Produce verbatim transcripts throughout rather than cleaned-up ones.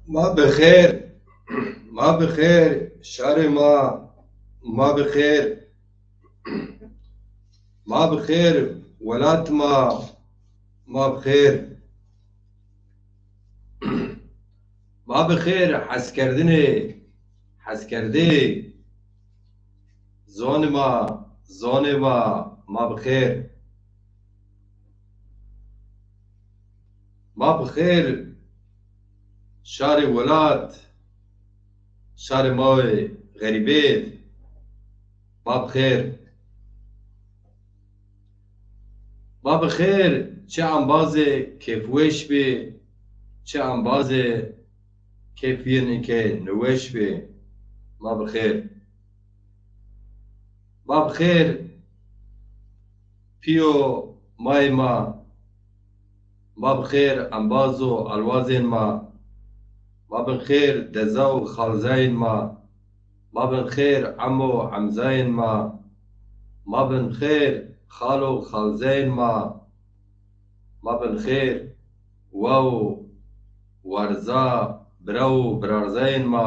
Ma bi xêr, ma bi xêr, şarê ma, ma bi xêr, ma bi xêr, welat ma, ma bi xêr. Ma bi xêr, heskerdinê, heskerdê, zonê ma, zonê ma, ma bi xêr. Ma bi xêr, şarê welat, şarê ma yê xerîbêd, ma bi xêr. Ma bi xêr, çi embazê kêfweş bî, çi embazê kêfîyên ke niweş bî, ma bi xêr. Ma bi xêr, pîyo mayê ma, ma bi xêr embazo alwazên ma, ma bi xêr deza û xalzayên ma, ma bi xêr emo emzayên ma, ma bi xêr xalo xalzayên ma, ma bi xêr wa û warza bira û birarzayên ma,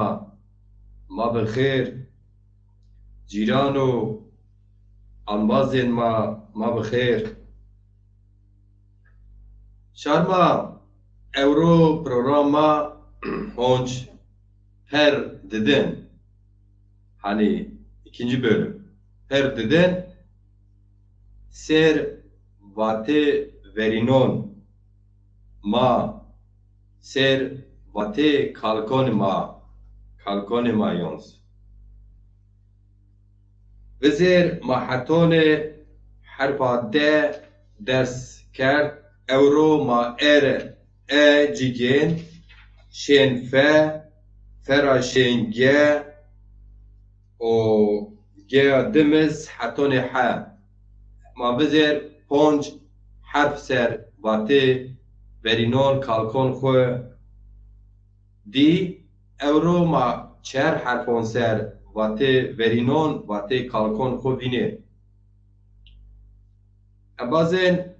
ma bi xêr cîran û embazên ma, ma bi xêr. Şar ma, ewro program ma honc per didin. Hani ikinci bölüm. Per didin. Ser vatê verînon ma, ser vatê kalkonê ma, kalkonê ma yons. Vizêr ma hetonê herfa D ders kerd. Ewro ma ere, e cigên, şên fe, fera şên ge, o geya dimiz hetonê he. Ma vizêr ponc herf ser vatê verînon kalkon xwu dî, ewro ma çer herfon ser vatê verînon, vatê kalkon xwu vînê. Embazên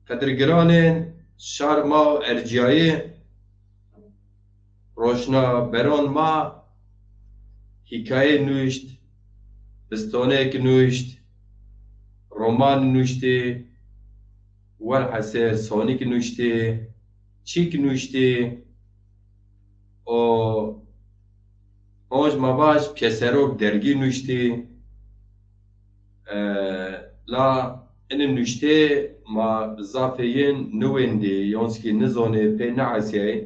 qedirgiranên şar ma û ercîyayî, roşnaberon ma hîkayê nuşt, bistonêk nuşt, roman nuştî, welhesir sonîk nuştî, çîk nuştî, o honc ma vaj pîyeserok dergî nuştî. E, la inî nuştê ma zafê yin niwêndî, yonskî nizonê pê neesîyayî.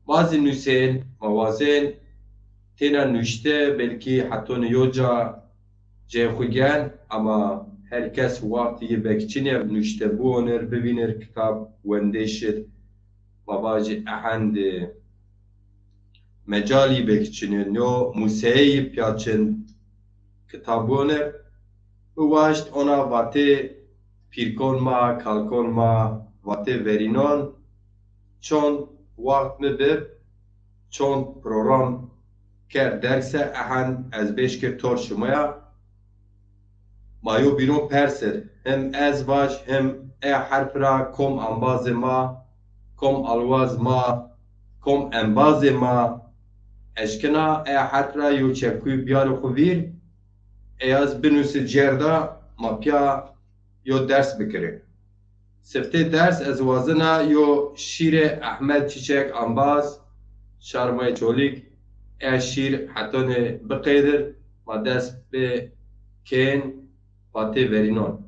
Bazî nusên ma wazên têna nuşte belkî hetonê yo ca cê xwu gen, ama her kes wext yi bekçinê nuşte biwonir, bivînir, kitab wendê şir. Ma vajî ehend mecal yi bekçinir, no museyê yi pîya çin kitab wonir. Mi waşt ona vatê pîrkon ma, kalkon ma, vatê verînon, çond waxt mi bib, çond program kerd derse, ehend ez bêş kir tor şima ya. Ma yo bîron persir, him ez vaj, him e herf ra kom embazê ma, kom alwaz ma, kom embazê ma eşkena e herf ra yo çekuy biyarê xwu vîr, ey az binusî cerda ma pîya yo ders bikirê. Siftê ders ez wazena yo şîrê Ehmed Çiçek embaz, şar ma yê Çolîg, e şîr hetonê biqeydir, ma dest pê kên vatê verînon.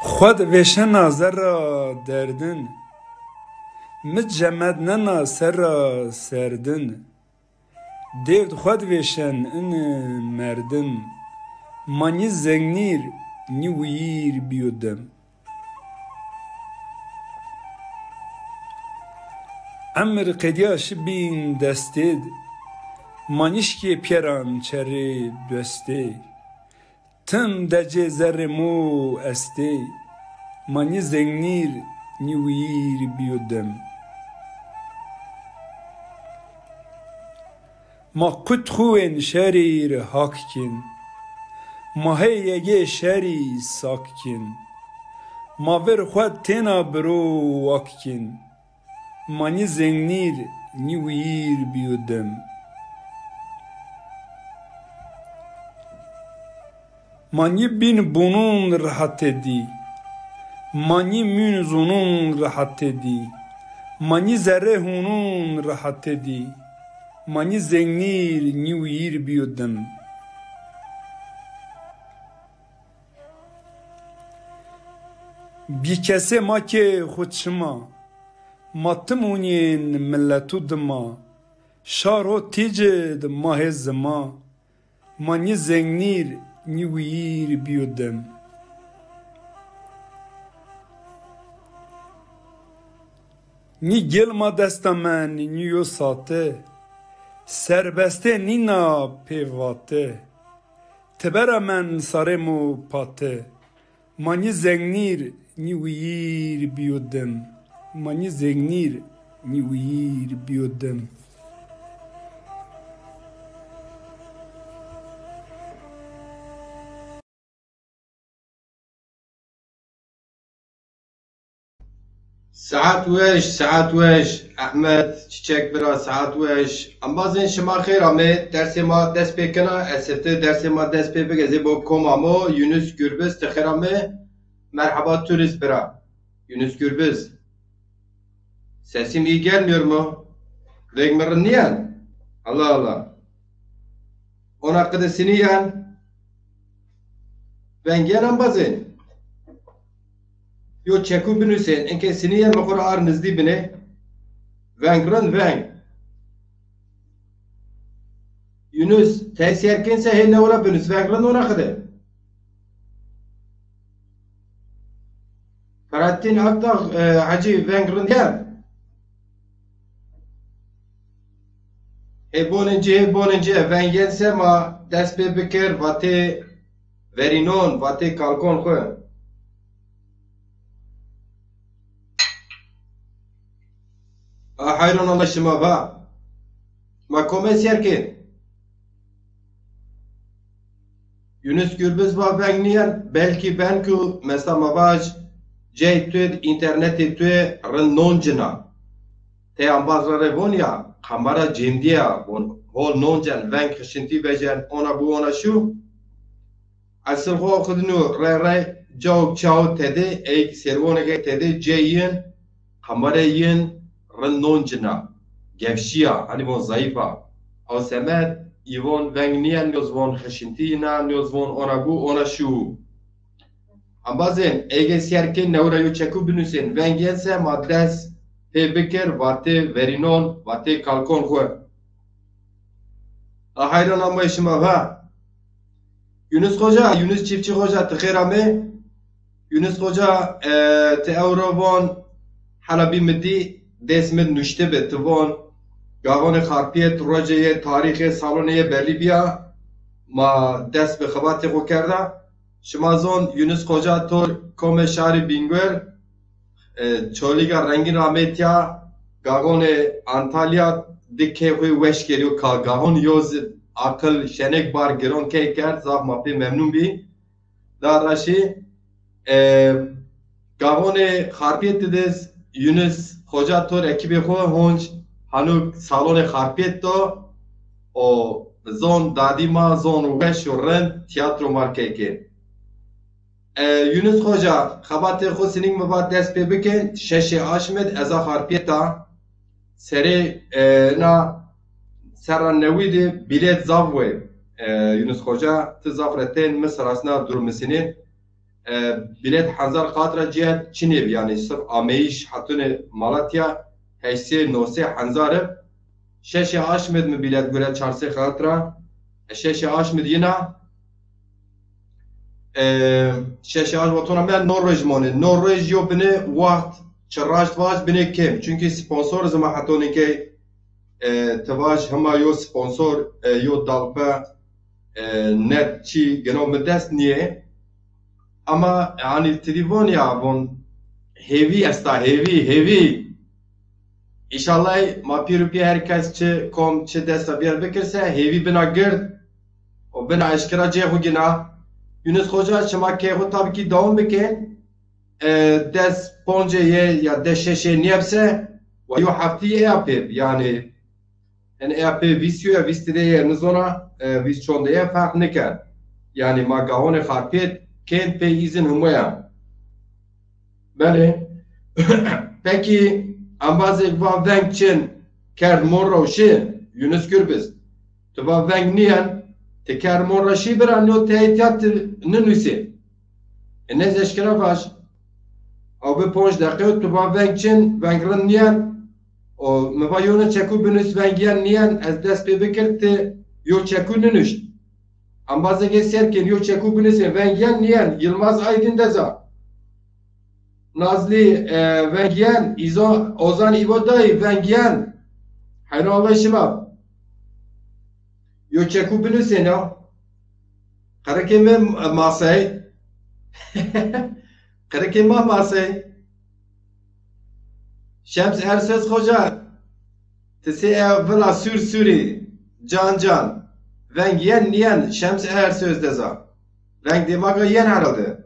Xwed vêşena zerra derdin, mi cemednena serra serdin. Dêrd xwed vêşen in merdim, ma nî zengnîr nî wîr bîyo dem. Emir qedîya şi bîn destêd, ma nîşkê pîyeran çerê destê. Tim decê zerrê mo estê, ma nî zengnîr nî wîr bîyo dem. Ma qut xuwên şerî ri hak kên. Ma hey yegê şerî sak kên. Ma vir xwe têna biro wak kên. Ma nî zengnîr, nî wîr bîyo dem. Ma nî bîn bonûn rehetê dî. Ma nî mûn zonûn rehetê dî. Ma nî zerrê hûnûn rehetê dî. Ma nî zengnîr, nî wîr bîyo dim. Bîkesê ma kê xwu çima. Ma tim hûnîyên miletû dima. Şar ho tîcid ma hê zima. Ma nî zengnîr, nî wîr bîyo dem. Nî gêl ma desta men, nî yo sate. Serbestê nîna pê vate. Tibera men sarê mo pate. Ma nî zengnîr, nî wîr bîyo dem. Ma nî zengnîr, nî wîr bîyo dem. Saet weş, saet weş. Ehmed Çiçek bira, saet weş. Embazên şima xêr amê. Dersê ma dest pê kena. Ez sifte dersê ma dest pê bike. Ez ê bo kom amo. Yunus Gürbüz, ti xêr amê. Merhaba turist bira. Yunus Gürbüz. Sesim iyi gelmiyor mu? Veng mi rind nîyen? Allah Allah. Ona qide sinîyen. Veng yen embazên. Yo çekû binusên, inkê sinîyen mi xwu ra ar nizdî binê. Veng rind, veng. Yunus, tey sîyer kên se hê newra binus, veng rind ona xide. Ferahattin Akdağ, e, Hacî, veng rind yen. Hê bonên ci, hê bonên ci, veng yen se ma dest pê bikir, vatê verînon, vatê kalkon xwu. A heyran Allah şima va. Ma komê sîyer kên. Yunus Gürbüz va veng nîyen, belkî ben ku mesela ma vaj cey tu, înternetê tu rind noncina. Tey embaz ra rê von ya, kamera cêmdî ya, von hol noncen, veng xişintî vecen, ona bu ona şu. Esil xo xidino rey rey cawk çaw tede, eyk servoneke tede cê yin, qamare yin rind noncina. Gevşiya, hani von zayıfa. Aw semed, î von veng niyen, nyoz von xişintî yina, nyoz von ona bu, ona şu. Embazên, eyge sîyer kên newra yo çeku binusên, veng yen se ma dest pê bikir, vatê verînon, vatê kalkon xwu. A heyran amay şima va. Yunus Xoca, Yunus Çiftçi Xoca, ti xêr amê. Yunus Xoca, e, ti ewro von hela bî mi dî, dest mi nuşte bi, ti von Gaxonê Xarpiyet, rocê yê, tarîxê, salonê yê belî bîya, ma dest bi xibatê xo kerda. Şima zon Yunus Xoca to komê şarî Bîngol, e, Çolîga rengîn ra amê tîya, Gaxonê Antalya di key xo weş kerîyo ka Gaxon yo zi aqil şenek bar giron key kerd, zaf ma pê memnun bî. Da raşî, e, Gaxonê Xarpêt de Yunus Xoca tor ekîbê xo honc hanuk salonê Xarpêt do o zon dadî ma zon weş û rind tîyatro ma key kên. E, Yunus Xoca, xebatê xo sinîk mi va dest pê bikên, şeşê aşmid ez a Xarpêt a. Serê, e, na serra newî de bîlet zaf wey. E, Yunus Xoca, ti zaf retên mi serasna durmisinên. E, bîlet hezar qat ra cîya çinê bi, yanî sirf ameyîş hetunê Malatya heşt sey no sey hezar ib. Şeşê aşmid mi bîlet gure çar sey qat ra. E, şeşê aşmid yina. E, şeşê aşmid votona me no roj monê. No roj yo binê waxt çi raşt vaj binê kêm. Çunkî sponsor zima hetonê ke, e, ti vaj hima yo sponsor, e, yo dalpe, e, net çî gino mi dest nîyê. Ama, yanî, ti dî von ya, von hêvî esta, hêvî, hêvî. Înşallah ma pîr û pî her kes çi kom çi desta bîyer bikir se hêvî bina gird û bina eşkera cê xwu gina. Yunus Xoca, şima key xwu tabî kî dewam bikin. E, des poncê yê ya des şeşê nîyeb se wa yo heftî eya pê, yanî, en eya pê vîst yo ya vîst rê yê nizona, e, vîst çonde yê ferq niken. Yanî ma gawonê xarpêt kên pê îzin humuya. Belê. Pekî, embazêk va veng çin, kerd mon ra û şi, Yunus Gürbüz. Tu va veng nîyen, ti kerd mon ra şî bira, no tey tîya ti ninusê. E, nez eşkera vaj. Ew bi ponc deqe tu va veng çin, veng rind nîyen. O mi va yone çekû binus veng yen nîyen, ez dest pê bikir ti yo çekû ninuşt. Embazêk ê ser kên yo çekû binusê veng yen nîyen, Yilmaz Aydin deza. Nazlî, e, veng yen, Îzo-, Ozan Îbo dayî veng yen. Heyran ve şima. Yo çekû binusên ya. Qirikê mi masey. Qirikê ma masey. Şems Ersöz Xoca. Ti sê e vila sûr sûrî. Can can. Veng yen nîyen Şems Ersöz deza. Veng dêmaga yen herhalde.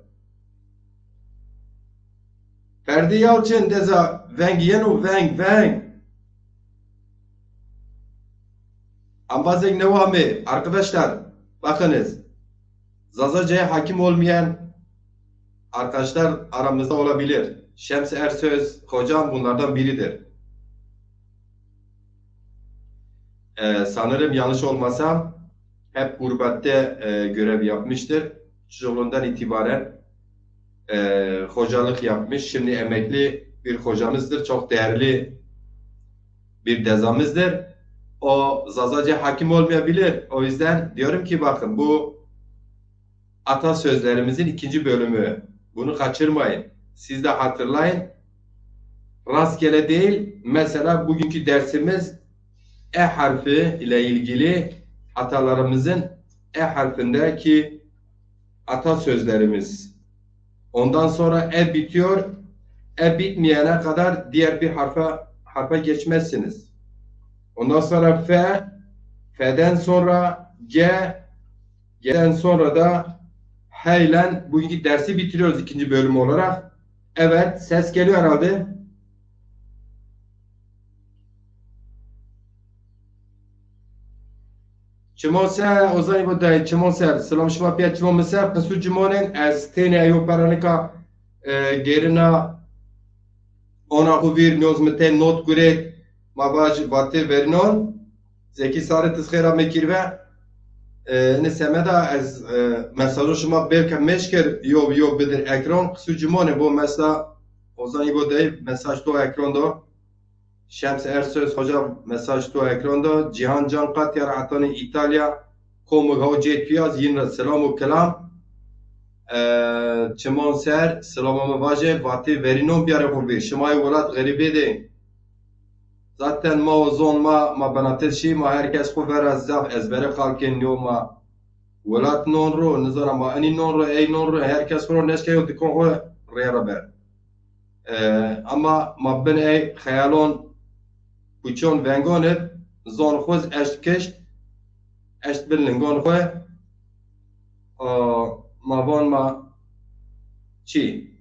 Ferdî Yalçin deza veng yeno veng veng. Ambazek newa mi, arkadaşlar, bakınız. Zazaca'ya hakim olmayan arkadaşlar aramızda olabilir. Şems Ersöz hocam bunlardan biridir. Ee, sanırım yanlış olmasam hep gurbette e, görev yapmıştır. Çocukluğundan itibaren e, hocalık yapmış. Şimdi emekli bir hocamızdır. Çok değerli bir dezamızdır. O Zazaca hakim olmayabilir. O yüzden diyorum ki bakın bu atasözlerimizin ikinci bölümü. Bunu kaçırmayın. Siz de hatırlayın. Rastgele değil. Mesela bugünkü dersimiz E harfi ile ilgili atalarımızın E harfindeki atasözlerimiz. Ondan sonra E bitiyor. E bitmeyene kadar diğer bir harfa harfa geçmezsiniz. Ondan sonra F, F'den sonra G, G'den sonra da H ile bugünkü dersi bitiriyoruz ikinci bölüm olarak. Evet, ses geliyor herhalde. Çimon ser, Ozanî bo dayê, çimon ser. Silam şima pîya çimon mi ser. Qisû cimonên ez têne eyo peranika, e, gêrina ona xwu vîr, noz mi tê not gurêt, ma vaj vatê verînon. Zekî Sarı tiz xêra me kîrve. E, ini semeda ez, e, mesajo şima belka meşkir yo yo bidir ekran. Qisû cimonê bo mesela Ozan İbo dey mesaj to ekran do. Şems Ersöz hocam mesaj to ekran do. Cihan Can Katyar Atani İtalya. Komik haw cêt piyaz yin ra selam û kelam. E, çimon ser, silama mi vaje, vatê verînon biyare xwu vîr. Şima yê welat xerîbê de. Zaten ma û zon ma, ma benatir şî, ma her kes xwu vera zaf ezbere qal kên, nîyo ma welat non ro, nizana ma enî non ro, ey non ro, her kes xwu ro neşke yo dikon xwu rê ra ber. E, ama ma bin ey xeyalon, puçon, vengon ib, zon xwu z eşt kişt, eşt bin lingon xwu, a, ma von ma çi?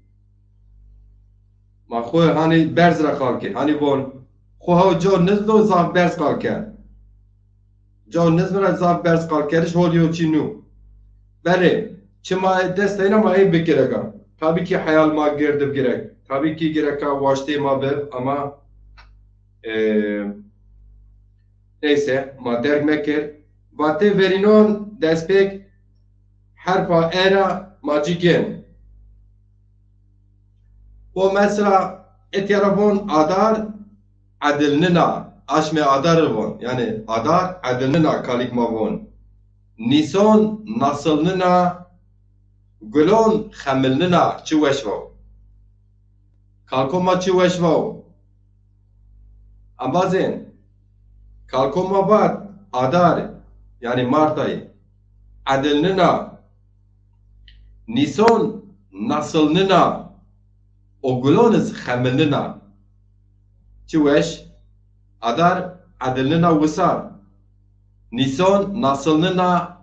Ma xwu hanî berz ra qal kir. Hanî von xwu haw co nizdo zaf berz qal kerd. Caw nizmi ra zaf berz qalkeriş hol yo çî nû. Belê, çima ê dest eyna ma ey bikireka. Tabî kî heyal ma gird ib girek. Tabî kî gireka waştê ma bib ama, e, neyse, ma derg mekir. Vatê verînon destpêk herfa E ra ma ci gên. O mesela etya ra von adar, edilnina, aşmê adar ri von. Yanî adar edilnina, kalîk ma von. Nîson nasılnina, gulon xemilnina, çi weş vaw. Kalko ma çi weş vaw. Embazên, kalko ma vat, adar, yanî Mart ayî, edilnina, nîson nasılnina, o gulon iz xemilnina. Çi weş. Adar edilnina wisar. Nîson nasilnina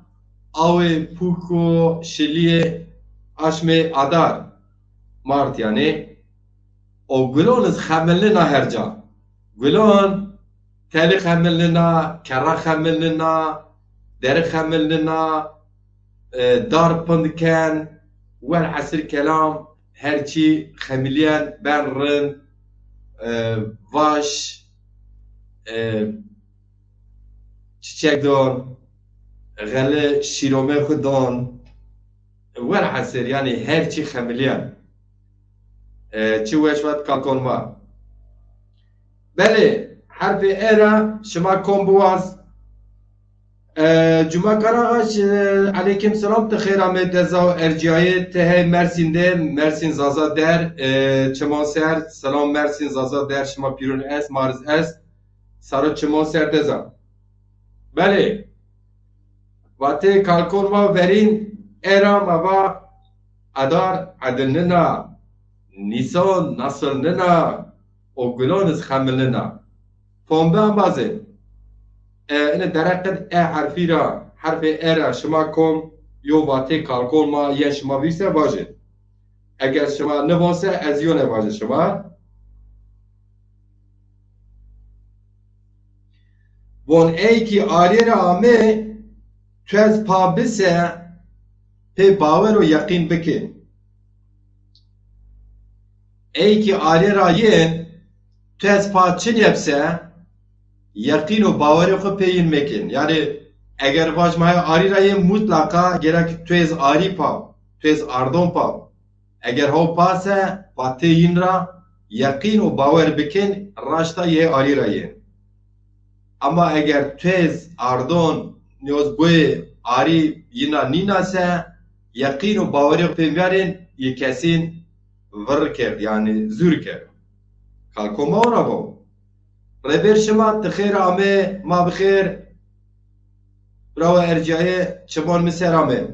awê pûko şilîyê aşmê adar, mart yanî. O gulon iz xemilnina her ca. Gulon telî xemilnina, kerra xemilnina, deri xemilnina, e, dar pind ken, welhesir kelam, her çî xemilîyen, ben rind, e, vaş, e, çiçek don, xeli şîromê xwu don, welhesir, yanî her çî xemilîyen. E, çi weş vat kalkon ma. Belê, herfê E ra şima kom biwaz. E, Cuma Karaxaç, e, eleykim selam, ti xêr amê, deza û erciyayê, ti hey Mersîn de, Mersîn Zaza der, e, çiman ser, selam Mersîn Zaza der, şima pîrun est, mariz est, saro çiman ser deza. Belê, vatê kalkon ma verîn, E ra ma va, adar edilnina, nîson nasilnina, o gulon iz xemilnina. Fom bi embazê. E, ine dereqid E herfî ra, herfê E ra şima kom yo vatê kalkon ma yen şima vîr se vajê. Eger şima nivon se ez yone vajê şima. Von ey kî arîye ra amê, tu ez pa bise, pê bawer û yeqîn bikê. Ey kî arîye ra yên, tu ez pa çinye bise, yeqîn û bawerê xwu pê yin mekên. Yanî eger vaj ma hey arî ra yên, mutlaqa gerek tu ez arî pa, tu ez ardon pa. Eger haw pa se, vatê yin ra yeqîn û bawer bikên, raşta yê arî ra yên. Ama eger tu ez ardon, nîyoz boyê arî yina nîna se, yeqîn û bawerê xwu pê vîyarên, yê kesîn virr kerd, yanî zûr kerd. Kalko ma ona vo. Rêber şima, ti xêr amê, ma bi xêr. Bravo erciyayê, çimon mi ser amê.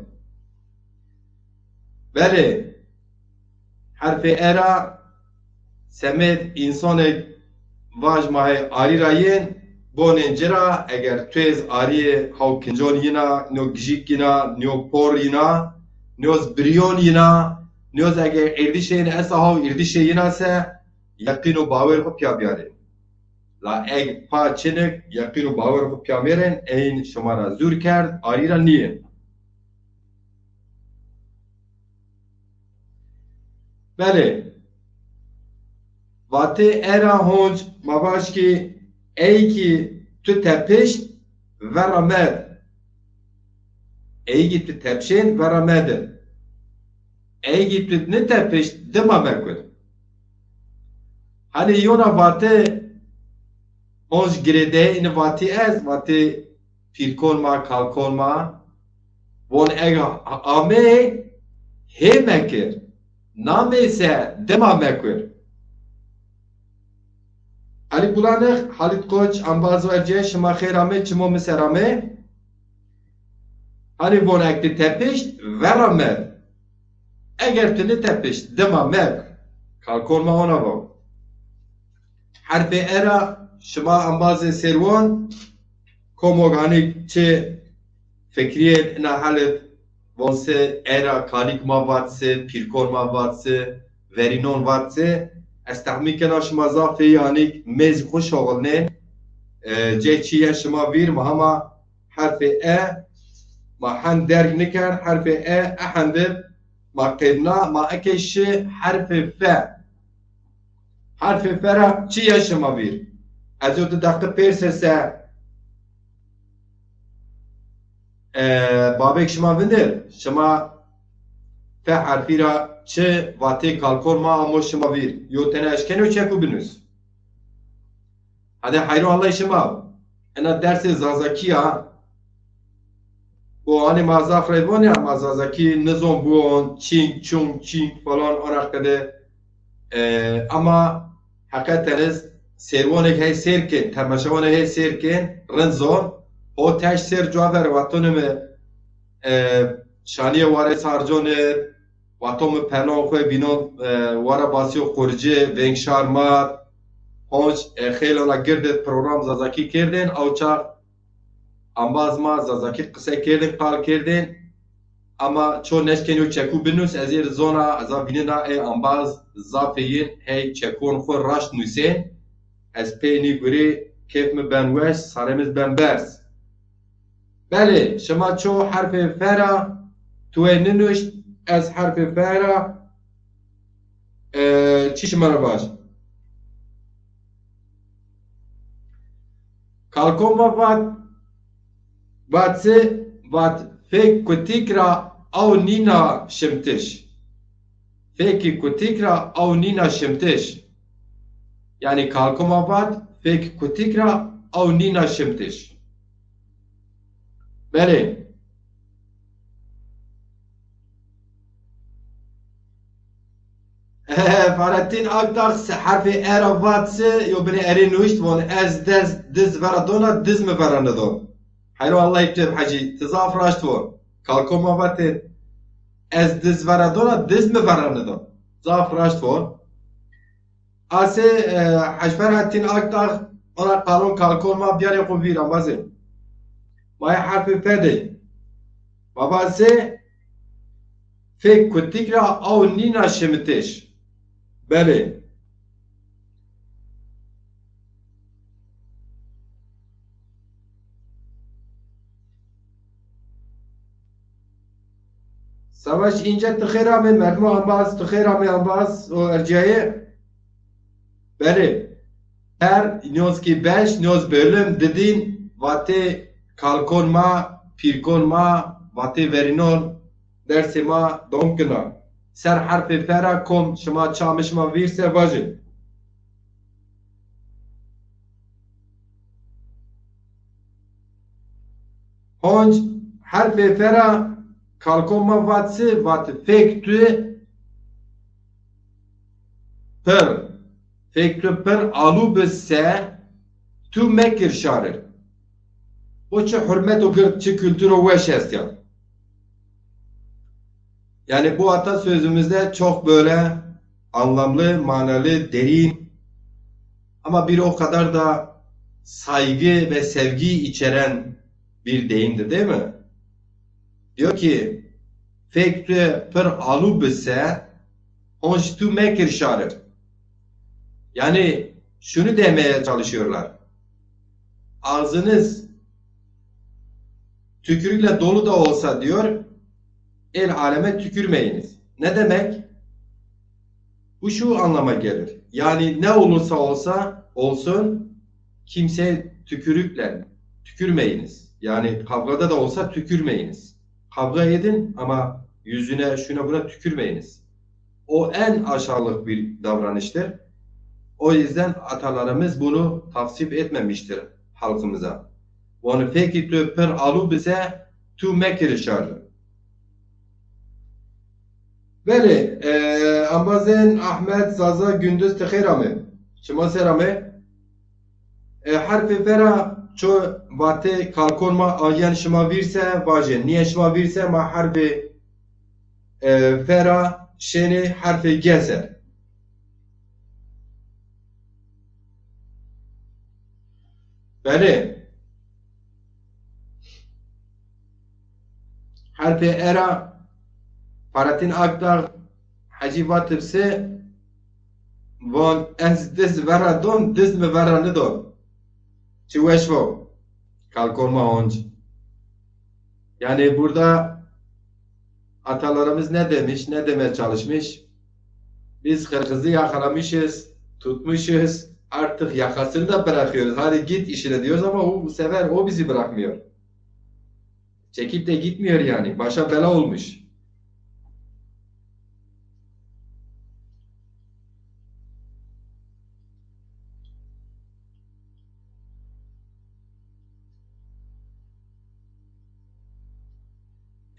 Belê, herfê E ra semêd însanêk vaj ma hey arî ra yên, bonên ci ra, eger tu ez arîyê haw kincon yina, nîyo gijîk yina, nîyo por yina, nîyoz birîyon yina, nîyoz eger êrdîşê yin esta haw êrdîşê yina se, yeqîn û bawer xwu pîya bîyarên. La eg pa çinik, yeqîn û bawer xwu pîya mêrên, eyn şima ra zûr kerd, arî ra nîyên. Belê. Vatê E ra honc ma vaj kî ey kî tu tepişt, vera med. Ey kî tu tepşên, vera medi. Ey kî tu nitepişt, dima mekur. Hanî yona vatê honc girêdeyê ini vatî ez, vatê pîrkon ma, kalkon ma, von eg amê hê mekir, namê se dima mekur. Elî Bulanix, Halît Koç, embaz û erciyayê, şima xêr amê, çimo mi ser amê. Hanî von eg ti tepişt, vera med. Eger ti nitepişt, dima mek. Kalkon ma ona vo. Herfê E ra şima embazê sêrwon, komog hanî çi fikrîyên ina helit von se, E ra kalîk ma vat se, pîrkon ma vat se, verînon vat se, ez tehmîn kena şima zaf ê hanîk mêz xwu şoxilnên. E, cê çî yen şima vîr, ma hema herfê E ma hend derg nikerd, herfê E, e hendi ma qedna, ma eke şi herfê F. Herfê F ra çi ye şima vîr? Ez o di deqe pêrse se, e, babek şima vindir, şima F herfî ra çi vatê kalkon ma amo şima vîr? Yo tene eşkeno çeku binus. Hadi hayro Allay şima. Ena dersê Zazakî ya. Bu hani ma zaf rey von ya, ma Zazakî nizon buon, çing, çung, çing falan, ona qede. E, ama heqeten iz sêrwonek hey sêr kên, temaşewonek hey sêr kên, rind zon. O teş sêr cuwa ver, vatonê mi, e, şaniyê warê sarconir, vato mi pelon xwu bînon, e, wara basîyo qurci, veng şar mar, Honc, e, xeylana gird id program Zazakî kerdên, ew çax embaz ma Zazakî qise kerdên, qal kerdên. Ama ço neşkenî yo çekû binus, ez ê zona, ez a vînena ê embaz zafê yin hey çekon xwu raşt nusên. Ez pê nî gurî kêf mi ben weş, sarê mi ben berz. Belê, şima ço herfê F ra tuwê ninuşt, ez herfê F ra, e, çi şima ra vaj? Kalko ma vat, vat se, vat fek kutik ra aw nîna şimtiş. Fekî kutik ra aw nîna şimtiş. Yanî kalko ma vat fek kutik ra aw nîna şimtiş. Belê. Fahrettin Akdağ se-, herfê E ra vat se, yo binê erê nuşt, von ez dez, diz vera dona, diz mi vera nido. Heyro Allah iptim Hecî, ti zaf raşt von. Kalko ma vatê, ez diz vera dona, diz mi vera nido. Zaf raşt von. Asê, e, Hec Ferhettin Akdağ, ona qalon kalkon ma biyarê xo vîr, embazê. Ma yê herfê F de. Ma va se, fek kutik ra aw nîna şimitiş. Belê. Savaş İnce, ti xêr amê, mermo embaz, ti xêr amê embaz, o erciyayê. Belê. Her nîyoz ki beş, nîyoz bölüm didîn, vatê kalkon ma, pîrkon ma, vatê verînon, dersê ma dom kina. Ser herfê F ra kom şima çamê şima vîr se vajê. Honc, herfê F ra kalkon ma vat se, vat fek tu pir, fek tu pir alû bi se, tu mekir şarir. O çi hurmet o gird, çi kültür o weş est ya. Yani bu atasözümüzde çok böyle anlamlı, manalı, derin ama bir o kadar da saygı ve sevgi içeren bir deyimdir, değil mi? Diyor ki, fek tu pir alû bi se, honc tu mekir şarir. Yani şunu demeye çalışıyorlar. Ağzınız tükürükle dolu da olsa diyor, el aleme tükürmeyiniz. Ne demek? Bu şu anlama gelir. Yani ne olursa olsa olsun, kimseye tükürükle tükürmeyiniz. Yani kavgada da olsa tükürmeyiniz. Kavga edin ama yüzüne, şuna buna tükürmeyiniz. O en aşağılık bir davranıştır. O yüzden atalarımız bunu tavsiye etmemiştir halkımıza. Vanî fekî tu pir alû bi se, tu mekir şarir. Belê, e, embazên Ahmet Zaza Gündüz, ti xêr amê. Şima ser amê. E, herfê F ra ço vatê kalkon ma ayen şima vîr se vajê. Nîye şima vîr se ma herfê, e, F ra şênê herfê G ser. Belê. Herfê E ra Fahrettin Akdağ Hecî vatibse, von ez diz vera don, diz mi vera nidon. Çi weş vo. Kalkon ma honc. Yani burada atalarımız ne demiş, ne demeye çalışmış? Biz hırkızı yakalamışız, tutmuşuz, artık yakasını da bırakıyoruz. Hadi git işine diyoruz ama o, bu sefer o bizi bırakmıyor. Çekip de gitmiyor yani. Başa bela olmuş.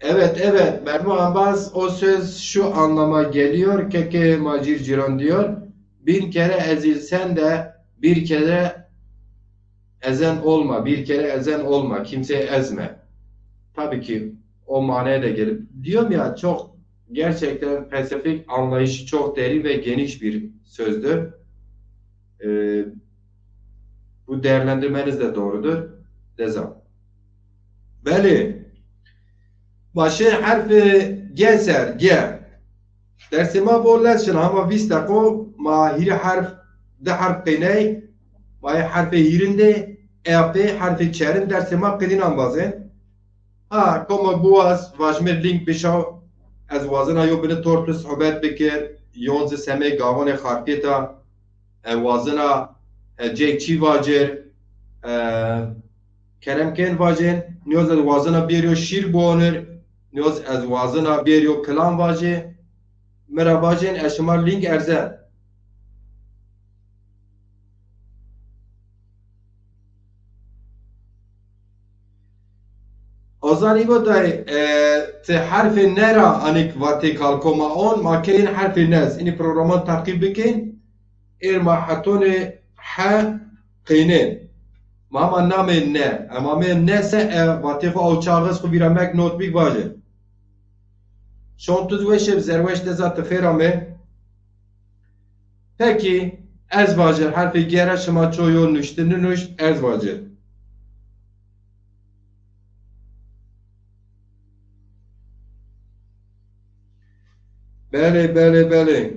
Evet, evet, mermo embaz, o söz şu anlama geliyor, keke macir ciran diyor, bin kere ezilsen de bir kere ezen olma, bir kere ezen olma, kimseyi ezme. Tabii ki o manaya da gelip, diyorum ya, çok gerçekten felsefik anlayışı çok derin ve geniş bir sözdür. E, bu değerlendirmeniz de doğrudur. Deza. Belê. Ma şê herfê G ser, G. Dersê ma bol lez şin, hama vîst deqo ma hîrê herf, di herf qeyney. Ma yê herfê hîrin de, E, P, herfê çerin dersê ma qedîn ambazên. Ha, koma biwaz, vajime link bişaw, ez wazena yo bini tortu sohbet bikir, yon zi semê gavonê xarpêta, e, wazena, e, cek çî vacir, e, kerem kên vacên, nîyoz ez wazena bêr yo şîr biwonir, nîyoz ez wazena bêr yo kilam vacê, mi ra vacên ez şima link erzen. Ozan Îbo dayê, e, ti herfê ne ra anik vatê kalko ma on, ma keyên herfê ne. Înî programan teqîb bikên, êr ma hetonê he qeynên. Ma ma namê ne. Ema mê ne se e vatê xo aw çax ez xo vîra mek notbîk vajê. Şontuz weş ib, zerweş deza ti xêr amê. Pekî, ez vajir, herfê G ra şima ço yo nuşti, ninuşt, ez vajir. Belê, belê, belê.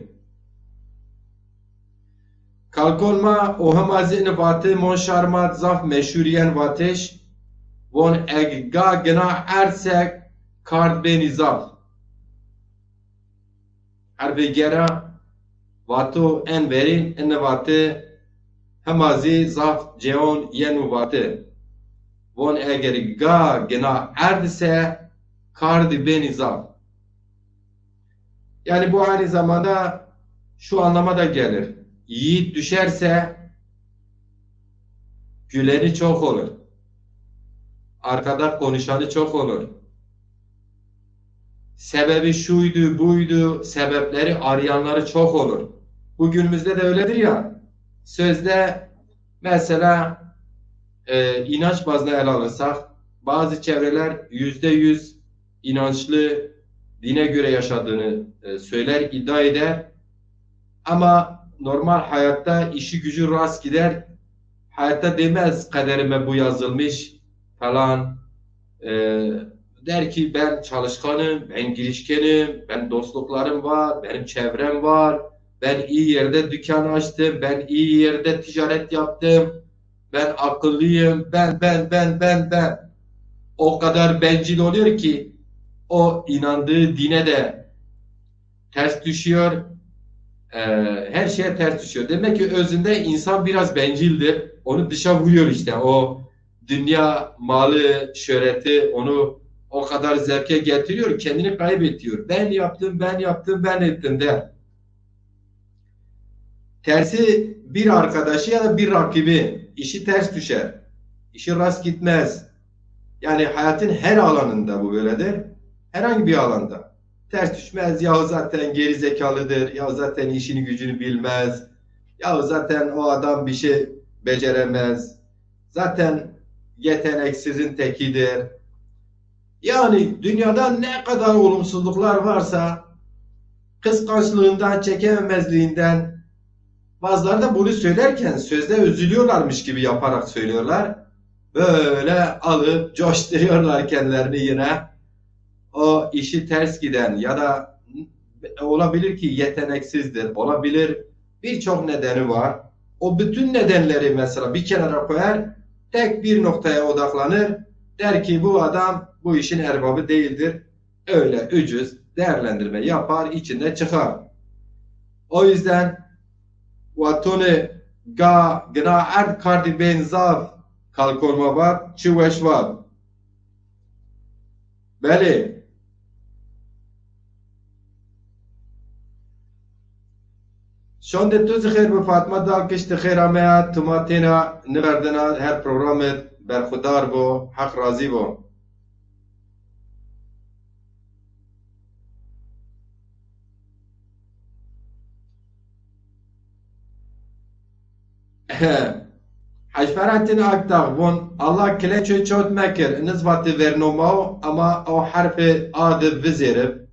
Kalkon ma û hema zî ini vate mon şar ma zaf meşhur yen vatêş, von eg ga gina erd se kard bênî zaf. Herfê G ra vato en verîn ini vate hema zî zaf ceyon yeno vate. Von eger ga gina erd se kardî bênî zaf. Yani bu aynı zamanda şu anlama da gelir. Yiğit düşerse güleni çok olur. Arkada konuşanı çok olur. Sebebi şuydu, buydu, sebepleri arayanları çok olur. Bu günümüzde de öyledir ya. Sözde mesela, e, inanç bazına ele alırsak, bazı çevreler yüzde yüz inançlı, dine göre yaşadığını, e, söyler, iddia eder. Ama normal hayatta işi gücü rast gider. Hayatta demez kaderime bu yazılmış falan. E, der ki ben çalışkanım, ben girişkenim, ben dostluklarım var, benim çevrem var, ben iyi yerde dükkan açtım, ben iyi yerde ticaret yaptım, ben akıllıyım, ben, ben, ben, ben, ben. O kadar bencil oluyor ki o inandığı dine de ters düşüyor. E, her şeye ters düşüyor. Demek ki özünde insan biraz bencildir. Onu dışa vuruyor işte. O dünya malı, şöhreti onu o kadar zevke getiriyor, kendini kaybediyor. Ben yaptım, ben yaptım, ben ettim der. Tersi bir arkadaşı ya da bir rakibi işi ters düşer. İşi rast gitmez. Yani hayatın her alanında bu böyledir. Herhangi bir alanda. Ters düşmez, ya zaten geri zekalıdır, ya zaten işini gücünü bilmez, ya zaten o adam bir şey beceremez, zaten yeteneksizin tekidir. Yani dünyada ne kadar olumsuzluklar varsa, kıskançlığından, çekememezliğinden, bazıları da bunu söylerken sözde üzülüyorlarmış gibi yaparak söylüyorlar. Böyle alıp coşturuyorlar kendilerini yine. O işi ters giden ya da olabilir ki yeteneksizdir, olabilir, birçok nedeni var. O bütün nedenleri mesela bir kenara koyar, tek bir noktaya odaklanır, der ki bu adam bu işin erbabı değildir. Öyle ucuz değerlendirme yapar, içinde çıkar. O yüzden vatone ga gina erd kardî bên zaf, kalkon ma vat, çi weş vat. Belê. Şonde tu zî xêr bi Fatma Dalkış, ti xêr ameya, tu ma têna niverdina, her programê berxudar bo, Heq razî bo. Hec Ferahattin Akdağ von, Allah kile çö çot mekir, niz vati vernomao, ama o herfê A di vizêrib.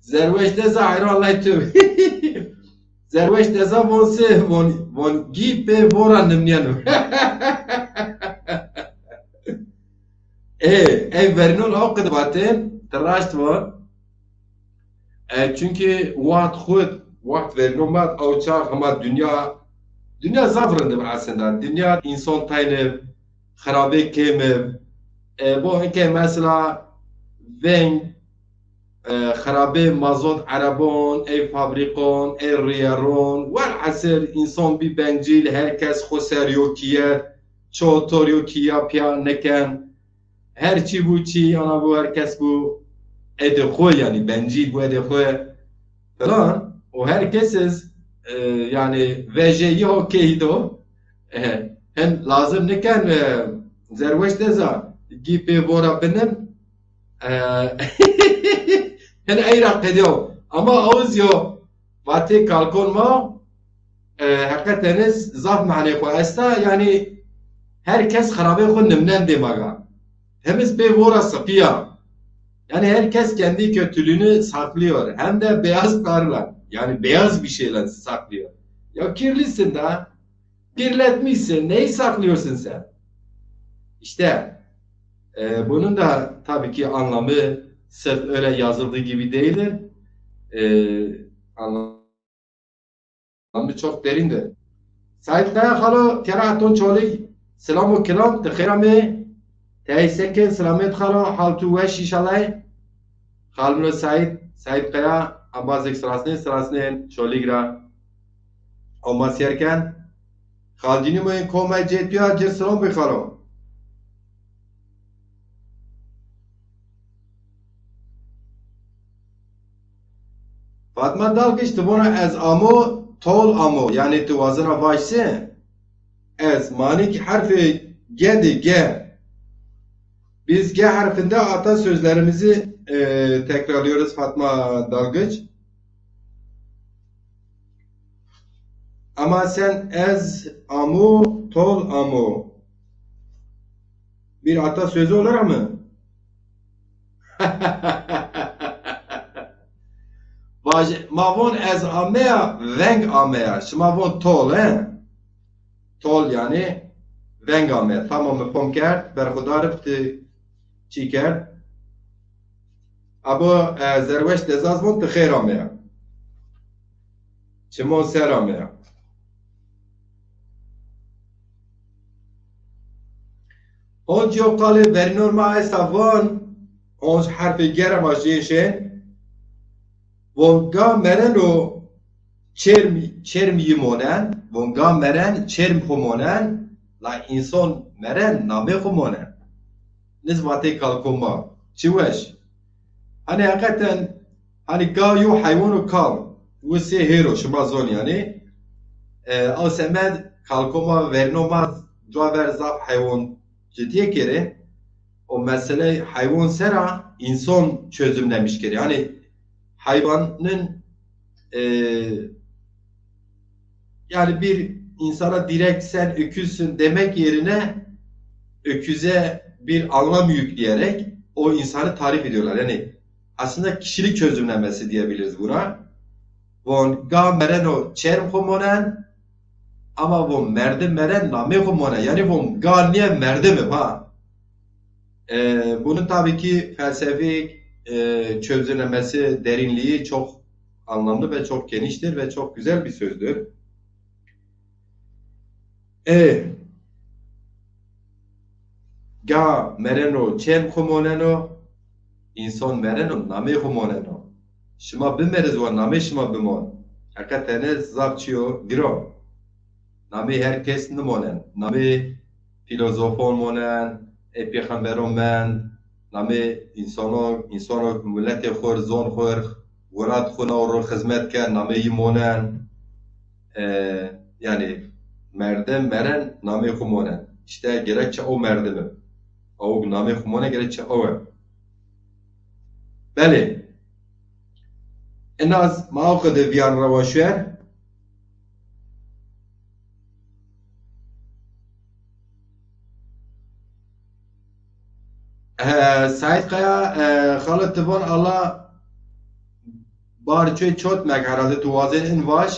Zerweş Deza heyran lay tu. Zerweş Deza von se, von, von gî pê vora nimnîyeno. E, ey verînon aw qid vatên, ti raşt von. E, çunkî waxt xwu, waxt verînon vat, aw çax hema dinya, dinya zaf rind bi aslında. Dinya însan tayne, xirabê kêm bi. E, bo eke mesela veng, e, xirabê mazot erebon, ey fabrîkon, ey rîyeron, welhasil însan bî bencîl, her kes xwu ser yo kîyer, çotor yo kîya pîya neken. Her çî bû çî, ana bû her kes bû edê xwu, yanî bencîl bû edê xwu filan. O her kes ez, e, yanî vejeyî ho keyî do. E, hin lazim niken, e, Zerweş Deza, gî pê vora binim. E, hin ey ra qedîyaw. Ama awiz yo vatê kalkon ma, e, heqeten iz zaf manê xwu esta, yanî her kes xirabê xwu nimnen dê maga. Hemiz pê vora sipî ya. Yani herkes kendi kötülüğünü saklıyor. Hem de beyaz parla. Yani beyaz bir şeyler saklıyor. Ya kirlisin da, kirletmişsin. Neyi saklıyorsun sen? İşte, e, bunun da tabii ki anlamı sırf öyle yazıldığı gibi değildir. E, anlamı Anlamı çok derindir. Said Kaya xalo, kera ton Çolîg, selam û kilam, ti xêr amê. Tey seke selamet xalo, hal tu weş inşallah. Xalmilo Said, Said Kaya, embazêk sirasnên, sirasnên Çolîg ra. Ewma sêr ken. Xalcînî mo ên komay cêtîya, cir selam bê xalo. Fatma Dalgıç, ti vona ez amo, tol amo. Yani ti wazena vaj se? Ez, manik harfi G de, G. Biz G harfinde atasözlerimizi, e, tekrarlıyoruz Fatma Dalgıç. Ama sen ez amo, tol amo. Bir atasözü olarak mı? Vaj-, ma von ez ameya, veng ameya. Şima von tol, he? Tol yani veng ameya. Tamam, mi fom kerd, berxudar bi ti çi kerd. Abo, e, Zerweş Dezaz von ti xêr ameya. Çimon ser ameya. Onc yo qalê verînon ma esta von, onc herfê gere ma jê şên. Von ga mereno çerm, çerm yi monen, von ga meren çerm xo monen, la înson meren namê xo monen. Niz vatê kalkon ma. Çi weş. Hani heqeten, hani ga yo heywan o kal. Wi sê hêro, şima zon yani. E, aw semed kalkon ma, verînon ma, cuwa ver zaf heywan ciddiye kerê. O mesele heywan sera înson çözümlemiş kerê. Hani hayvanın, e, yani bir insana direkt sen öküzsün demek yerine öküze bir anlam yükleyerek o insanı tarif ediyorlar. Yani aslında kişilik çözümlemesi diyebiliriz buna. Von ga mereno çerm xo monen, ama von merdim meren namê xo monen. Yani von ga niye merdim im ha. E, bunun tabii ki felsefik, e, çözümlemesi, derinliği çok anlamlı ve çok geniştir ve çok güzel bir sözdür. E, ga mereno çerm xo moneno, înson mereno namê xo moneno. Şima bimeriz wa namê şima bimon. Heqetene zaf çiyo giro. Namê her kes nimonen. Namê fîlozofon monen, ê pêxemberon mend, namê însono, însono miletê xo r, zon xo r, welat xo naw ro xizmet kerd, namê yi monen. E, yani merdim meren, namê xo monen. İşte gerek çi o merdim im. Awk namê xo monen, gerek çi o im. Belê. En az ma o qede viyan rawa şuer. E, Saîd Kaya, e, xalo ti von Allah bar çöy çot meg herhalde tu wazên in vaj.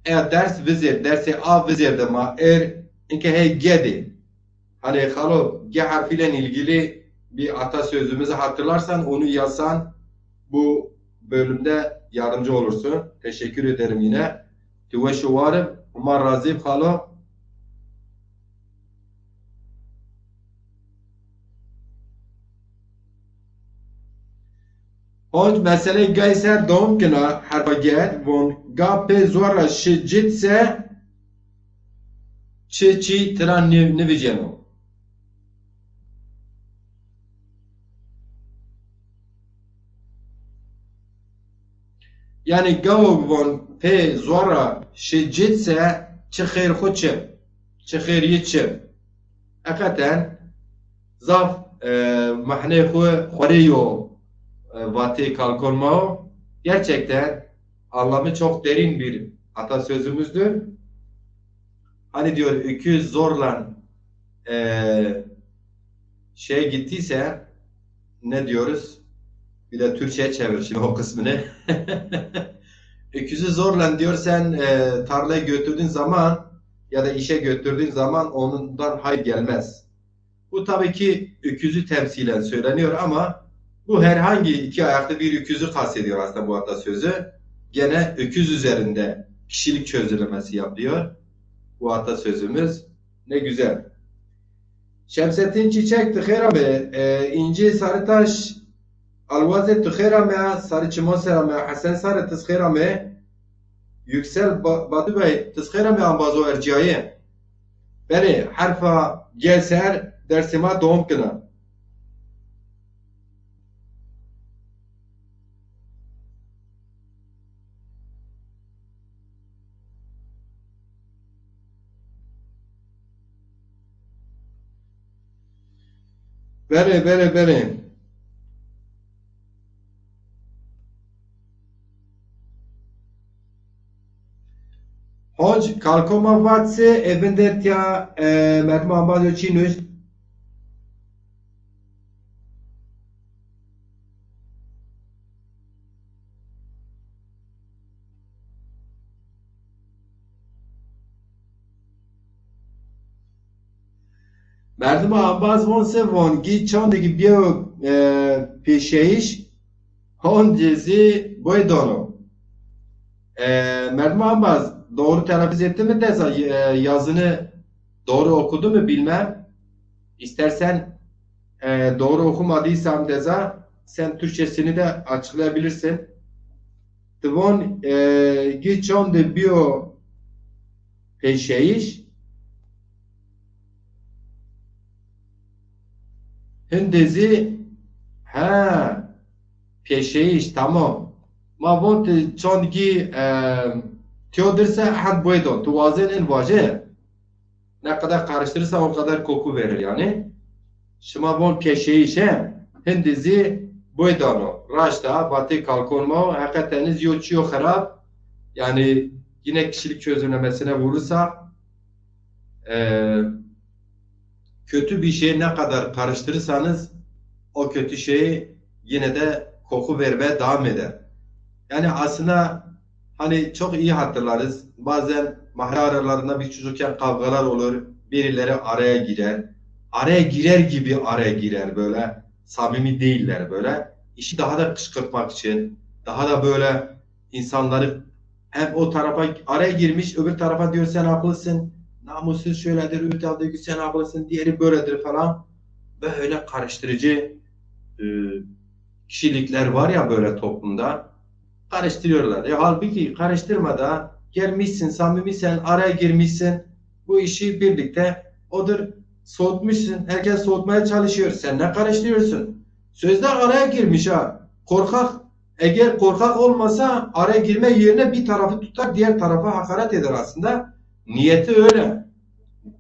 E ders vizêr, dersê a vizêr de ma er inke hey gedê. Hani xalo, G harfiyle ilgili bir atasözümüzü hatırlarsan onu yazsan bu bölümde yardımcı olursun. Teşekkür ederim yine. Ti weş û war ib, Huma razî xalo. Honc meseley gay ser dom kina herfa gel, von ga pê zora şi cit se çi çi tira ni-, niviceno. Yani gawok von pê zora şi cit se çi xêr xu çi, çi xêr yi çi. Heqeten zaf, e, mahnê xu xorê yo, e, vatê kalkon ma o. Gerçekten anlamı çok derin bir atasözümüzdür. Hani diyor, öküz zorla, e, şeye gittiyse ne diyoruz? Bir de Türkçe'ye çevir şimdi o kısmını. Öküzü zorla diyor sen, e, tarlaya götürdüğün zaman ya da işe götürdüğün zaman ondan hayır gelmez. Bu tabii ki öküzü temsilen söyleniyor ama bu herhangi iki ayaklı bir öküzü kastediyor aslında bu atasözü. Gene öküz üzerinde kişilik çözümlemesi yapıyor bu atasözümüz. Ne güzel. Şemsettin Çiçek, ti xêr amê. E, İnci Sarıtaş, Alwazê, ti xêr amê, Sarı Çimon ser amê, Hesen Sarı, ti xêr amê. Yüksel Ba-, Batu Bey, ti xêr amê, ambazo erciyayê. Belê, herfa G ser dersê ma dewam kena. Belê, belê, belê. Honc, kalko ma vat se, e, vindertya, e, merdima ambazyo çi nuşt? Merdima ambaz von se von, gî çandê gî bîyo, e, pêşeyîş, hondê zî boy dano. E, merdima ambaz, doğru telaffuz etti mi deza, e, yazını doğru okudu mu bilmem. İstersen, e, doğru okumadıysam deza, sen Türkçesini de açıklayabilirsin. Ti von, e, gî çandê bîyo pêşeyîş. Hindê zî, ha, pêşeyîş, tamam. Ma von ti çand gî, e, tiyo dir se hend boy do. Tu wazên in vaje. Ne kadar karıştırırsan o kadar koku verir yani. Şima von pêşeyîş he, hindî zî boy dano. Raşta, vatê kalkon ma o, heqeten zî yo çiyo xerab. Yani yine kişilik çözümlemesine vurursa, e, kötü bir şeyi ne kadar karıştırırsanız o kötü şeyi yine de koku vermeye devam eder. Yani aslında hani çok iyi hatırlarız. Bazen mahalle aralarında biz çocukken kavgalar olur. Birileri araya girer. Araya girer gibi araya girer böyle. Samimi değiller böyle. İşi daha da kışkırtmak için, daha da böyle insanları hem o tarafa araya girmiş, öbür tarafa diyor sen haklısın. Namussuz şöyledir, öbür tarafta diyor ki sen haklısın, diğeri böyledir falan. Böyle karıştırıcı, e, kişilikler var ya böyle toplumda, karıştırıyorlar. E, halbuki karıştırma da gelmişsin, samimisen, araya girmişsin. Bu işi birlikte odur soğutmuşsun. Herkes soğutmaya çalışıyor. Sen ne karıştırıyorsun? Sözde araya girmiş ha. Korkak. Eğer korkak olmasa araya girme yerine bir tarafı tutar, diğer tarafa hakaret eder aslında. Niyeti öyle.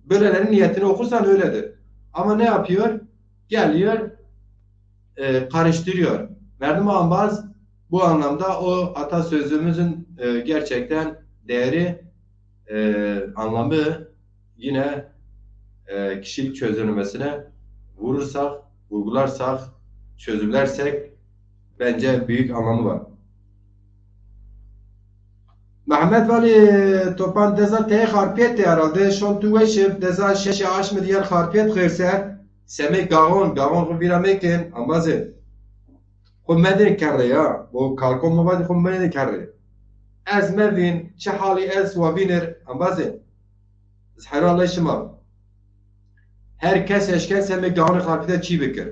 Böylelerin niyetini okursan öyledir. Ama ne yapıyor? Geliyor, e, karıştırıyor. Merdim Ambaz bu anlamda o atasözümüzün, e, gerçekten değeri, e, anlamı yine, e, kişilik çözümlemesine vurursak vurgularsak, çözümlersek bence büyük anlamı var. Mehmet Valî Topan deza teyê Xarpêt de herhalde. Şon tu weşib, deza şeşê aşmid yer Xarpêt xêrse. Semê Gaxon, Gaxon xu vîra mekin, ambazê. Xu medê kerre ya. Bu kalkon ma vadî xu medê kerre. Ez mevîn, çi halî ez wa vînir, ambazê. Ez heyran lay şima. Her kes eşken semê Gaxonê Xarpêt'e çî bikir.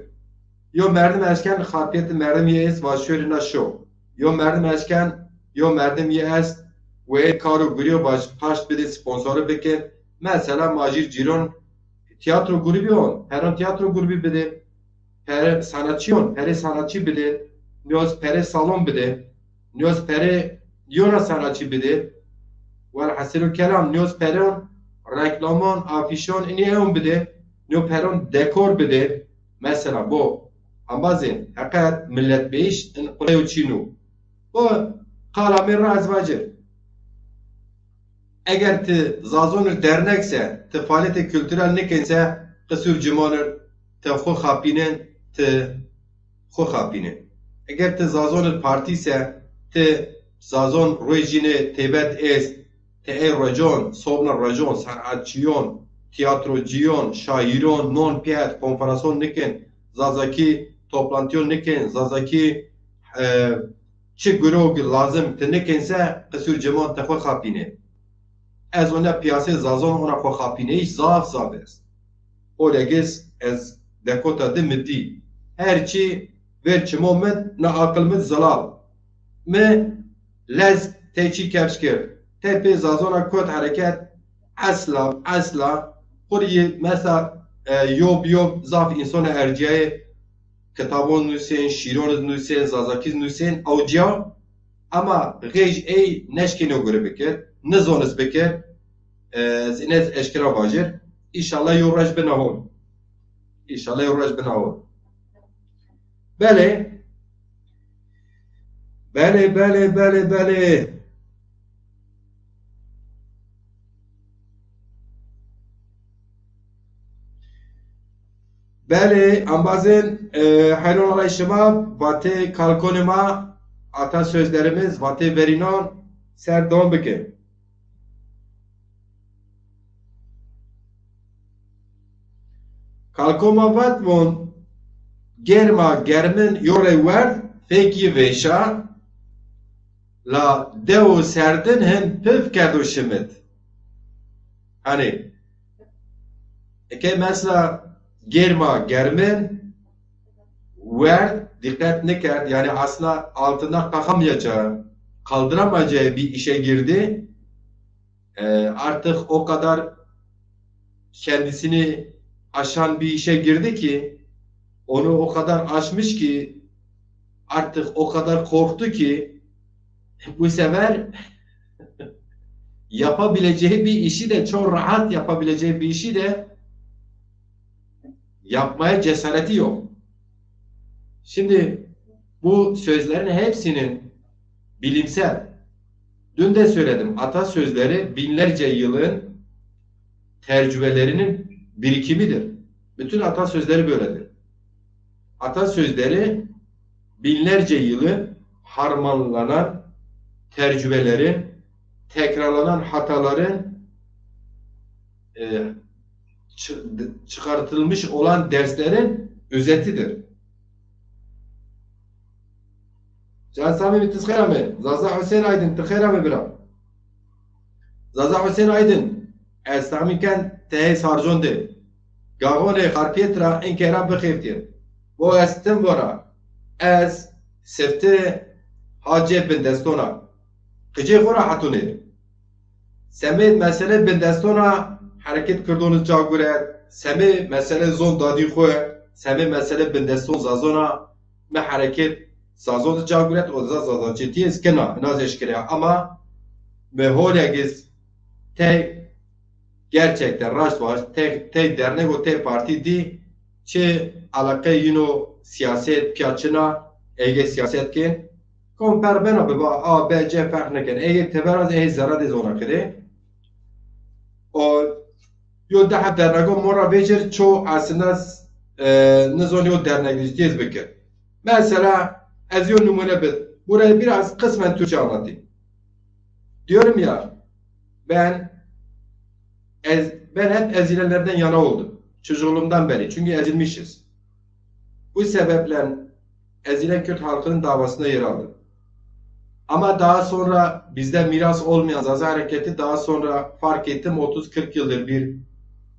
Yo merdim eşken Xarpêt'e merdim yê est va şorî na şo. Yo merdim eşken, yo merdim yê est wê kar û gurî yo vaj paşt bidê, sponsori bikin. Mesela ma jîr cîron tiyatro grubî on, peron tiyatro grubî bidê. Pere sanatçîyon, perê sanatçî bidê. Nîyoz perê salon bidê. Nîyoz perê yona sanatçî bidê. Welhasilul kelam, nîyoz peron reklamon, afîşon, inî ewn bidê. Nîyo peron dekor bidê. Mesela bo. Ambazên, heqet, milletbêyiş, in quleyo çîn o. Bu kalamê ra ez vacir. Eger ti zazonir dernek se, ti faaliyetê kulturel nikên se, qisur cimonir ti xwu xapînin, ti xwu xapînin. Eger ti zazonir partî se, ti zazon rojînê têbet êst, ti ey rocon, sobna rocon, sanatçîyon, tiyatrocîyon, şaîron, non pîyet, konferanson nikin, zazakî toplantîyon nikin, zazakî, e, çi gurog lazim ti nikin se, qisur cimon ti xwu xapînê. Ez ona piyasê zazon ona xwu xapîneyîş zaf zaf est. Olegis ez dekota di mi dî. Her çî ver çimo min, na aqil min zilal. Mi lez tey çî kepş kir. Tey pê zazona kot hereket esla, esla. Xwu rî mesela, e, yo bi yo zaf însona ercîyayê kitabon nusên, şîron iz nusên, zazakî iz nusên, awcîya. Ama xêj ey neşkêno gure bikir, nizon iz bikir. E, ez îne ez eşkera vajir. Înşallah yo roj bina hol. Înşallah yo roj bina hol. Belê. Belê, belê, belê, belê. Belê, ambazên, e, heyron alay şima, vatê kalkonê ma, atasözlerimiz, vatê verînan ser dewam bike. Kalko ma vat von, germa germin yo rey werd, fek yi vêşa, la dew û serdin hin pif kerdo şimit. Hani, eke mesela germa germin werd, dikkat nikerd, yani aslında altından kalkamayacağı, kaldıramayacağı bir işe girdi. E, artık o kadar kendisini aşan bir işe girdi ki, onu o kadar aşmış ki, artık o kadar korktu ki, bu sefer yapabileceği bir işi de, çok rahat yapabileceği bir işi de yapmaya cesareti yok. Şimdi bu sözlerin hepsinin bilimsel, dün de söyledim, atasözleri binlerce yılın tecrübelerinin birikimidir. Bütün atasözleri böyledir. Atasözleri binlerce yılın harmanlanan tecrübelerin, tekrarlanan hataların, e, çı-, çıkartılmış olan derslerin özetidir. Can Samî, ti xêr amê. Zaza Husên Aydın, ti xêr amê bira. Zaza Husên Aydın, ez tahmîn ken ti hê Sarcon de. Gaxonê Xarpêt ra inkê ra bixêftî. Bo ez tim vora. Ez sifte hacê bindestona. Qicê xo ra hetonê. Semê mesele bindestona hereket kirdon iz ca guret, semê mesele zon dadî xwu, semê mesele bindeston zazona mi hereket zazon iz ca guret, o za zazakîtî iz kena, ina ez eşkere ya. Ama mi holek iz tey gerçekten raşt vaj, tey, tey dernek û tey partî dî, çi eleqe yino siyaset, pîya çin a, ege siyaset kên, Komper bena biba, A, B, C ferq nêken. Ê yê teber az, ê zerre de zona kirê. O, yo daha dernego mora vecir ço aslında s-, e, nizon yo dernekleştî ez bikir. Mesela ez yo numune bid. Burayı biraz kısmen Türkçe anlatayım. Diyorum ya, ben ez, ben hep ezilenlerden yana oldum. Çocukluğumdan beri. Çünkü ezilmişiz. Bu sebeple ezilen Kürt halkının davasında yer aldım. Ama daha sonra bizde miras olmayan Zaza hareketi daha sonra fark ettim otuz kırk yıldır bir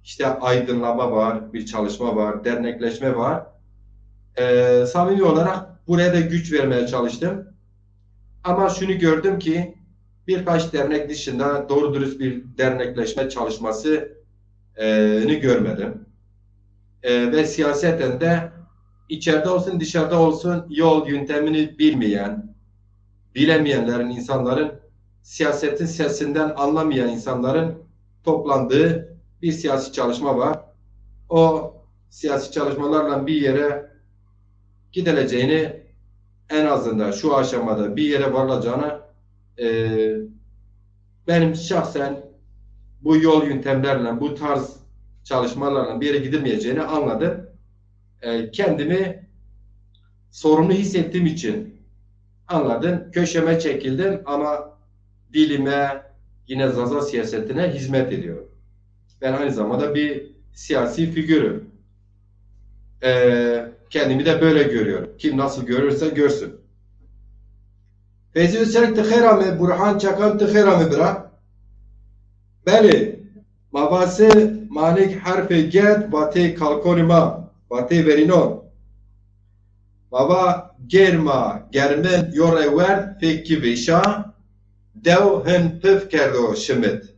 işte aydınlanma var, bir çalışma var, dernekleşme var. Ee, samimi olarak buraya da güç vermeye çalıştım. Ama şunu gördüm ki birkaç dernek dışında doğru dürüst bir dernekleşme çalışmasını görmedim. E, ve siyaseten de içeride olsun dışarıda olsun yol yöntemini bilmeyen, bilemeyenlerin, insanların, siyasetin sesinden anlamayan insanların toplandığı bir siyasi çalışma var. O siyasi çalışmalarla bir yere gidileceğini, en azından şu aşamada bir yere varılacağını, e, benim şahsen bu yol yöntemlerle, bu tarz çalışmalarla bir yere gidilmeyeceğini anladım. E, kendimi sorumlu hissettiğim için anladım. Köşeme çekildim ama bilime, yine Zaza siyasetine hizmet ediyorum. Ben aynı zamanda bir siyasi figürüm. E, kendimi de böyle görüyorum. Kim nasıl görürse görsün. Feyzi Özçelik, ti xêr amê. Burhan Çakan, ti xêr amê bira. Belê, ma va se manik herfê ged vatê kalkonê ma, vatê verînon. Ma va gêrma, germin yo rê werd fêk kî vêşa, dew hin pif kerdo şimit.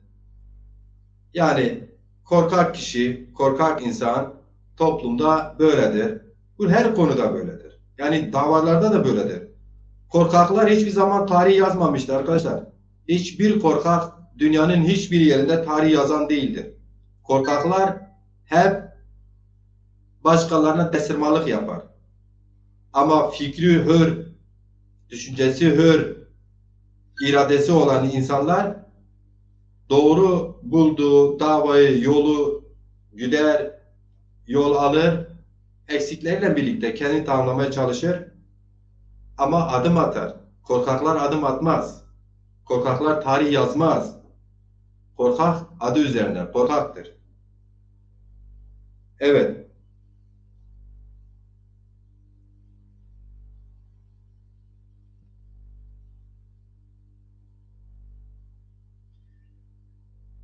Yani korkak kişi, korkak insan toplumda böyledir. Bu her konuda böyledir. Yani davalarda da böyledir. Korkaklar hiçbir zaman tarih yazmamıştır arkadaşlar. Hiçbir korkak dünyanın hiçbir yerinde tarih yazan değildir. Korkaklar hep başkalarına tesirmalık yapar. Ama fikri hür, düşüncesi hür, iradesi olan insanlar doğru bulduğu davayı, yolu güder, yol alır, eksikleriyle birlikte kendini tamamlamaya çalışır. Ama adım atar. Korkaklar adım atmaz. Korkaklar tarih yazmaz. Korkak adı üzerinde korkaktır. Evet.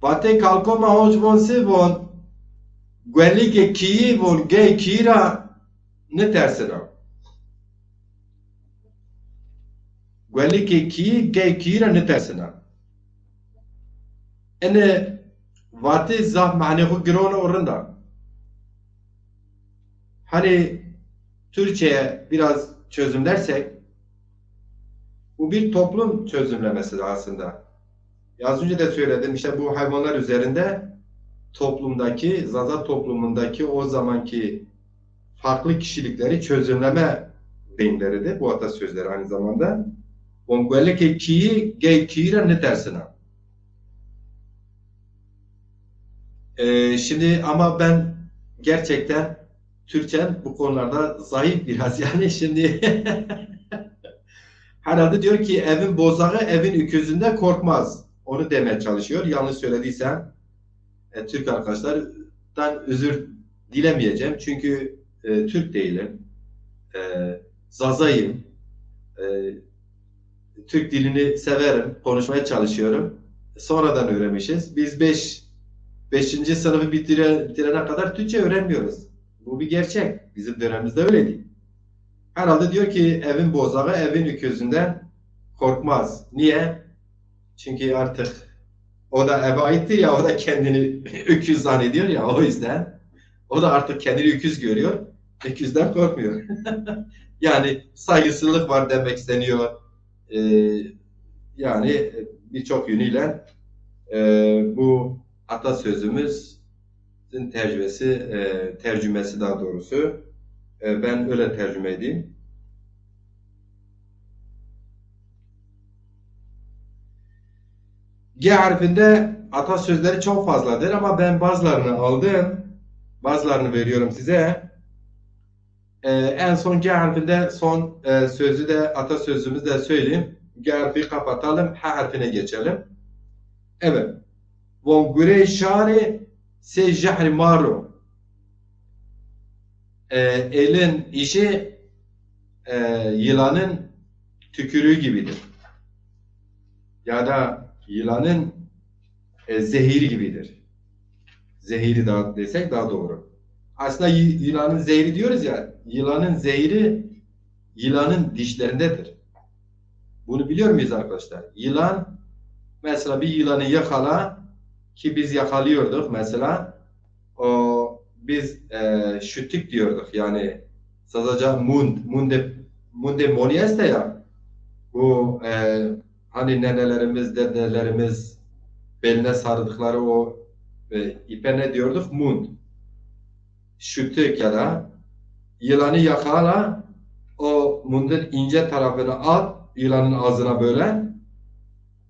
Vatê kalkon ma honc von se von, guelikê kîyî von gey kîyî ra nitersina. Guelikê kîyî gey kîyî ra nitersina. Ene vatê zaf manê xo giron o, rind a. Hani Türkçe'ye biraz çözümlersek, bu bir toplum çözümlemesidir aslında. Az önce de söyledim, işte bu hayvanlar üzerinde toplumdaki, Zaza toplumundaki o zamanki farklı kişilikleri çözümleme deyimleridir bu atasözleri aynı zamanda. Von guelikê kîyî gey kîyî ra nitersina. Ee, şimdi ama ben gerçekten Türkçem bu konularda zayıf biraz. Yani şimdi herhalde diyor ki evin bozağı evin öküzünden korkmaz. Onu demeye çalışıyor. Yanlış söylediysem e, Türk arkadaşlardan özür dilemeyeceğim. Çünkü e, Türk değilim. E, Zazayım. E, Türk dilini severim. Konuşmaya çalışıyorum. Sonradan öğrenmişiz. Biz beş, beşinci sınıfı bitire-, bitirene kadar Türkçe öğrenmiyoruz. Bu bir gerçek. Bizim dönemimizde öyleydi. Herhalde diyor ki evin bozağı evin öküzünden korkmaz. Niye? Çünkü artık o da eve aittir ya, o da kendini öküz zannediyor ya, o yüzden o da artık kendini öküz görüyor. Öküzden korkmuyor. Yani saygısızlık var demek isteniyor. Ee, yani birçok yönüyle e, bu atasözümüzün tercümesi, e, tercümesi daha doğrusu. E, ben öyle tercüme edeyim. G harfinde atasözleri çok fazladır ama ben bazılarını aldım. Bazılarını veriyorum size. Ee, en son G harfinde son e, sözü de, atasözümüzü de söyleyeyim. G harfi kapatalım, H harfine geçelim. Evet. Von gurey şari se jehri maro. Ee, elin işi e, yılanın tükürüğü gibidir. Ya da yılanın e, zehiri gibidir. Zehiri daha desek daha doğru. Aslında y- yılanın zehri diyoruz ya, yılanın zehri yılanın dişlerindedir. Bunu biliyor muyuz arkadaşlar? Yılan, mesela bir yılanı yakala ki biz yakalıyorduk mesela. O biz e, şütük diyorduk yani Zazaca mund, munde, munde moni este ya. Bu e, hani nenelerimiz, dedelerimiz beline sardıkları o e, ipe ne diyorduk? Mund. Şütük ya da yılanı yakala, o mundun ince tarafını at yılanın ağzına böyle.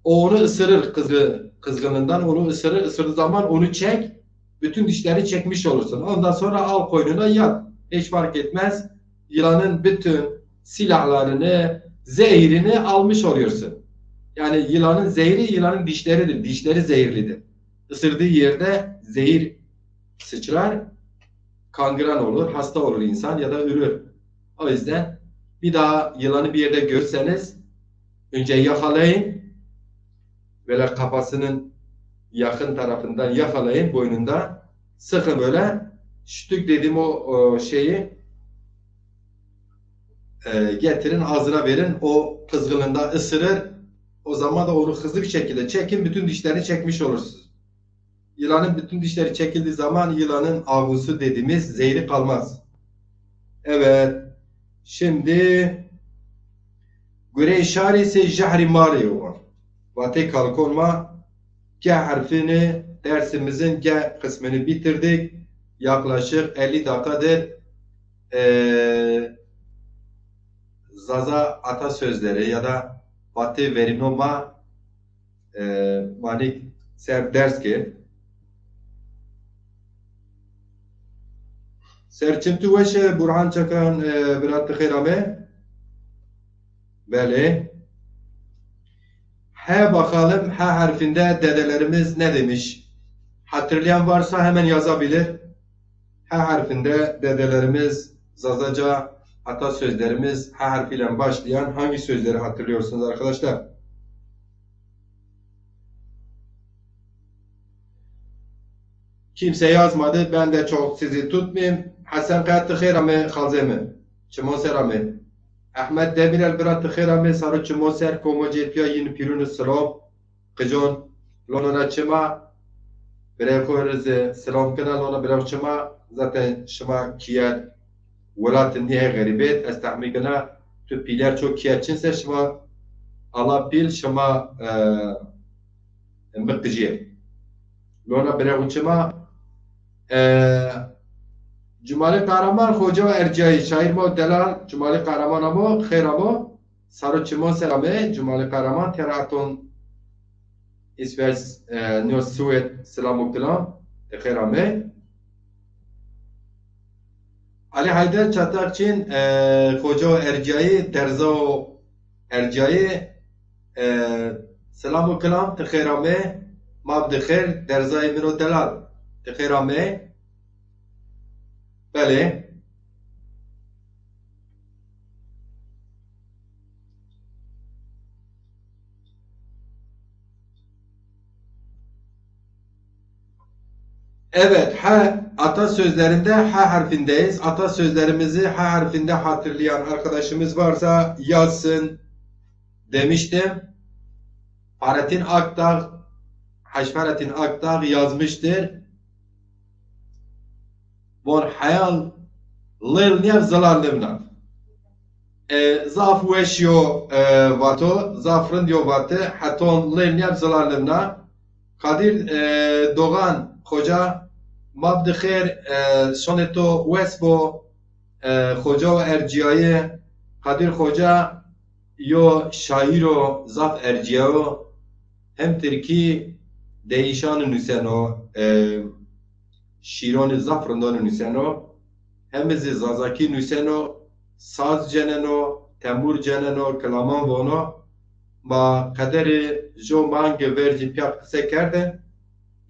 O onu ısırır kızı, kızgınından onu ısırır, ısırdığı zaman onu çek, bütün dişleri çekmiş olursun. Ondan sonra al koynuna yat. Hiç fark etmez. Yılanın bütün silahlarını, zehirini almış oluyorsun. Yani yılanın zehri yılanın dişleridir. Dişleri zehirlidir. Isırdığı yerde zehir sıçrar, kangren olur, hasta olur insan ya da ölür. O yüzden bir daha yılanı bir yerde görseniz önce yakalayın, böyle kafasının yakın tarafından yakalayın boynunda. Sıkın böyle. Şütük dediğim o, o şeyi e, getirin ağzına verin. O kızgınlığında ısırır. O zaman da onu hızlı bir şekilde çekin. Bütün dişlerini çekmiş olursunuz. Yılanın bütün dişleri çekildiği zaman yılanın avusu dediğimiz zehri kalmaz. Evet. Şimdi gurey şari se jehri mari o. Vatê kalkon ma G harfini dersimizin G kısmını bitirdik. Yaklaşık elli dakikadır e, Zaza atasözleri ya da vatê verîno ma e, manî ser ders kir. Ser çim tu weş e, Burhan Çakan, e, bira ti xêr ame. Belê. He bakalım, H harfinde dedelerimiz ne demiş? Hatırlayan varsa hemen yazabilir. H harfinde dedelerimiz, Zazaca atasözlerimiz H harfiyle başlayan hangi sözleri hatırlıyorsunuz arkadaşlar? Kimse yazmadı. Ben de çok sizi tutmayayım. Hasan Kaya, ti xêr ame xalzê mi. Çimon ser ame. Ahmet Demirel, bira ti xêr ame. Saro çimon ser, komo cê piya yin pirûn û silom. Qicon, lona çima. Birê xo rê zî silom kena, lona birê xo çima. Zaten şima kîyer welatê nî, hey xerîbêt. Ez tehmîn kena tu pîler çok kîyer çin se, şima ala pîl, şima e, mi qicîye. Lona birê xo çima. E, Cumali Kahraman, Xoca Erciyayî, şaîr ma delal, Cumali Kahraman amo, xêr amo. Saro çimon ser ame, Cumali Kahraman, tera ton İsveç, e, nîyo Swêd, silam û kilam, ti xêr ame. Ali Hayder Çatakçîn, e, Xoca Erciyayî, derza o Erciyayî, e, silam û kilam, ti xêr ame, ma bi di xêr, derzayê min o delal, ti xêr ame. Belê. Evet, H, atasözlerinde H harfindeyiz. Atasözlerimizi H harfinde hatırlayan arkadaşımız varsa yazsın demiştim. Fahrettin Akdağ, Hacı Fahrettin Akdağ yazmıştır. Von heyal lêl nîya, zilar nimna. E, zaf weş yo, e, vato, zaf rind yo vate, heton lêl nîya, zilar nimna. Kadir, e, Doğan Xoca, ma bi di xêr, e, şonê to wes bo, e, Xoca o Erciyayî, Kadir Xoca yo şaîr o, zaf ercîyayo, hem tirkî deyîşanî nuseno, e, şîronî zaf rindonî nuseno. hemi zî zazakî nuseno, saz ceneno, temur ceneno, kilaman vono. Ma qederê jo mangê vercî pîya qise kerdin.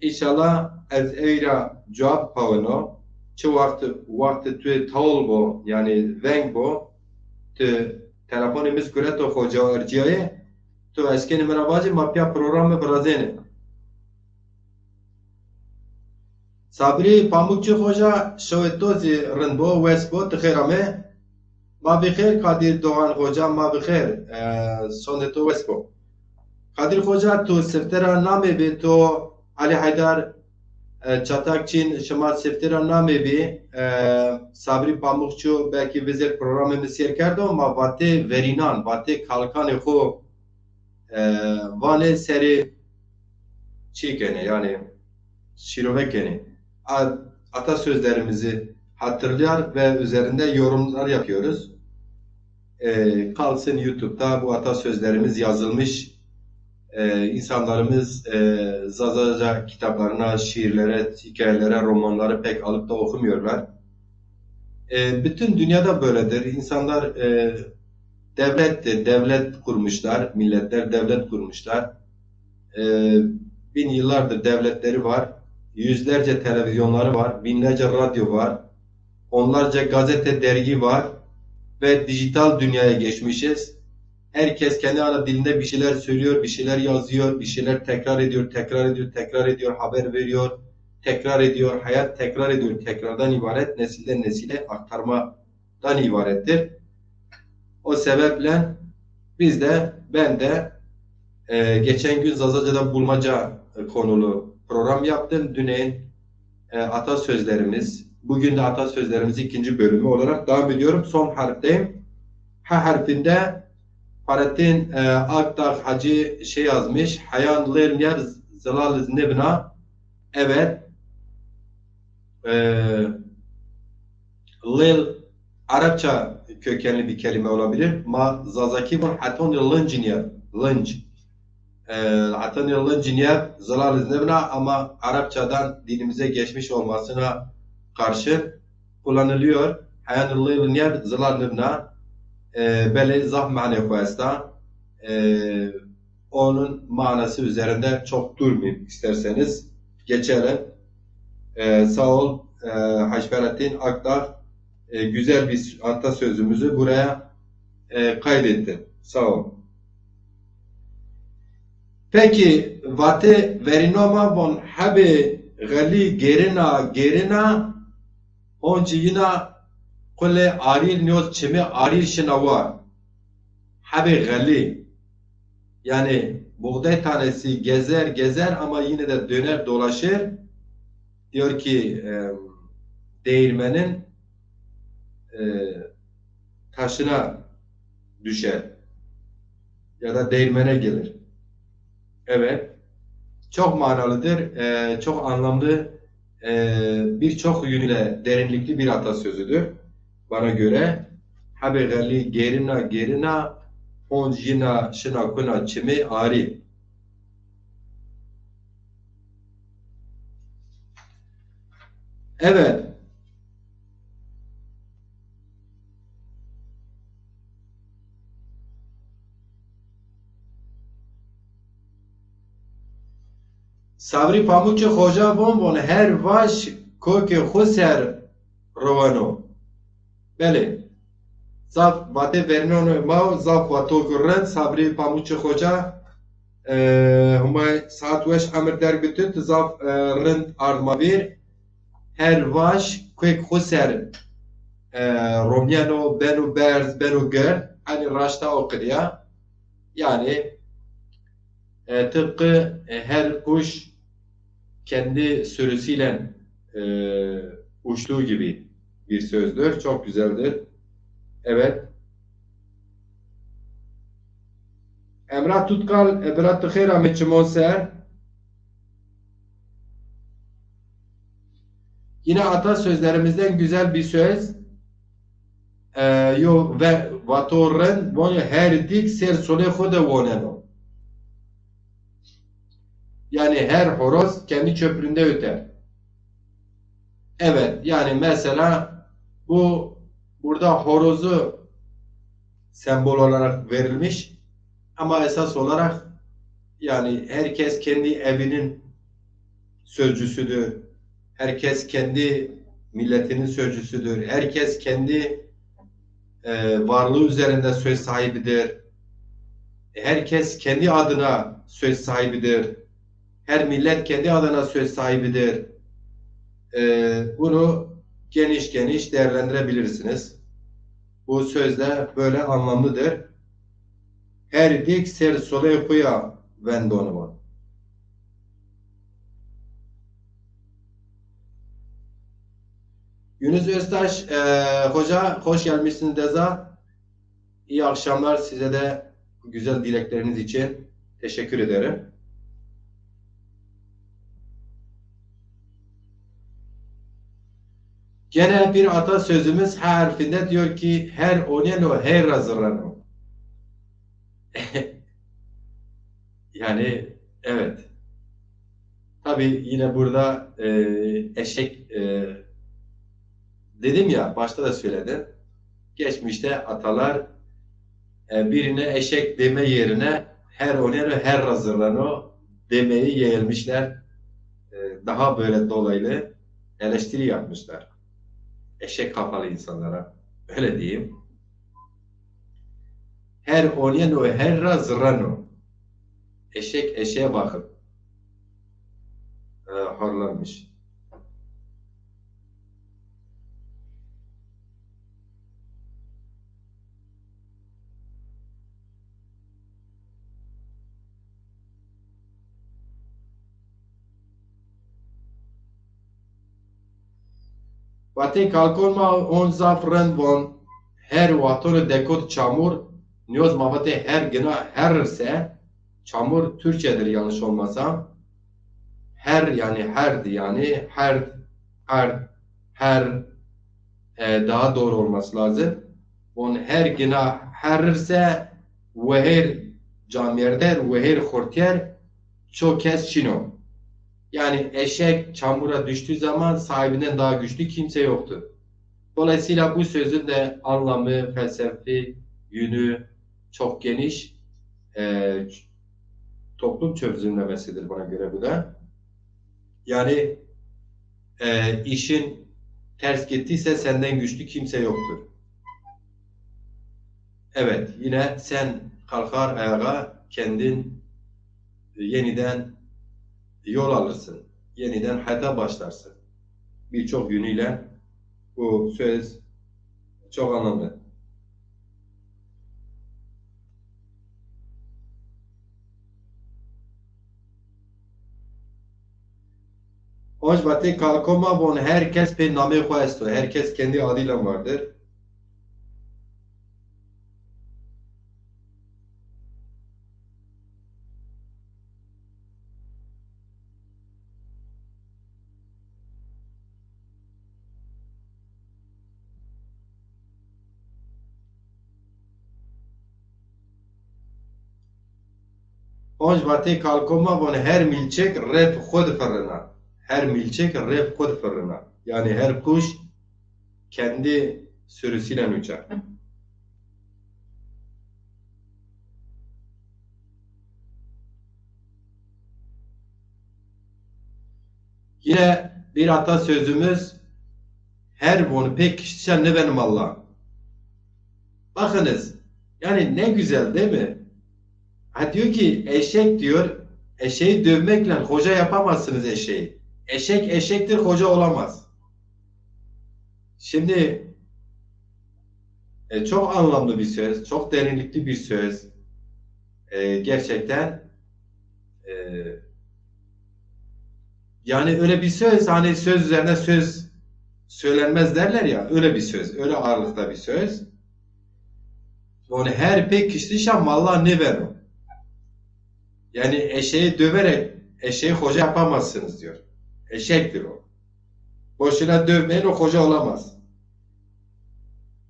Înşallah ez ey ra cewab pawino. Çi waxt, wextê tu tol bo, yanî veng bo, tu telefonê mi zî gureto xoca ercîyayê, tu eşkenê mi ra vajê, ma pîya programe virazênê. Sabrî Pamukçî Xoca, şewê to zî rind bo, wes bo, ti xêr amê. Ma bi xêr Kadir Doğan Xoca, ma bi xêr, e, sondê to wes bo. Kadir Xoca, tu sifte ra namê bî, to Ali Haydar, e, Çatakçîn, şima sifte ra namê bî, e, Sabrî Pamukçî, belkî vizêr programê mi sêr kerdo, ma vatê verînan, vatê kalikanê xo, e, vanê serê çî kenê, yanî şîrove kenê. A-, atasözlerimizi hatırlıyor ve üzerinde yorumlar yapıyoruz. E, kalsın YouTube'da bu atasözlerimiz yazılmış. E, insanlarımız, e, Zazaca kitaplarına, şiirlere, hikayelere, romanları pek alıp da okumuyorlar. E, bütün dünyada böyledir. İnsanlar, e, devlettir, devlet kurmuşlar, milletler devlet kurmuşlar. E, bin yıllardır devletleri var, yüzlerce televizyonları var, binlerce radyo var, onlarca gazete, dergi var ve dijital dünyaya geçmişiz. Herkes kendi ana dilinde bir şeyler söylüyor, bir şeyler yazıyor, bir şeyler tekrar ediyor, tekrar ediyor, tekrar ediyor, haber veriyor, tekrar ediyor. Hayat tekrar ediyor, tekrardan ibaret, nesilden nesile aktarmadan ibarettir. O sebeple biz de, ben de, e, geçen gün Zazaca'da bulmaca, e, konulu program yaptım. Düneyin, e, atasözlerimiz, bugün de atasözlerimiz ikinci bölümü olarak devam ediyorum. Son harfteyim. H harfinde Fahrettin, e, Akdağ Hacı şey yazmış. Heyan lêl nîyad zilal iz nêbina. Evet. E, lêl Arapça kökenli bir kelime olabilir. Ma Zazaki von hetonî lınc nîyad. Lınc. E, hetonî lınc nîyad zilal iz nêbina ama Arapçadan dilimize geçmiş olmasına karşı kullanılıyor. Heyan lêl nîyad zilal nêbina. E, belê zaf mane xo esta. E, onun manası üzerinde çok durmayayım isterseniz. Geçelim. E, sağ ol, e, Hacı Fahrettin Akdağ. E, güzel bir atasözümüzü buraya, e, kaydettin. Sağ ol. Peki, vatê verîno ma von hebê xelî gêrina, gêrina, honcî yina qulê arîr nîyoz çimê arîr şina war. Hebê xelî. Yani buğday tanesi gezer gezer ama yine de döner dolaşır. Diyor ki, e, değirmenin, e, taşına düşer ya da değirmene gelir. Evet, çok manalıdır, e, çok anlamlı, e, birçok yönüyle derinlikli bir atasözüdür bana göre. Hebê xelî gêrina gêrina, honc yina şina kuna çimê arî. Evet. Sabrî Pamukçî Xoca von von her vaş kokê xo ser roweno. Belê. Zaf vatê verînonê ma o, zaf vato rind, Sabrî Pamukçî Xoca, e, Humay saet weş emir derg bito, tu zaf, e, rind ard ma vîr. Her vaş kuek xo ser, e, romyeno, beno berz, beno gird, hanî raşta o qirîya. Yani, e, tıpkı, e, her kuş kendi sürüsüyle, e, uçtuğu gibi bir sözdür. Çok güzeldir. Evet. Emrah Tutkal, e, bira tu xêr amê çimon ser. Yine atasözlerimizden güzel bir söz. E, yo ve vato rind, von her dik ser solê xo de woneno. Yani her horoz kendi çöplüğünde öter. Evet, yani mesela Bu burada horozu sembol olarak verilmiş ama esas olarak yani herkes kendi evinin sözcüsüdür. Herkes kendi milletinin sözcüsüdür. Herkes kendi e, varlığı üzerinde söz sahibidir. Herkes kendi adına söz sahibidir. Her millet kendi adına söz sahibidir. E, bunu geniş geniş değerlendirebilirsiniz. Bu söz de böyle anlamlıdır. Her dik ser solê xo ya vendonima. Yunus Öztaş, e, hoca, hoş gelmişsiniz deza. İyi akşamlar size de, güzel dilekleriniz için teşekkür ederim. Gene bir atasözümüz H harfinde diyor ki, her oneno her ra zırreno. Yani, evet. Tabii yine burada e, eşek e, dedim ya, başta da söyledim. Geçmişte atalar e, birine eşek deme yerine her oneno her ra zırreno demeyi yeğilmişler. E, daha böyle dolaylı eleştiri yapmışlar. Eşek kafalı insanlara. Öyle diyeyim. Her oneno her ra zırreno. Eşek eşeğe bakıp e, horlanmış. Vatê kalkon ma on zaf rind von, her wextonu dekot çamur, nîyoz ma vatê her gina herr se, çamur Türkçedir yanlış olmasam. Her yani herd yani herd, herd, her, e, daha doğru olması lazım. Von her gina herr se, wehêr camêrder, wehêr xurtyer, çok kes çino. Yani eşek çamura düştüğü zaman sahibinden daha güçlü kimse yoktur. Dolayısıyla bu sözün de anlamı, felsefi yönü çok geniş. E, ç-, toplum çözümlemesidir bana göre bu da. Yani e, işin ters gittiyse senden güçlü kimse yoktur. Evet, yine sen kalkar ayağa, kendin yeniden yol alırsın, yeniden hayata başlarsın. Birçok yönüyle bu söz çok anlamlı. Onc vatê kalko ma von her kes pê namê xo esto. Her kes kendi adıyla vardır. Onc vatê kalko ma von her milçek rep xo di firrina. Her milçek rep xo di firrina. Yani her kuş kendi sürüsüyle uçar. Yine bir atasözümüz, her vonu pê kiştişen nêbeno malla. Bakınız, yani ne güzel değil mi? Ha, diyor ki eşek diyor, eşeği dövmekle hoca yapamazsınız eşeği. Eşek eşektir, hoca olamaz. Şimdi e, çok anlamlı bir söz, çok derinlikli bir söz. E, gerçekten e, yani öyle bir söz, hani söz üzerine söz söylenmez derler ya, öyle bir söz, öyle ağırlıkta bir söz. Yani her pê kiştişen malla nêbeno. Yani eşeği döverek eşeği hoca yapamazsınız diyor. Eşektir o. Boşuna dövmeyin, o hoca olamaz.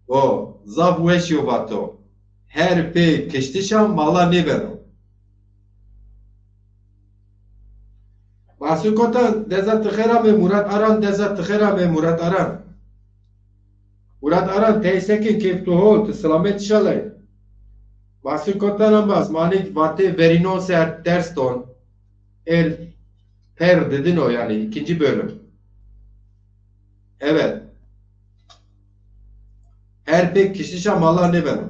O zaf weş yo vato. Her pê kiştişen malla nêbeno. Masum Kotan, deza ti xêr amê, Murat Aran, deza ti xêr amê, Murat Aran. Murat Aran, tey sekin, keyf tu hol, tu selamet inşallah. Mahsun Kotan Ambaz, ma nî vatê verînon ser ders don. Er per dedin o yani, ikinci bölüm. Evet. Her pek kişişa mala nêbeno.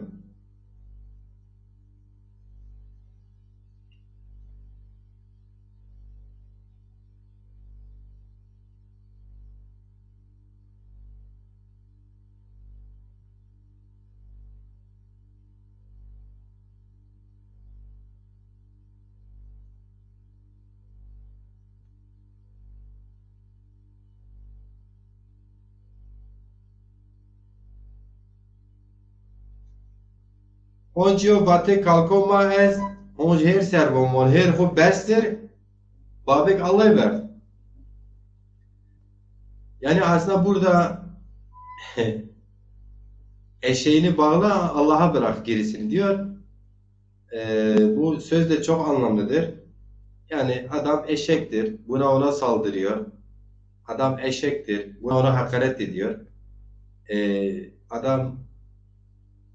Honcîyo vatê kalko ma ez, honc hêr ser von, von hêr xo bestir, babek Allay verd. Yani aslında burada eşeğini bağla, Allah'a bırak gerisini diyor. Ee, bu söz de çok anlamlıdır. Yani adam eşektir, buna ona saldırıyor. Adam eşektir, buna ona hakaret ediyor. Ee, adam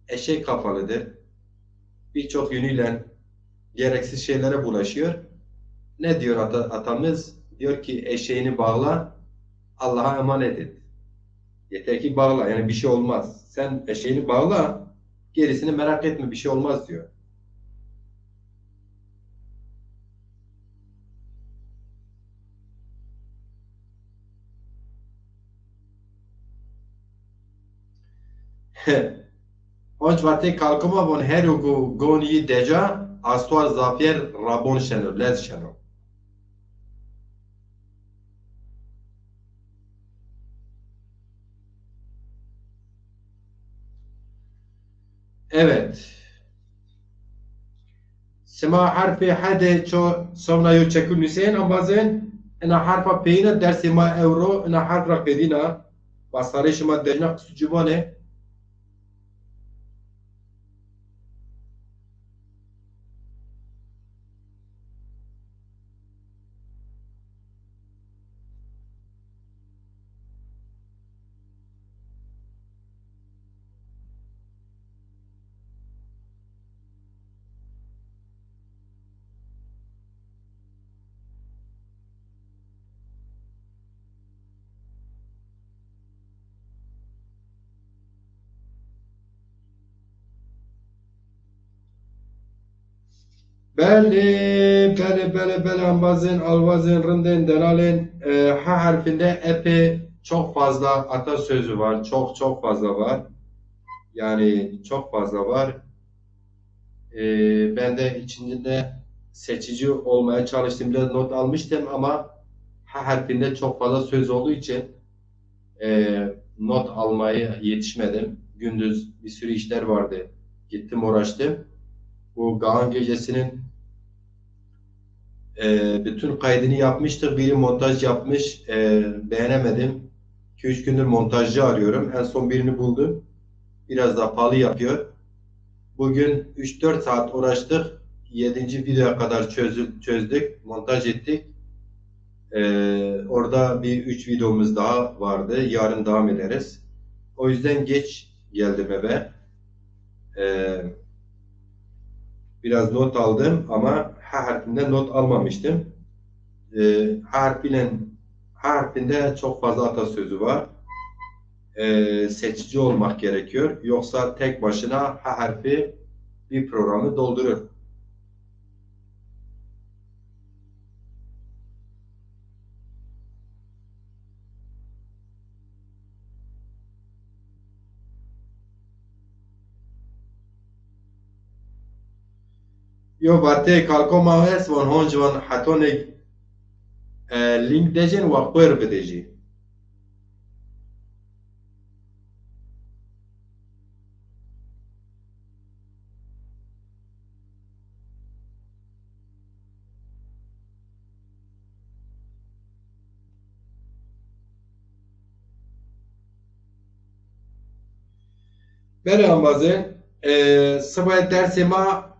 eşek kafalıdır. Birçok yönüyle gereksiz şeylere bulaşıyor. Ne diyor ata-, atamız? Diyor ki, "Eşeğini bağla, Allah'a emanet et." Yeter ki bağla, yani bir şey olmaz. Sen eşeğini bağla, gerisini merak etme, bir şey olmaz diyor. Onc vatê kalkoma von her ugu gon yi deca, astuar zafyer rabon şeno, lez şeno. Evet. Sima herfê he de ço somna yo çekû nusên, ambazên, ina herfa peyîna dersê ma ewro, ina herf ra qedîna, basarê şima dejna qisû ciwanê. Belê, belê, belê, belê, ambazên, alvazên, rindên, delalên, e, H harfinde epey çok fazla atasözü var. Çok, çok fazla var. Yani çok fazla var. E, ben de içinde seçici olmaya çalıştım. Biraz not almıştım ama H harfinde çok fazla söz olduğu için e, not almayı yetişmedim. Gündüz bir sürü işler vardı. Gittim, uğraştım. Bu Gahan Gecesi'nin, e, bütün kaydını yapmıştık. Biri montaj yapmış, e, beğenemedim. İki üç gündür montajcı arıyorum. En son birini buldum. Biraz da pahalı yapıyor. Bugün üç dört saat uğraştık. Yedinci videoya kadar çözü-, çözdük, montaj ettik. Ee, orada bir üç videomuz daha vardı. Yarın devam ederiz. O yüzden geç geldim eve. Ee, biraz not aldım ama H harfinde not almamıştım. Ee, H harfiyle, H harfinde çok fazla atasözü var. Ee, seçici olmak gerekiyor. Yoksa tek başına H harfi bir programı doldurur. Yo vatê kalko ma est von honc von hetonê, e, link dejên wa quêr bidejî. Belê ambazên, e, sibay dersê ma,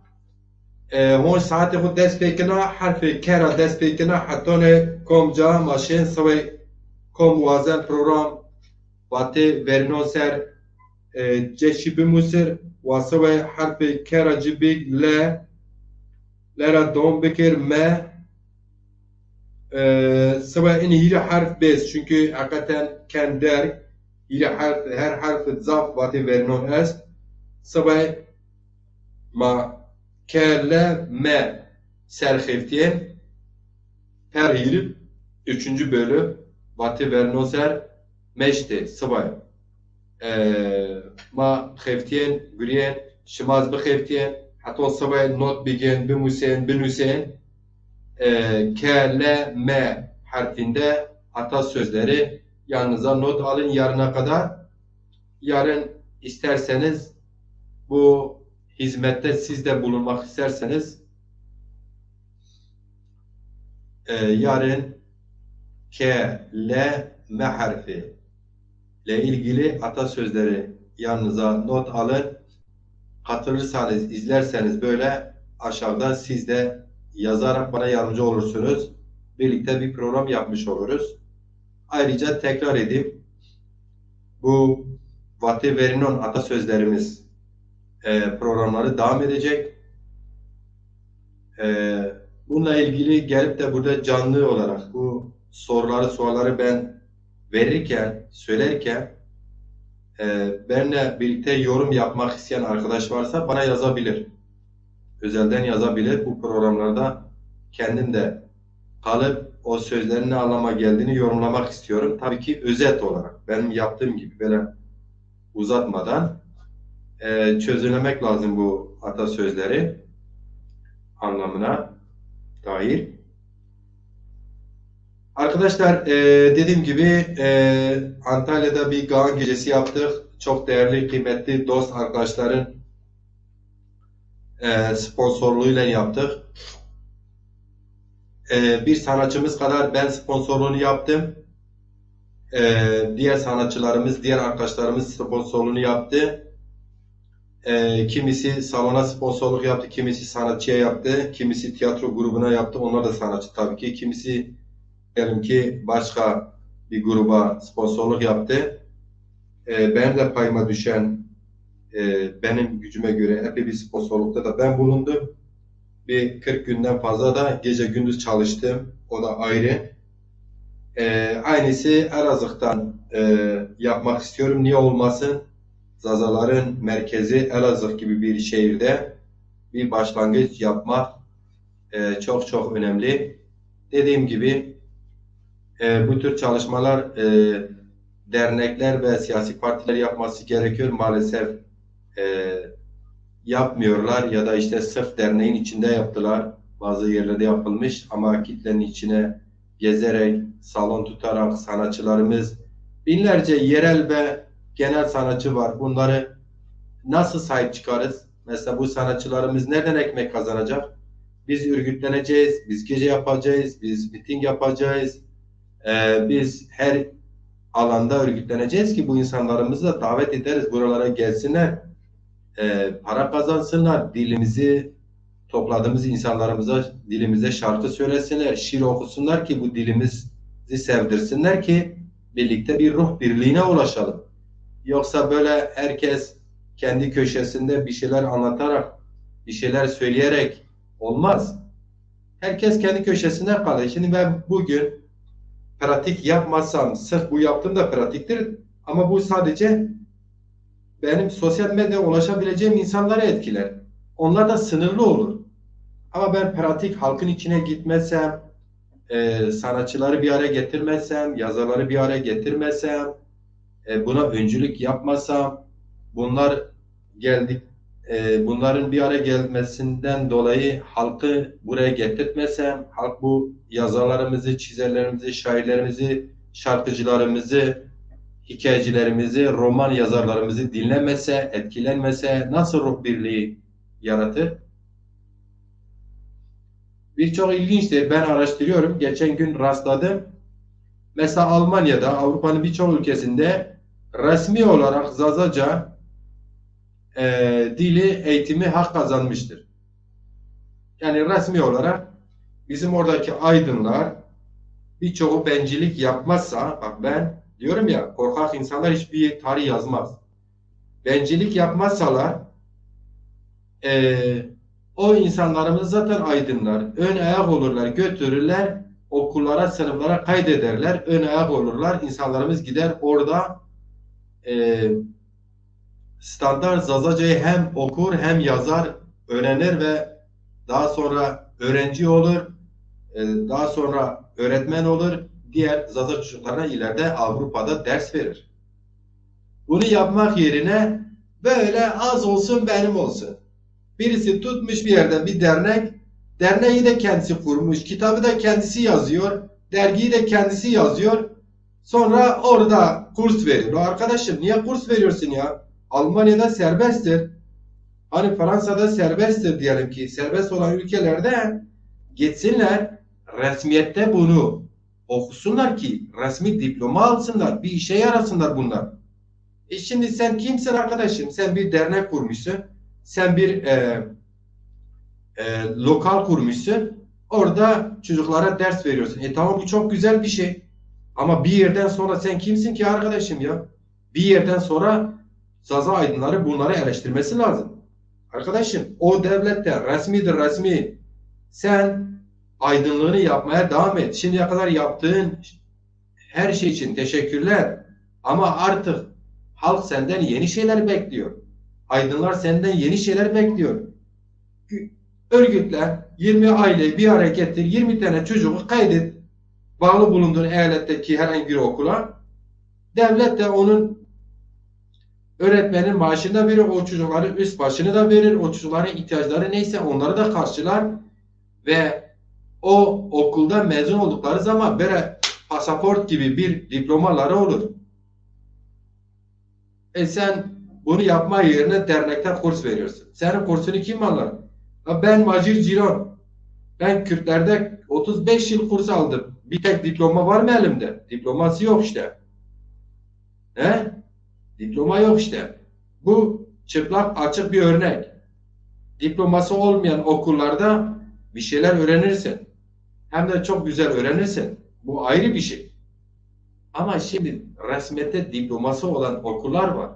e, honc saetê xo dest pê kena, herfê K ra dest pê kena, hetonê kom ca ma şên sibay kom wazen program, vatê verînon ser, E, ceşî bimusir, wa seba herfê ke ra ci big le, le ra dom bikir me. E, seba ini hîrê herf bês, çünkü heqeten ken derg, hîrê herf, her herf zaf vatê verinon est. Seba ma ke le me ser xeftiyên, per hîrî, üçüncü bölü, vatê verinon ser meştê, sibay. E, ma xeftiyên, guriyên, şima ez bixeftiyên, heta sibay not bigên, bimusên, binusên. E, ke, le, me herfinde atasözleri yanınıza not alın yarına kadar. Yarın isterseniz bu hizmette siz de bulunmak isterseniz, e, yarın ke, le, me harfi ile ilgili atasözleri yanınıza not alın. Katılırsanız, izlerseniz böyle aşağıda siz de yazarak bana yardımcı olursunuz. Birlikte bir program yapmış oluruz. Ayrıca tekrar edeyim. Bu vatê verinon atasözlerimiz, e, programları devam edecek. E, bununla ilgili gelip de burada canlı olarak bu soruları, sualleri ben verirken, söylerken, e, benimle birlikte yorum yapmak isteyen arkadaş varsa bana yazabilir. Özelden yazabilir. Bu programlarda kendim de kalıp o sözlerin ne anlama geldiğini yorumlamak istiyorum. Tabii ki özet olarak, benim yaptığım gibi böyle uzatmadan, e, çözümlemek lazım bu atasözleri anlamına dair. Arkadaşlar, e, dediğim gibi, e, Antalya'da bir Kaan gecesi yaptık. Çok değerli, kıymetli dost arkadaşların, e, sponsorluğuyla yaptık. E, bir sanatçımız kadar ben sponsorluğunu yaptım. E, diğer sanatçılarımız, diğer arkadaşlarımız sponsorluğunu yaptı. E, kimisi salona sponsorluk yaptı, kimisi sanatçıya yaptı, kimisi tiyatro grubuna yaptı. Onlar da sanatçı tabii ki. Kimisi diyelim ki başka bir gruba sponsorluk yaptı. E, benim de payıma düşen, e, benim gücüme göre epey bir sponsorlukta da ben bulundum. Bir kırk günden fazla da gece gündüz çalıştım. O da ayrı. E, aynısı Elazığ'dan, e, yapmak istiyorum. Niye olmasın? Zazaların merkezi Elazığ gibi bir şehirde bir başlangıç yapmak, e, çok çok önemli. Dediğim gibi, e, bu tür çalışmalar, e, dernekler ve siyasi partiler yapması gerekiyor. Maalesef, e, yapmıyorlar ya da işte sırf derneğin içinde yaptılar. Bazı yerlerde yapılmış ama kitlenin içine gezerek, salon tutarak sanatçılarımız, binlerce yerel ve genel sanatçı var. Bunları nasıl sahip çıkarız? Mesela bu sanatçılarımız nereden ekmek kazanacak? Biz örgütleneceğiz, biz gece yapacağız, biz miting yapacağız. Ee, biz her alanda örgütleneceğiz ki bu insanlarımızı da davet ederiz, buralara gelsinler, e, para kazansınlar, dilimizi topladığımız insanlarımıza, dilimize şarkı söylesinler, şiir okusunlar ki bu dilimizi sevdirsinler ki birlikte bir ruh birliğine ulaşalım. Yoksa böyle herkes kendi köşesinde bir şeyler anlatarak, bir şeyler söyleyerek olmaz. Herkes kendi köşesinde kalır. Şimdi ben bugün pratik yapmasam, sırf bu yaptığım da pratiktir. Ama bu sadece benim sosyal medyada ulaşabileceğim insanları etkiler. Onlar da sınırlı olur. Ama ben pratik halkın içine gitmezsem, e, sanatçıları bir araya getirmezsem, yazarları bir araya getirmezsem, e, buna öncülük yapmasam, bunlar geldik, e, bunların bir araya gelmesinden dolayı halkı buraya getirtmesem, halk bu yazarlarımızı, çizerlerimizi, şairlerimizi, şarkıcılarımızı, hikayecilerimizi, roman yazarlarımızı dinlemese, etkilenmese nasıl ruh birliği yaratır? Birçok ilginçtir. Ben araştırıyorum. Geçen gün rastladım. Mesela Almanya'da, Avrupa'nın birçok ülkesinde resmi olarak Zazaca, e, dili eğitimi hak kazanmıştır. Yani resmi olarak bizim oradaki aydınlar birçoğu bencillik yapmazsa, bak ben diyorum ya, korkak insanlar hiçbir tarih yazmaz. bencillik yapmazsalar, e, o insanlarımız zaten aydınlar, ön ayak olurlar, götürürler, okullara, sınıflara kaydederler, ön ayak olurlar. İnsanlarımız gider orada, e, standart Zazacayı hem okur hem yazar, öğrenir ve daha sonra öğrenci olur, e, daha sonra öğretmen olur, diğer Zaza çocuklarına ileride Avrupa'da ders verir. Bunu yapmak yerine böyle az olsun benim olsun. Birisi tutmuş bir yerde bir dernek, derneği de kendisi kurmuş, kitabı da kendisi yazıyor, dergiyi de kendisi yazıyor. Sonra orada kurs veriyor. Arkadaşım, niye kurs veriyorsun ya? Almanya'da serbesttir. Hani Fransa'da serbesttir diyelim ki. Serbest olan ülkelerde geçsinler, resmiyette bunu okusunlar ki resmi diploma alsınlar, bir işe yarasınlar bunlar. E şimdi sen kimsin arkadaşım? Sen bir dernek kurmuşsun. Sen bir, e, e, lokal kurmuşsun. Orada çocuklara ders veriyorsun. E tamam, bu çok güzel bir şey. Ama bir yerden sonra sen kimsin ki arkadaşım ya? Bir yerden sonra Zaza aydınları bunları eleştirmesi lazım. Arkadaşım, o devlette resmidir resmi. Sen aydınlığını yapmaya devam et. Şimdiye kadar yaptığın her şey için teşekkürler. Ama artık halk senden yeni şeyler bekliyor. Aydınlar senden yeni şeyler bekliyor. Örgütle, yirmi aileyi bir araya getir, yirmi tane çocuğu kaydet. Bağlı bulunduğun eyaletteki herhangi bir okula. Devlet de onun öğretmenin maaşını da verir, o çocukların üst başını da verir, o çocukların ihtiyaçları neyse onları da karşılar ve o okulda mezun oldukları zaman böyle pasaport gibi bir diplomaları olur. E sen bunu yapma yerine dernekte kurs veriyorsun. Senin kursunu kim alır? Ya ben Macir Ciran, ben Kürtlerde otuz beş yıl kurs aldım. Bir tek diploma var mı elimde? Diploması yok işte. He? Diploma yok işte. Bu çıplak, açık bir örnek. Diploması olmayan okullarda bir şeyler öğrenirsin. Hem de çok güzel öğrenirsin. Bu ayrı bir şey. Ama şimdi resmiyette diploması olan okullar var.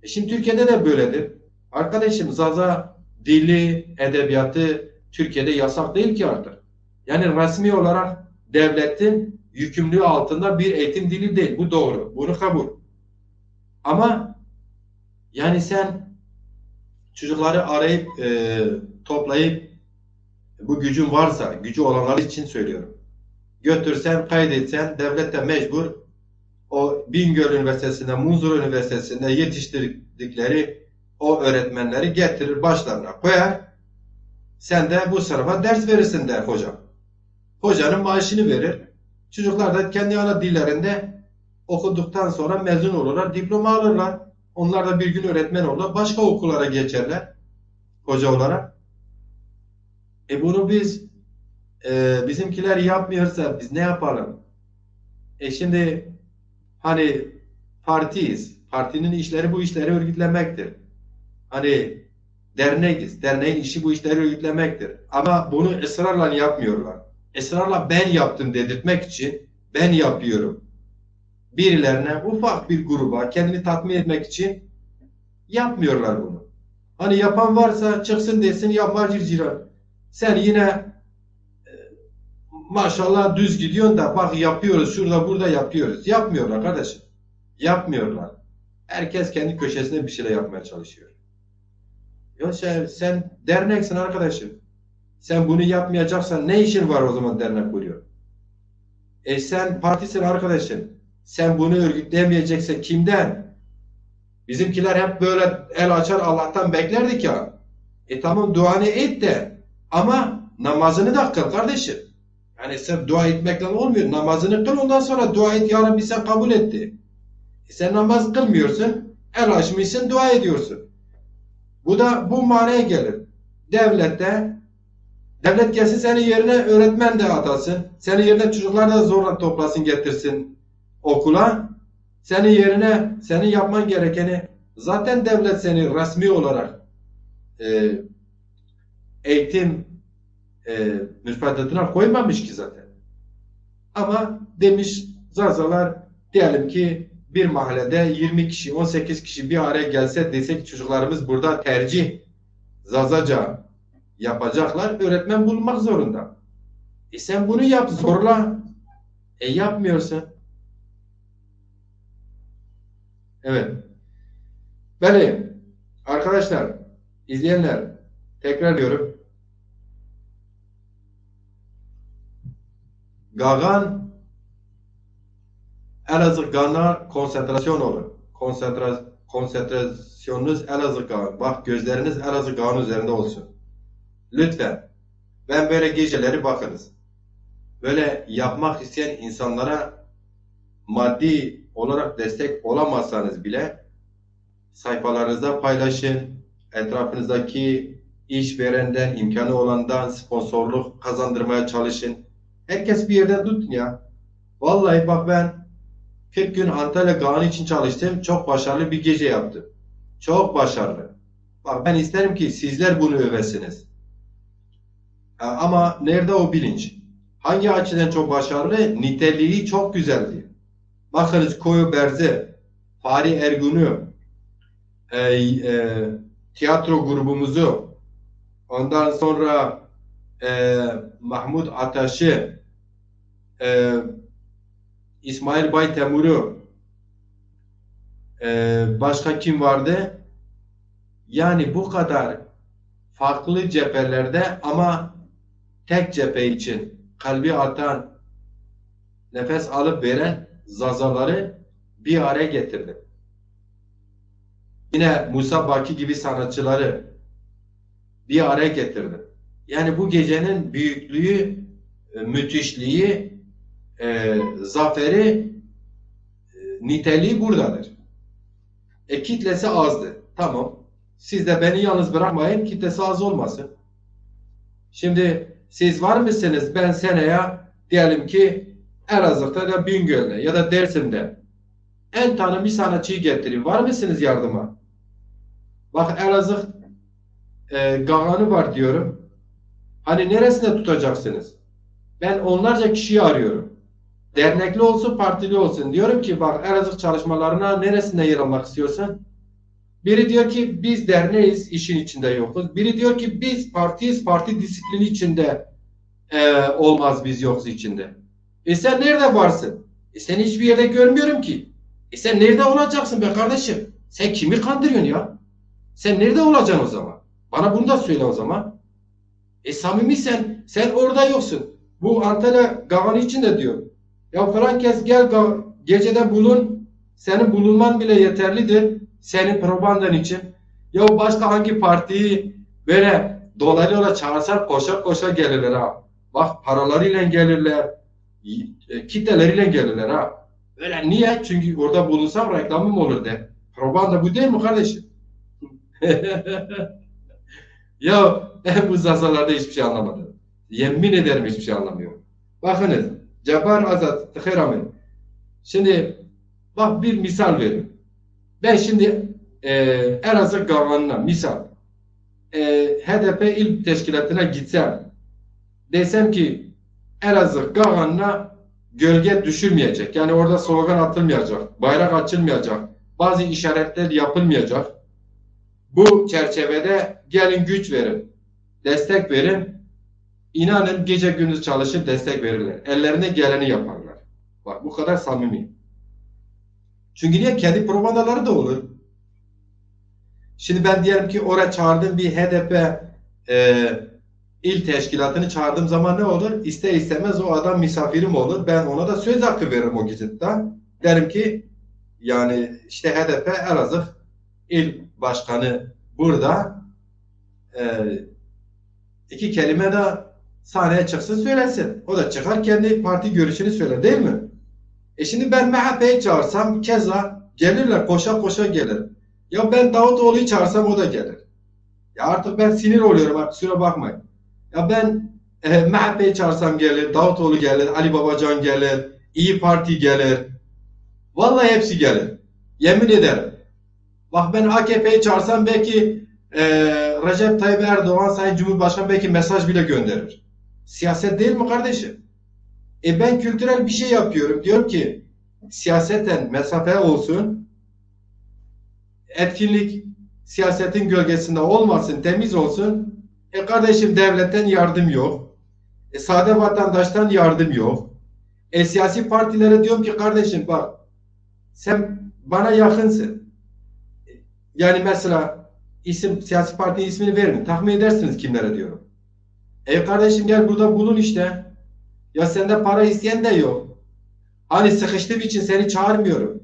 E şimdi Türkiye'de de böyledir. Arkadaşım, Zaza dili, edebiyatı Türkiye'de yasak değil ki artık. Yani resmi olarak devletin yükümlülüğü altında bir eğitim dili değil. Bu doğru. Bunu kabul. Ama yani sen çocukları arayıp, e, toplayıp, bu gücün varsa, gücü olanlar için söylüyorum. Götürsen, kaydetsen, devlet de mecbur o Bingöl Üniversitesi'nde, Munzur Üniversitesi'nde yetiştirdikleri o öğretmenleri getirir başlarına koyar. Sen de bu sınıfa ders verirsin der hoca. Hocanın maaşını verir. Çocuklar da kendi ana dillerinde okuduktan sonra mezun olurlar, diploma alırlar. Onlar da bir gün öğretmen olurlar, başka okullara geçerler hoca olarak. E bunu biz, e, bizimkiler yapmıyorsa biz ne yapalım? E şimdi hani partiyiz. Partinin işleri bu işleri örgütlemektir. Hani derneğiz. Derneğin işi bu işleri örgütlemektir. Ama bunu ısrarla yapmıyorlar. Israrla ben yaptım dedirtmek için, ben yapıyorum. Birilerine, ufak bir gruba kendini tatmin etmek için yapmıyorlar bunu. Hani yapan varsa çıksın desin, ya Macir Ciran, sen yine, e, maşallah düz gidiyorsun da bak yapıyoruz, şurada burada yapıyoruz. Yapmıyorlar kardeşim. Yapmıyorlar. Herkes kendi köşesinde bir şeyler yapmaya çalışıyor. Ya sen, sen derneksin arkadaşım. Sen bunu yapmayacaksan ne işin var o zaman dernek kuruyor? E sen partisin arkadaşım. Sen bunu örgütleyemeyeceksen kimden? Bizimkiler hep böyle el açar Allah'tan beklerdik ya. E tamam, duanı et de ama namazını da kıl kardeşim. Yani sırf dua etmekle olmuyor. Namazını kıl, ondan sonra dua et, ya Rabbi sen kabul etti. E sen namaz kılmıyorsun, el açmışsın, dua ediyorsun. Bu da bu manaya gelir. Devlette, devlet gelsin senin yerine öğretmen de atasın. Senin yerine çocuklar da zorla toplasın, getirsin okula. Senin yerine, senin yapman gerekeni zaten devlet seni resmi olarak, e, eğitim, e, müfredatına koymamış ki zaten. Ama demiş Zazalar, diyelim ki Bir mahallede yirmi kişi, on sekiz kişi bir araya gelse, dese ki çocuklarımız burada tercih Zazaca yapacaklar, öğretmen bulunmak zorunda. E sen bunu yap, zorla. E yapmıyorsun. Evet. Belê, arkadaşlar, izleyenler, tekrar diyorum. Gagan, Elazığ Gağan'a konsantrasyon olun. Konsantra konsantrasyonunuz Elazığ Gağan. Bak, gözleriniz Elazığ Gağan üzerinde olsun. Lütfen. Ben böyle geceleri, bakınız, böyle yapmak isteyen insanlara maddi olarak destek olamazsanız bile sayfalarınızda paylaşın. Etrafınızdaki işverenden, imkanı olandan sponsorluk kazandırmaya çalışın. Herkes bir yerden tutun ya. Vallahi bak, ben kırk gün Antalya Gağan için çalıştım. Çok başarılı bir gece yaptım. Çok başarılı. Bak, ben isterim ki sizler bunu övesiniz. Ha, ama nerede o bilinç? Hangi açıdan çok başarılı? Niteliği çok güzeldi. Bakınız, Koyu Berzi, Fahri Ergün'ü, e, e, tiyatro grubumuzu, ondan sonra, e, Mahmut Ataş'ı, e, İsmail Baytemur'u, e, başka kim vardı? Yani bu kadar farklı cephelerde ama tek cephe için kalbi atan, nefes alıp veren Zazaları bir araya getirdi. Yine Musa Baki gibi sanatçıları bir araya getirdi. Yani bu gecenin büyüklüğü, e, müthişliği, e, zaferi, e, niteliği buradadır. E, kitlesi azdı. Tamam. Siz de beni yalnız bırakmayın, kitlesi az olmasın. Şimdi siz var mısınız? Ben seneye, diyelim ki, Elazığ'da da Bingöl'de ya da Dersim'de en tanınmış sanatçıyı getireyim. Var mısınız yardıma? Bak, Elazığ, e, Gağan'ı var diyorum. Hani neresinde tutacaksınız? Ben onlarca kişiyi arıyorum. Dernekli olsun, partili olsun. Diyorum ki, bak, Elazığ çalışmalarına neresinde yer almak istiyorsun? Biri diyor ki, biz derneğiz, işin içinde yokuz. Biri diyor ki, biz partiyiz, parti disiplini içinde, e, olmaz, biz yokuz içinde. E sen nerede varsın? E seni hiçbir yerde görmüyorum ki. E sen nerede olacaksın be kardeşim? Sen kimi kandırıyorsun ya? Sen nerede olacaksın o zaman? Bana bunu da söyle o zaman. E, samimi sen, sen orada yoksun. Bu Antalya Gağanı için de diyor. Ya falan kes gel, gecede bulun. Senin bulunman bile yeterlidir senin propagandan için. Ya başka hangi partiyi böyle dolaylı olarak çağırsan koşa koşa gelirler ha. Bak, paralarıyla gelirler, e, kitleleriyle gelirler ha. Öyle niye? Çünkü orada bulunsam reklamım olur de. Propaganda bu değil mi kardeşim? Ya ben bu Zazalarda hiçbir şey anlamadım. Yemin ederim hiçbir şey anlamıyorum. Bakınız, Cabbar Azat, xeyr amin. Şimdi bak, bir misal vereyim. Ben şimdi, e, Elazığ Gağanı'na misal, e, H D P il teşkilatına gitsem, desem ki Elazığ Gağanı'na gölge düşürmeyecek. Yani orada slogan atılmayacak, bayrak açılmayacak, bazı işaretler yapılmayacak. Bu çerçevede gelin güç verin, destek verin. İnanın gece gündüz çalışıp destek verirler. Ellerine geleni yaparlar. Bak, bu kadar samimi. Çünkü niye? Kendi propagandaları da olur. Şimdi ben diyelim ki oraya çağırdım bir H D P, e, il teşkilatını çağırdığım zaman ne olur? İster istemez o adam misafirim olur. Ben ona da söz hakkı veririm o gecede. Derim ki, yani işte H D P Elazığ il başkanı burada, e, iki kelime de sahneye çıksın, söylesin. O da çıkar, kendi parti görüşünü söyler, değil mi? E şimdi ben M H P'yi çağırsam keza gelirler, koşa koşa gelir. Ya ben Davutoğlu'yu çağırsam o da gelir. Ya artık ben sinir oluyorum ha, kusura bakmayın. Ya ben, e, M H P'yi çağırsam gelir, Davutoğlu gelir, Ali Babacan gelir, İYİ Parti gelir. Vallahi hepsi gelir. Yemin ederim. Bak, ben A K P'yi çağırsam belki, e, Recep Tayyip Erdoğan, Sayın Cumhurbaşkanı belki mesaj bile gönderir. Siyaset değil mi kardeşim? E, ben kültürel bir şey yapıyorum. Diyorum ki siyaseten mesafe olsun, etkinlik siyasetin gölgesinde olmasın, temiz olsun. E kardeşim, devletten yardım yok. E, sade vatandaştan yardım yok. E, siyasi partilere diyorum ki, kardeşim bak, sen bana yakınsın. Yani mesela isim, siyasi partinin ismini vermeyeyim. Tahmin edersiniz kimlere diyorum. E kardeşim, gel burada bulun işte. Ya sende para isteyen de yok. Hani sıkıştığım için seni çağırmıyorum.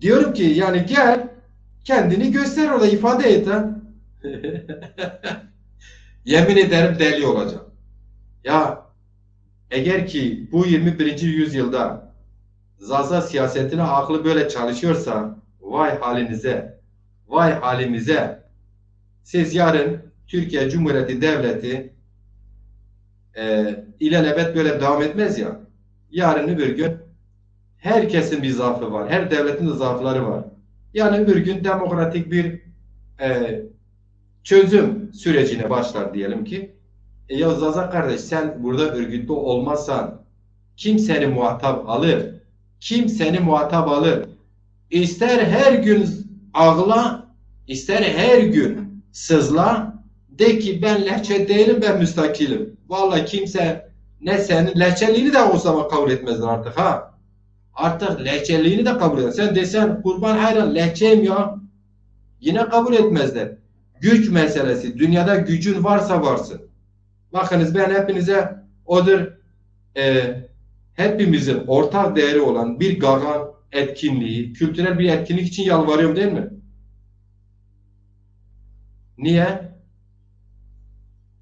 Diyorum ki yani gel, kendini göster orada, ifade et ha. Yemin ederim deli olacağım. Ya eğer ki bu yirmi birinci yüzyılda Zaza siyasetine aklı böyle çalışıyorsa, vay halinize, vay halimize. Siz yarın Türkiye Cumhuriyeti Devleti e, ilelebet böyle devam etmez ya. Yarın öbür gün herkesin bir zaafı var. Her devletin de zaafları var. Yani öbür gün demokratik bir e, çözüm sürecine başlar diyelim ki. E, ya Zaza kardeş, sen burada örgütlü olmazsan kim seni muhatap alır? Kim seni muhatap alır? İster her gün ağla, ister her gün sızla, de ki ben lehçe değilim, ben müstakilim. Vallahi kimse ne senin lehçeliğini de o zaman kabul etmezler artık ha. Artık lehçeliğini de kabul etmez. Sen desen Kurban Hayran lehçeyim ya, yine kabul etmezler. Güç meselesi. Dünyada gücün varsa varsın. Bakınız, ben hepinize odur e, hepimizin ortak değeri olan bir Gagan etkinliği, kültürel bir etkinlik için yalvarıyorum, değil mi? Niye?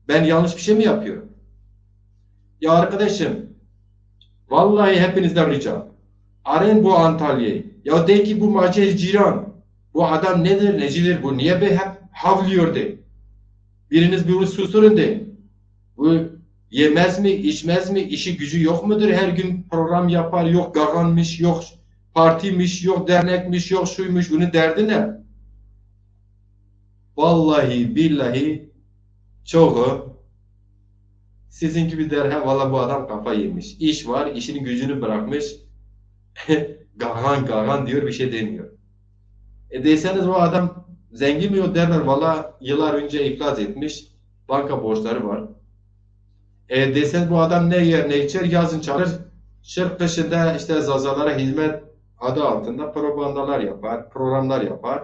Ben yanlış bir şey mi yapıyorum? Ya arkadaşım, vallahi hepinizden rica. Arayın bu Antalya'yı. Ya de ki bu Macir Ciran. Bu adam nedir, necidir? Bu niye be hep havlıyor de. Biriniz bir susturun de. Bu yemez mi, içmez mi, işi gücü yok mudur? Her gün program yapar, yok Gaganmış, yok partimiş, yok dernekmiş, yok şuymuş. Bunun derdi ne? Vallahi billahi çoğu sizin gibi der, he valla bu adam kafa yemiş. İş var, işini gücünü bırakmış. Gagan gagan diyor, bir şey demiyor. E deseniz bu adam zengin mi? Yok, derler valla yıllar önce iflas etmiş. Banka borçları var. E deseniz bu adam ne yer ne içer, yazın çalışır, kışında işte Zazalara hizmet adı altında propagandalar yapar, programlar yapar.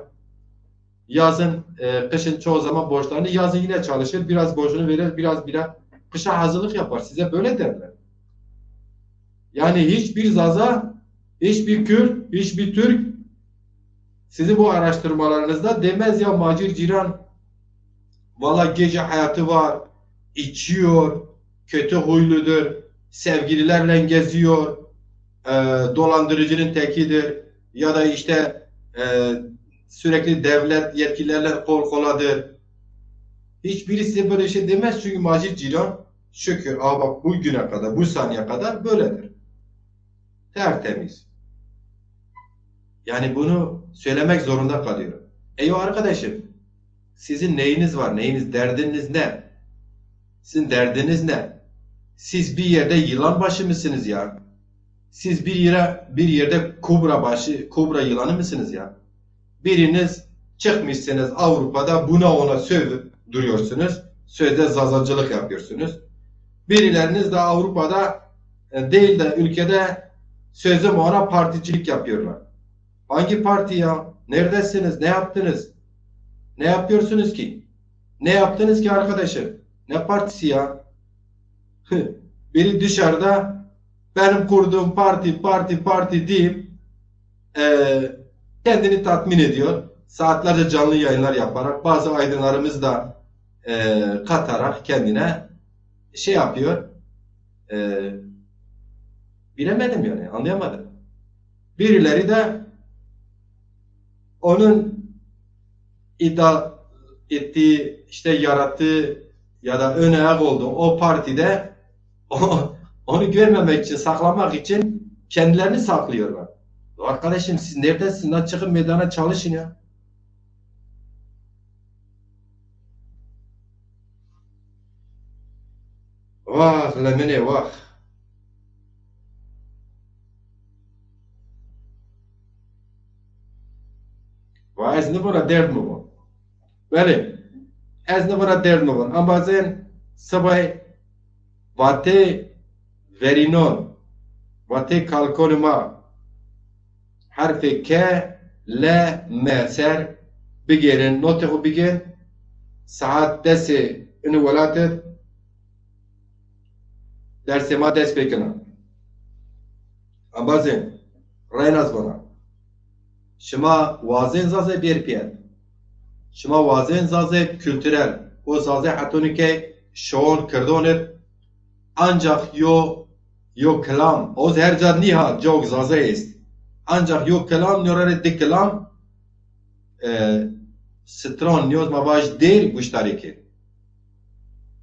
Yazın, e, kışın çoğu zaman borçlarını, yazın yine çalışır, biraz borcunu verir, biraz bira kışa hazırlık yapar. Size böyle derler. Yani hiçbir Zaza, hiçbir Kürt, hiçbir Türk sizin bu araştırmalarınızda demez ya Macir Ciran valla gece hayatı var, içiyor, kötü huyludur, sevgililerle geziyor, e, dolandırıcının tekidir ya da işte e, sürekli devlet yetkililerle kol koladır. Hiçbiri size böyle şey demez çünkü Macir Ciran şükür, aa bak, bugüne kadar, bu saniye kadar böyledir. Tertemiz. Yani bunu söylemek zorunda kalıyorum. Eyo arkadaşım, sizin neyiniz var, neyiniz, derdiniz ne? Sizin derdiniz ne? Siz bir yerde yılan başı mısınız ya? Siz bir yere, bir yerde kobra başı, kobra yılanı mısınız ya? Biriniz çıkmışsınız Avrupa'da buna ona sövüp duruyorsunuz. Sözde zazacılık yapıyorsunuz. Birileriniz de Avrupa'da e, değil de ülkede sözüm ona particilik yapıyorlar. Hangi parti ya? Neredesiniz? Ne yaptınız? Ne yapıyorsunuz ki? Ne yaptınız ki arkadaşım? Ne partisi ya? Biri dışarıda benim kurduğum parti, parti, parti deyip e, kendini tatmin ediyor. Saatlerce canlı yayınlar yaparak bazı aydınlarımız da e, katarak kendine şey yapıyor. E, bilemedim yani, anlayamadım. Birileri de onun iddia ettiği, işte yarattığı ya da ön ayak olduğu o partide o, onu görmemek için, saklamak için kendilerini saklıyorlar. Arkadaşım, siz neredesiniz lan? Çıkın meydana, çalışın ya. Vah lemenê vah. Va ez nivona derd mi von. Belê, ez nivona derd mi von. Embazên sibay vatê verînon, vatê kalkonê ma herfê K, L, M ser bigêrin, notê xo bigên. Saet desê ini welat id dersê ma dest pê kena. Embazên, reyna ez vana. Şima wazên Zazay bêr piyet. Şima wazên Zazay kültürel. O Zazay hetonî ke şol kirdon id ancak yo, yo kilam. O her ca nîha cawk Zazay est. Ancak yo kilam, nîyorarê di kilam, e, stran, nîyoz ma vaj dêr guştarî kir.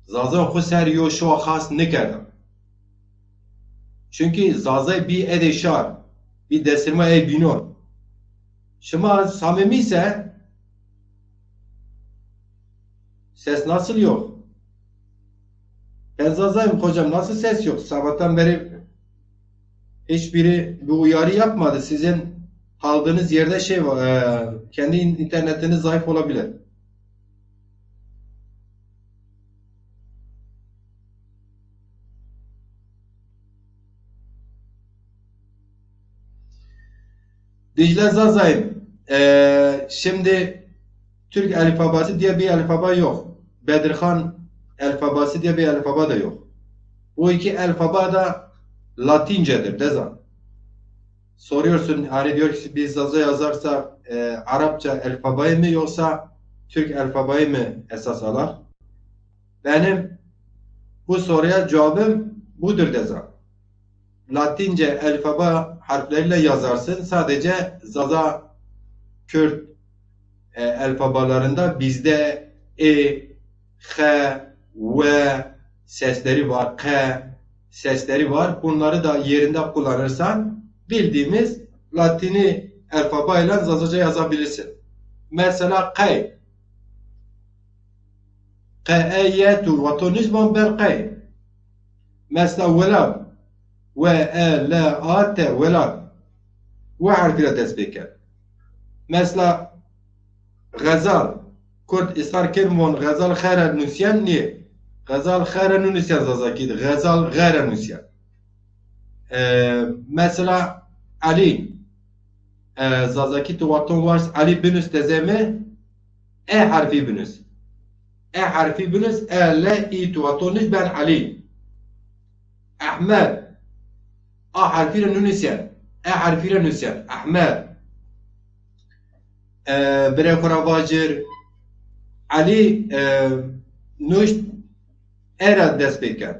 Zazay xo ser yo şowa xas nikerda. Çünkü Zazay bî edê şar, bî destirma ey bînon. Şima samimi se ses nasıl yok? Ben Zazayım hocam, nasıl ses yok? Sabahtan beri hiçbiri bir uyarı yapmadı. Sizin kaldığınız yerde şey var, e, kendi in- internetiniz zayıf olabilir. Dicle Zazayım. Ee, şimdi Türk alfabası diye bir alfaba yok. Bedirhan alfabası diye bir alfaba da yok. Bu iki alfaba da Latincedir, deza. Soruyorsun, hani diyor ki biz Zaza yazarsa e, Arapça alfabayı mı yoksa Türk alfabayı mı esas alır? Benim bu soruya cevabım budur deza. Latince alfaba harfleriyle yazarsın. Sadece Zaza Kürt e, alfabalarında bizde e, he, we sesleri var, ke sesleri var. Bunları da yerinde kullanırsan bildiğimiz Latini alfabayla Zazaca yazabilirsin. Mesela qey. Qe, e, ye, tu, vato nij van ber qey. Mesela welat. We, e, le, a, te, welat. We harfî ra dest pê kerd. Mesela xezal. Kurd israr kerd von xezal xe ra nusyen nîyê. Xezal xe ra nunusyen Zazakî de. Xezal xe ra nusyen. E, mesela Elî. E, Zazakî tu vaton wars Elî binus dezê mi, E harfî binus. E harfî binus, E, L, Î, tu vaton nij ben Elî. Ehmed. A harfî ra nunusyen. E harfî ra nusyen. Ehmed. E, birê xo ra vacir. Elî, e, nuşt, E ra dest pê kerd.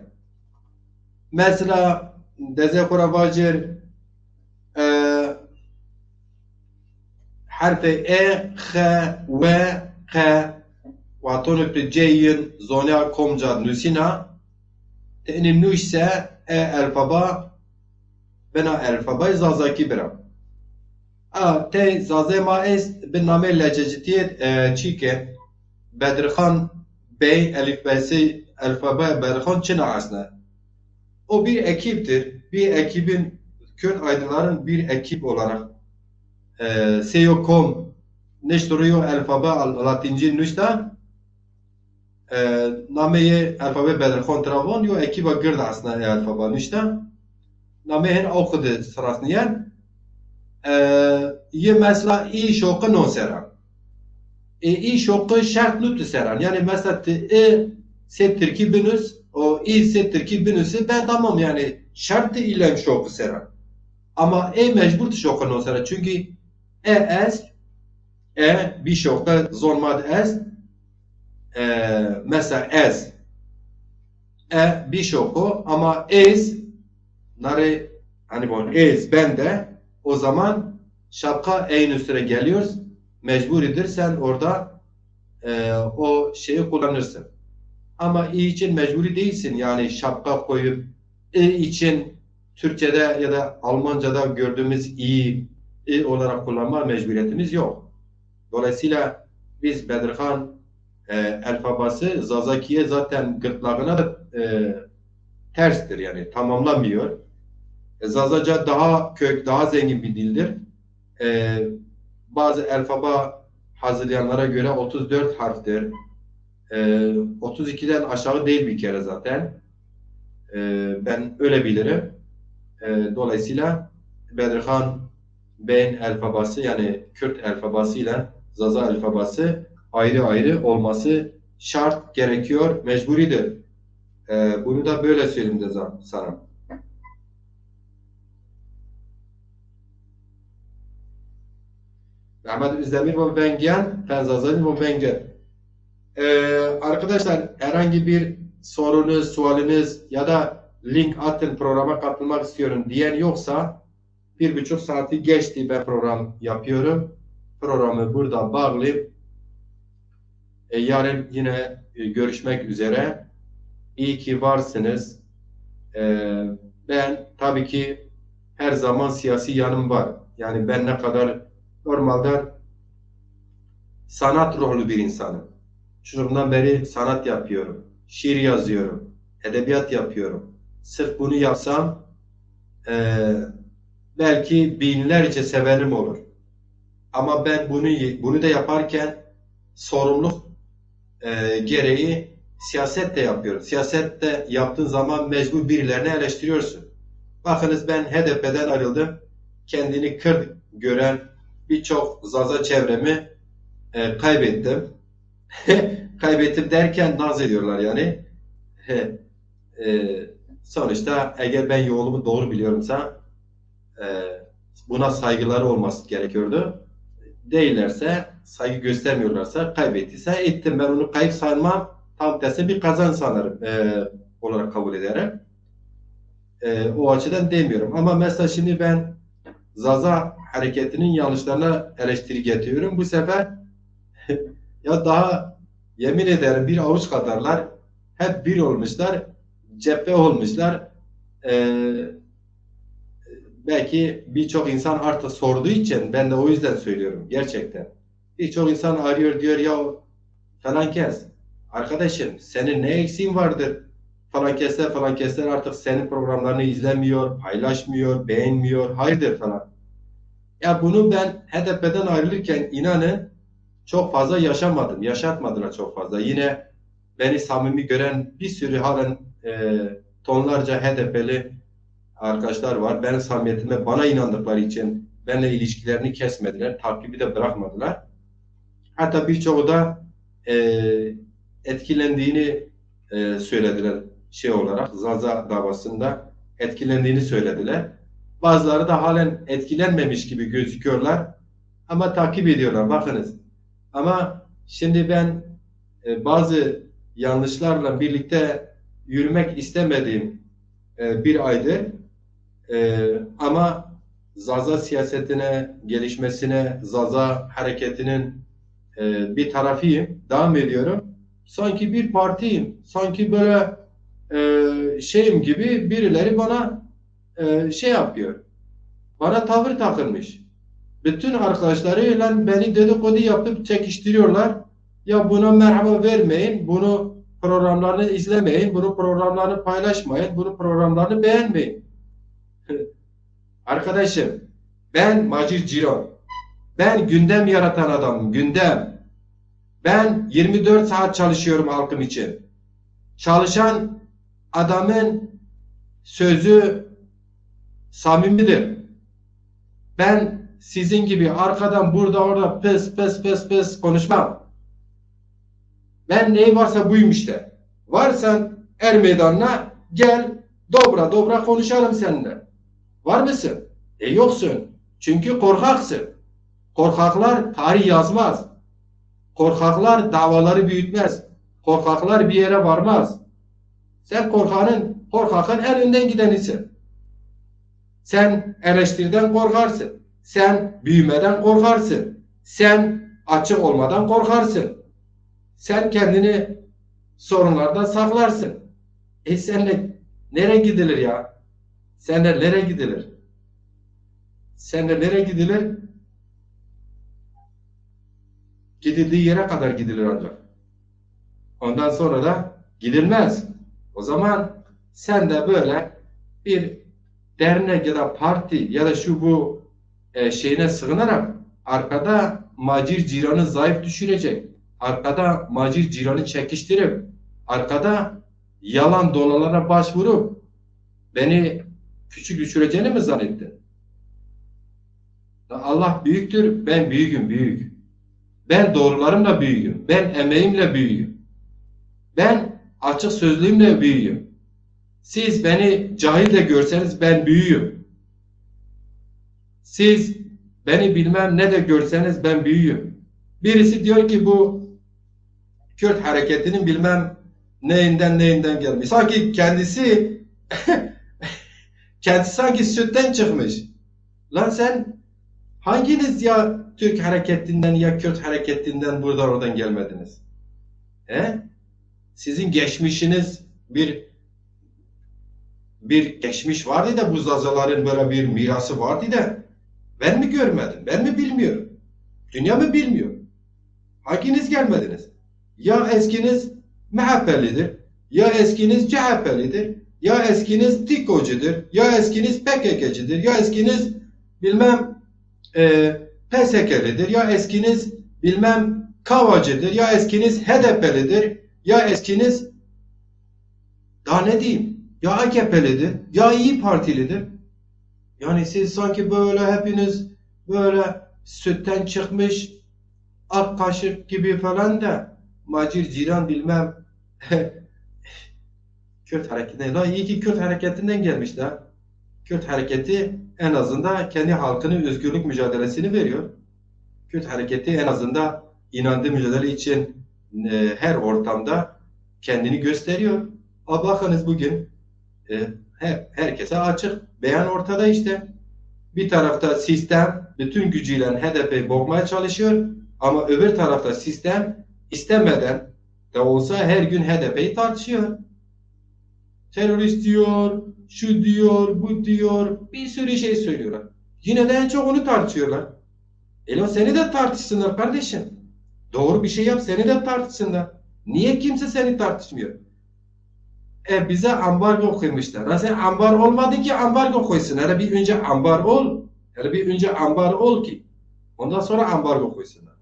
Mesela, dezê xo ra vacir, e, herfê E, X, W, Q, vatonê tu cê yin zonê komca nusîna, ti inî nuşt se, e alfaba, bena alfabayê Zazakî bira. A, tey Zazê ma est, bi namê lececitiyê, e, çî ke, Bedirxan Bey elifbesi, alfabaya Bedirxan çina esna. O bir ekiptir. Bir ekibin, Kürt aydınların bir ekip olarak, e, sey yo kom nişt ro yo alfaba al-, Latinci nuşta, e, nameyê alfabê Bedirxan tira von, yo ekîba gird esna ê alfaba nuşta. Nameyê hin aw xwu de sirasnîyen. E, yê mesela î şoqi non seran. E, î şoqi şert nu tu seran. Yani mesela ti i sê tirkî binus, o î sê tirkî binusi, ben tamam yani şert ti îlem şoqi seran. Ama ê mecbur ti şoqi non seran. Çünkü e est, e bî şoqi zon ma de est, e, mesela ez, e bî şoqi, ama êz, narê, hani bon, êz, ben de, o zaman şapka e'in üstüne geliyoruz. Mecburidir sen orada, e, o şeyi kullanırsın. Ama i için mecburi değilsin. Yani şapka koyup i için Türkçe'de ya da Almanca'da gördüğümüz i, i olarak kullanma mecburiyetimiz yok. Dolayısıyla biz Bedirxan, e, alfabası Zazakiye zaten gırtlağına da, e, terstir, yani tamamlamıyor. E, Zazaca daha kök, daha zengin bir dildir. E, bazı alfaba hazırlayanlara göre otuz dört harftir. E, otuz ikiden aşağı değil bir kere zaten. E, ben öyle bilirim. E, dolayısıyla Bedirhan Bey'in alfabası, yani Kürt alfabası ile Zaza alfabası ayrı ayrı olması şart, gerekiyor, mecburidir. E, bunu da böyle söyleyeyim de za- sana. Mehmet Özdemir bu Bengen, Fenzazani bu Bengen. Ee, arkadaşlar, herhangi bir sorunuz, sualiniz ya da link atın, programa katılmak istiyorum diyen yoksa, bir buçuk saati geçti, ben program yapıyorum. Programı burada bağlayayım. E, yarın yine e, görüşmek üzere. İyi ki varsınız. E, ben tabii ki her zaman siyasi yanım var. Yani ben ne kadar normalde sanat ruhlu bir insanım. Çocukluğumdan beri sanat yapıyorum. Şiir yazıyorum. Edebiyat yapıyorum. Sırf bunu yapsam e, belki binlerce sevenim olur. Ama ben bunu bunu da yaparken sorumluluk e, gereği siyaset de yapıyorum. Siyaset de yaptığın zaman mecbur birilerini eleştiriyorsun. Bakınız, ben H D P'den ayrıldım. Kendini Kürt gören birçok Zaza çevremi e, kaybettim. Kaybettim derken naz ediyorlar yani. E, sonuçta eğer ben yolumu doğru biliyorumsa e, buna saygıları olması gerekiyordu. Değillerse, saygı göstermiyorlarsa, kaybettiyse ettim. Ben onu kayıp sanmam, tam tersine bir kazanç sanırım e, olarak kabul ederim. E, o açıdan demiyorum. Ama mesela şimdi ben Zaza hareketinin yanlışlarına eleştiri getiriyorum. Bu sefer ya daha yemin ederim bir avuç kadarlar, hep bir olmuşlar, cephe olmuşlar. E, belki birçok insan artık sorduğu için ben de o yüzden söylüyorum gerçekten. Birçok insan arıyor, diyor ya falan kes, arkadaşım, senin ne eksiğin vardır? Falan kesler falan kesler artık senin programlarını izlemiyor, paylaşmıyor, beğenmiyor, hayırdır falan. Ya bunu ben H D P'den ayrılırken inanın çok fazla yaşamadım, yaşatmadılar çok fazla. Yine beni samimi gören bir sürü halen e, tonlarca H D P'li arkadaşlar var. Benim samimiyetime, bana inandıkları için benimle ilişkilerini kesmediler, takibi de bırakmadılar. Hatta birçoğu da e, etkilendiğini e, söylediler şey olarak, Zaza davasında etkilendiğini söylediler. Bazıları da halen etkilenmemiş gibi gözüküyorlar ama takip ediyorlar. Bakınız, ama şimdi ben e, bazı yanlışlarla birlikte yürümek istemediğim e, bir aydır. E, ama Zaza siyasetine, gelişmesine, Zaza hareketinin e, bir tarafıyım, devam ediyorum. Sanki bir partiyim, sanki böyle e, şeyim gibi birileri bana e, şey yapıyor. Bana tavır takılmış. Bütün arkadaşlarıyla beni dedikodu yapıp çekiştiriyorlar. Ya buna merhaba vermeyin, bunu programlarını izlemeyin, bunun programlarını paylaşmayın, bunun programlarını beğenmeyin. Arkadaşım, ben Macir Ciron. Ben gündem yaratan adamım, gündem. Ben yirmi dört saat çalışıyorum halkım için. Çalışan adamın sözü samimidir. Ben sizin gibi arkadan burada orada pıs pıs pıs pıs konuşmam. Ben neyi varsa buyum işte. Varsan er meydanına gel, dobra dobra konuşalım seninle. Var mısın? E, yoksun. Çünkü korkaksın. Korkaklar tarih yazmaz. Korkaklar davaları büyütmez. Korkaklar bir yere varmaz. Sen korkanın, korkakın en önden gidenisin. Sen eleştiriden korkarsın. Sen büyümeden korkarsın. Sen açık olmadan korkarsın. Sen kendini sorunlardan saklarsın. E, senle nereye gidilir ya? Senle nereye gidilir? Senle nereye gidilir? Gidildiği yere kadar gidilir ancak. Ondan sonra da gidilmez. O zaman sen de böyle bir dernek ya da parti ya da şu bu e, şeyine sığınarak arkada macir ciranı zayıf düşürecek, arkada macir ciranı çekiştirip, arkada yalan dolanlara başvurup beni küçük düşüreceğini mi zannettin? Allah büyüktür, ben büyüğüm, büyük. Ben doğrularımla büyüğüm, ben emeğimle büyüğüm. Ben açık sözlüğümle büyüğüm. Siz beni cahil de görseniz ben büyüğüm. Siz beni bilmem ne de görseniz ben büyüğüm. Birisi diyor ki bu Kürt hareketinin bilmem neyinden neyinden gelmiş. Sanki kendisi kendisi sanki sütten çıkmış. Lan sen hanginiz ya Türk hareketinden ya Kürt hareketinden buradan oradan gelmediniz? He? Sizin geçmişiniz bir bir geçmiş vardı da bu Zazaların böyle bir mirası vardı da ben mi görmedim? Ben mi bilmiyorum? Dünya mı bilmiyor? Hanginiz gelmediniz? Ya eskiniz M H P'lidir, ya eskiniz C H P'lidir, ya eskiniz TİKO'cudur, ya eskiniz P K K'cidir, ya eskiniz bilmem e, P S K'lidir, ya eskiniz bilmem Kavacıdır, ya eskiniz H D P'lidir, ya eskiniz daha ne diyeyim, ya A K P'lidir, ya İYİ Partilidir. Yani siz sanki böyle hepiniz böyle sütten çıkmış ak kaşık gibi falan da macir ciran bilmem Kürt hareketine. La iyi ki Kürt hareketinden gelmiş la. Kürt hareketi en azından kendi halkının özgürlük mücadelesini veriyor. Kürt hareketi en azından inandığı mücadele için e, her ortamda kendini gösteriyor. A bakınız bugün e, he- herkese açık. Beyan ortada işte. Bir tarafta sistem bütün gücüyle H D P'yi bozmaya çalışıyor. Ama öbür tarafta sistem istemeden de olsa her gün H D P'yi tartışıyor. Terörist diyor, şu diyor, bu diyor, bir sürü şey söylüyorlar. Yine de en çok onu tartışıyorlar. E lan seni de tartışsınlar kardeşim. Doğru bir şey yap, seni de tartışsınlar. Niye kimse seni tartışmıyor? E bize ambargo koymuşlar. Lan sen ambar olmadın ki ambargo koysun. Hele bir önce ambar ol. Hele bir önce ambar ol ki. Ondan sonra ambargo koysunlar.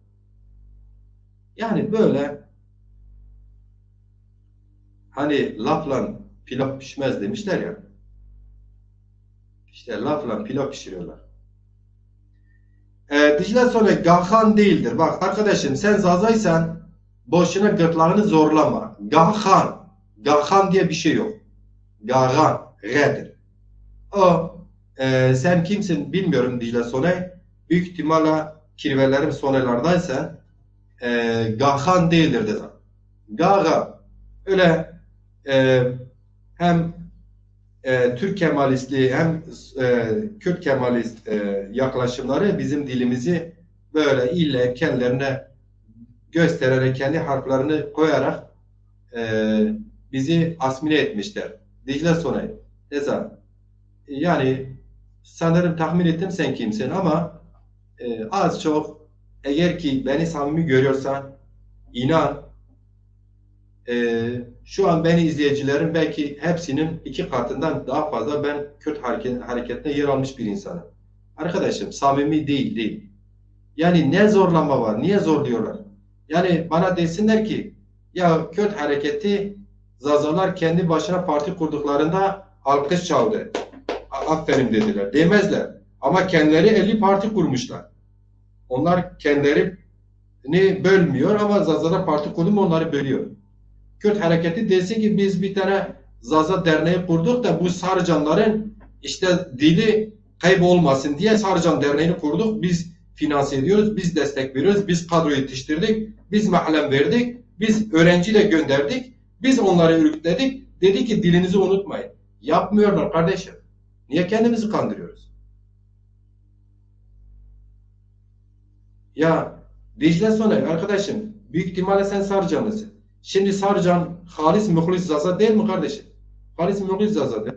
Yani böyle hani lafla pilav pişmez demişler ya. İşte lafla pilav pişiriyorlar. E, Dicle Soner Gaxan değildir. Bak arkadaşım sen Zazaysan boşuna gırtlağını zorlama. Gaxan. Gaxan diye bir şey yok. Gaxan. G'dir. O e, sen kimsin bilmiyorum Dicle Soner. Büyük ihtimalle kirvelerim Soner'lerdaysa e, Gaxan değildir dedim. Gaga öyle e, hem e, Türk Kemalistliği hem e, Kürt Kemalist e, yaklaşımları bizim dilimizi böyle ille kendilerine göstererek, kendi harflerini koyarak e, bizi asimile etmişler. Dicle Sonay. Eza. Yani sanırım tahmin ettim sen kimsin ama e, az çok eğer ki beni samimi görüyorsan inan e, şu an beni izleyicilerin belki hepsinin iki katından daha fazla ben Kürt hareke- hareketine yer almış bir insanım. Arkadaşım samimi değil değil. Yani ne zorlama var? Niye zorluyorlar? Yani bana desinler ki ya Kürt hareketi Zazalar kendi başına parti kurduklarında alkış çaldı. A- Aferin dediler. Demezler. Ama kendileri elli parti kurmuşlar. Onlar kendilerini bölmüyor ama Zaza'da parti kurdu mu onları bölüyor. Kürt hareketi desin ki biz bir tane Zaza derneği kurduk da bu Sarcanların işte dili kaybolmasın diye Sarcan derneğini kurduk. Biz finanse ediyoruz, biz destek veriyoruz, biz kadro yetiştirdik, biz mahallen verdik, biz öğrenci de gönderdik, biz onları örgütledik. Dedi ki dilinizi unutmayın. Yapmıyorlar kardeşim. Niye kendimizi kandırıyoruz? Ya Dicle Soner arkadaşım, büyük ihtimalle sen Sarcanlısın. Şimdi Sarcan halis muhlis Zaza değil mi kardeşim? Halis muhlis Zazadır.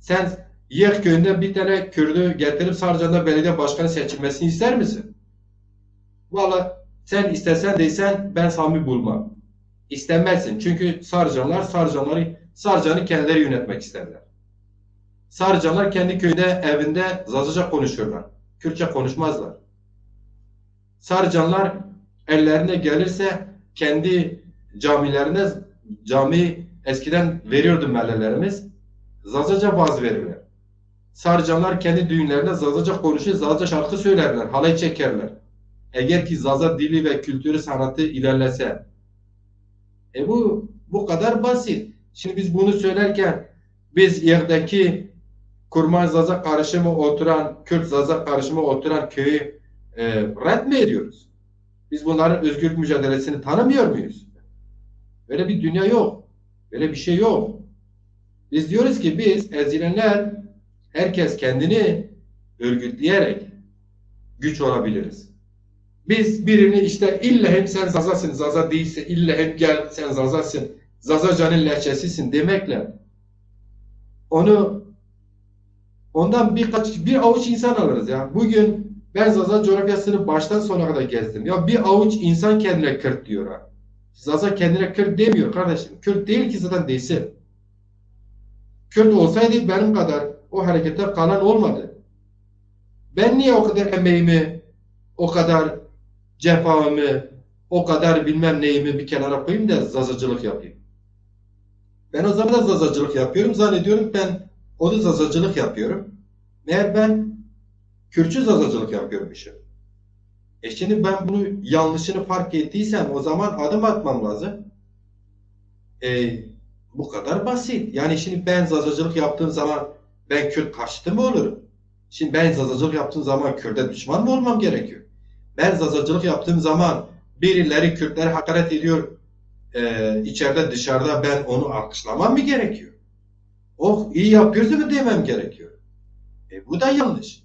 Sen Yek köyünde bir tane Kürdü getirip Sarcan'da belediye başkanı seçilmesini ister misin? Valla sen istesen deysen ben samimi bulmam. İstemezsin. Çünkü Sarcanlar Sarcanları Sarcan'ı kendileri yönetmek isterler. Sarcanlar kendi köyde evinde Zazaca konuşurlar. Kürtçe konuşmazlar. Sarıcanlar ellerine gelirse kendi camilerine, cami eskiden veriyordu mellelerimiz, Zazaca vaaz verirler. Sarıcanlar kendi düğünlerinde Zazaca konuşur, Zazaca şarkı söylerler, halay çekerler. Eğer ki Zaza dili ve kültürü, sanatı ilerlese. E bu, bu kadar basit. Şimdi biz bunu söylerken biz yerdeki Kurman Zaza karışımı oturan, Kürt Zaza karışımı oturan köyü e, red mi ediyoruz? Biz bunların özgürlük mücadelesini tanımıyor muyuz? Böyle bir dünya yok. Böyle bir şey yok. Biz diyoruz ki biz ezilenler, herkes kendini örgütleyerek güç olabiliriz. Biz birini işte illa hem sen Zazasın, Zaza değilse illa hem gel sen Zazasın, Zazacanın lehçesisin demekle onu ondan birkaç, bir avuç insan alırız ya. Bugün ben Zaza coğrafyasını baştan sona kadar gezdim. Ya bir avuç insan kendine Kürt diyor ha. Zaza kendine Kürt demiyor kardeşim. Kürt değil ki zaten desin. Kürt olsaydı benim kadar o harekete kalan olmadı. Ben niye o kadar emeğimi, o kadar cefamı, o kadar bilmem neyimi bir kenara koyayım da Zazacılık yapayım? Ben o zaman da Zazacılık yapıyorum. Zannediyorum ben o da Zazacılık yapıyorum. Meğer ben Kürtçü Zazacılık yapıyormuşum. E şimdi ben bunu yanlışını fark ettiysem o zaman adım atmam lazım. E, bu kadar basit. Yani şimdi ben Zazacılık yaptığım zaman ben Kürt karşıtı mı olurum? Şimdi ben Zazacılık yaptığım zaman Kürt'e düşman mı olmam gerekiyor? Ben Zazacılık yaptığım zaman birileri Kürtlere hakaret ediyor, e, içeride dışarıda ben onu alkışlamam mı gerekiyor? Oh, iyi yapıyorsun mu demem gerekiyor. E, bu da yanlış.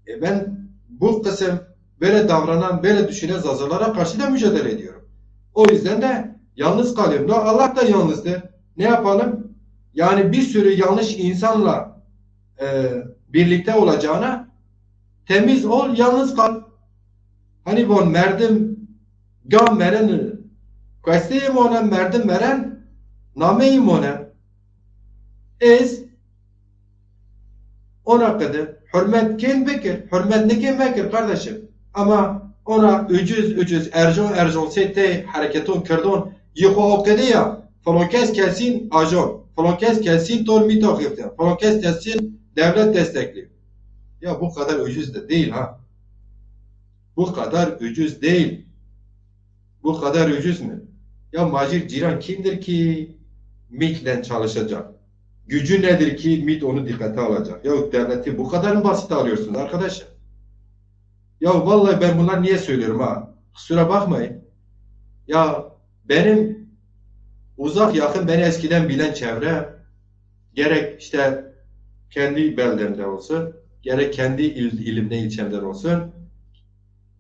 E, ben bu kısım böyle davranan, böyle düşünen Zazalara karşı da mücadele ediyorum. O yüzden de yalnız kalıyorum. Ya Allah da yalnızdır. Ne yapalım? Yani bir sürü yanlış insanla e, birlikte olacağına temiz ol, yalnız kal. Hani von merdim gam meren, kuesteyê mona merdim meren nameyî mona. Ez ona qede hürmet kên bikir, hürmet nikên mekir kardeşim. Ama ona ucuz ucuz erjon erjon sê tey hareketon kirdon, yi xo o qede ya, falan kes kesîn ajon, falan kes kesîn ton mîta xifte, falan kes kesîn devlet destekli. Ya bu kadar ucuz da değil ha. Bu kadar ucuz değil. Bu kadar ucuz mu? Ya macir cîran kimdir ki MİT'le çalışacak? Gücü nedir ki MİT onu dikkate alacak? Ya devleti bu kadar mı basit alıyorsunuz arkadaşlar? Ya vallahi ben bunları niye söylüyorum ha? Kusura bakmayın. Ya benim uzak yakın beni eskiden bilen çevre, gerek işte kendi beldemde olsun, gerek kendi il, ilimde, ilçemden olsun.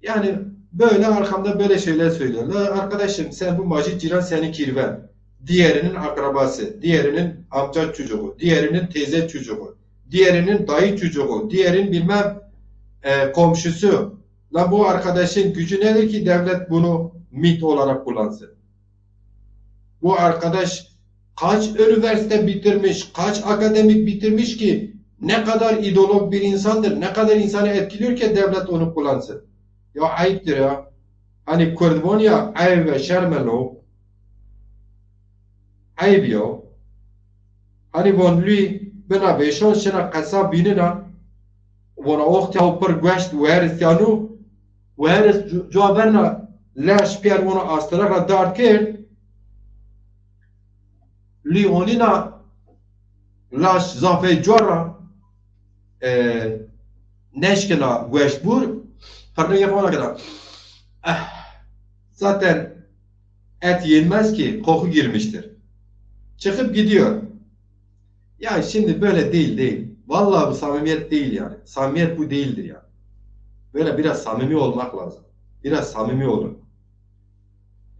Yani böyle arkamda böyle şeyler söylerler. Arkadaşım, sen bu Macit Cîran senin kirven. Diğerinin akrabası, diğerinin amca çocuğu, diğerinin teyze çocuğu, diğerinin dayı çocuğu, diğerinin bilmem e, komşusu. La bu arkadaşın gücü nedir ki devlet bunu MİT olarak kullansın? Bu arkadaş kaç üniversite bitirmiş, kaç akademik bitirmiş ki ne kadar ideolog bir insandır, ne kadar insanı etkiliyor ki devlet onu kullansın. Ya ayıptır ya. Hani Kürt von ya, ayıp ve şerm e lo. Ayıp ya. Hani von lui bina beşon şina qesa binina. Vona oxtya u pir gueşt weris yanu. Weris cu-, cua verna leş piyer vona astirak ra dard kerd. Lui onina laş zafê cua ra, e, neşkina gueşt bur, pirnê yê xo ona kena. Eh, zaten et yenmez ki, koku girmiştir. Çıkıp gidiyor. Ya şimdi böyle değil, değil. Vallahi bu samimiyet değil yani. Samimiyet bu değildir yani. Böyle biraz samimi olmak lazım. Biraz samimi olun.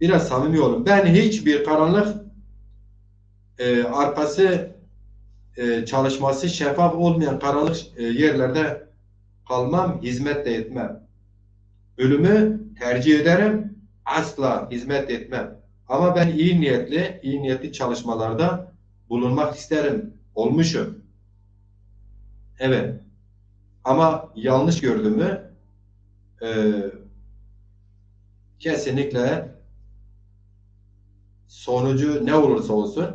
Biraz samimi olun. Ben hiçbir karanlık e, arkası e, çalışması şeffaf olmayan karanlık e, yerlerde kalmam, hizmet de etmem. Ölümü tercih ederim, asla hizmet etmem. Ama ben iyi niyetli, iyi niyetli çalışmalarda bulunmak isterim. Olmuşum. Evet. Ama yanlış gördüğümü e, Kesinlikle sonucu ne olursa olsun,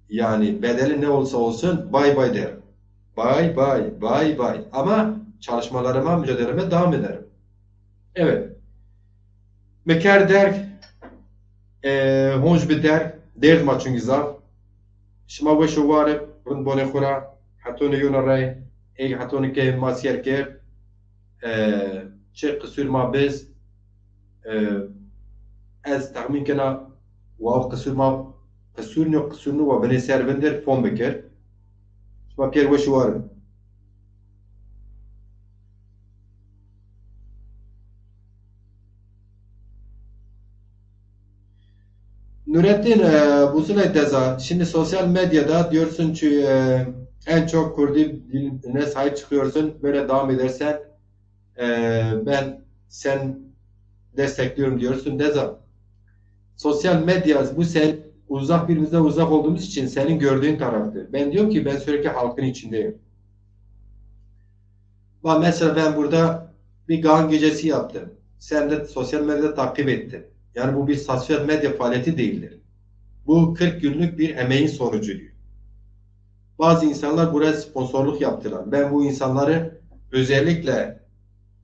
yani bedeli ne olursa olsun bay bay derim. Bay bay, bay bay. Ama çalışmalarıma, mücadeleme devam ederim. Evet. Mi kerd derg, e, honc bi derg, derd ma çunkî zaf. Şima weş û war ib, rind bonê xwu ra, hetonê yona rey, ey hetonê ke ma sîyer kerd, e, çi qisûr ma biz, e, ez texmîn kena, wa qisûr ma, qisûr nîyo, qisûr nîyo, wa binê ser vindir, fom bikir. Şima pîyer weş û war ib. Nurettin, e, Buzulay Deza, şimdi sosyal medyada diyorsun ki, e, en çok Kürdi diline sahip çıkıyorsun, böyle devam edersen, e, ben sen destekliyorum diyorsun. Deza, sosyal medya bu sen uzak, birbirimizden uzak olduğumuz için senin gördüğün taraftır. Ben diyorum ki ben sürekli halkın içindeyim. Bak mesela ben burada bir Kaan gecesi yaptım. Sen de sosyal medyada takip ettin. Yani bu bir sosyal medya faaliyeti değildir. Bu kırk günlük bir emeğin sonucudur. Bazı insanlar buraya sponsorluk yaptılar. Ben bu insanları özellikle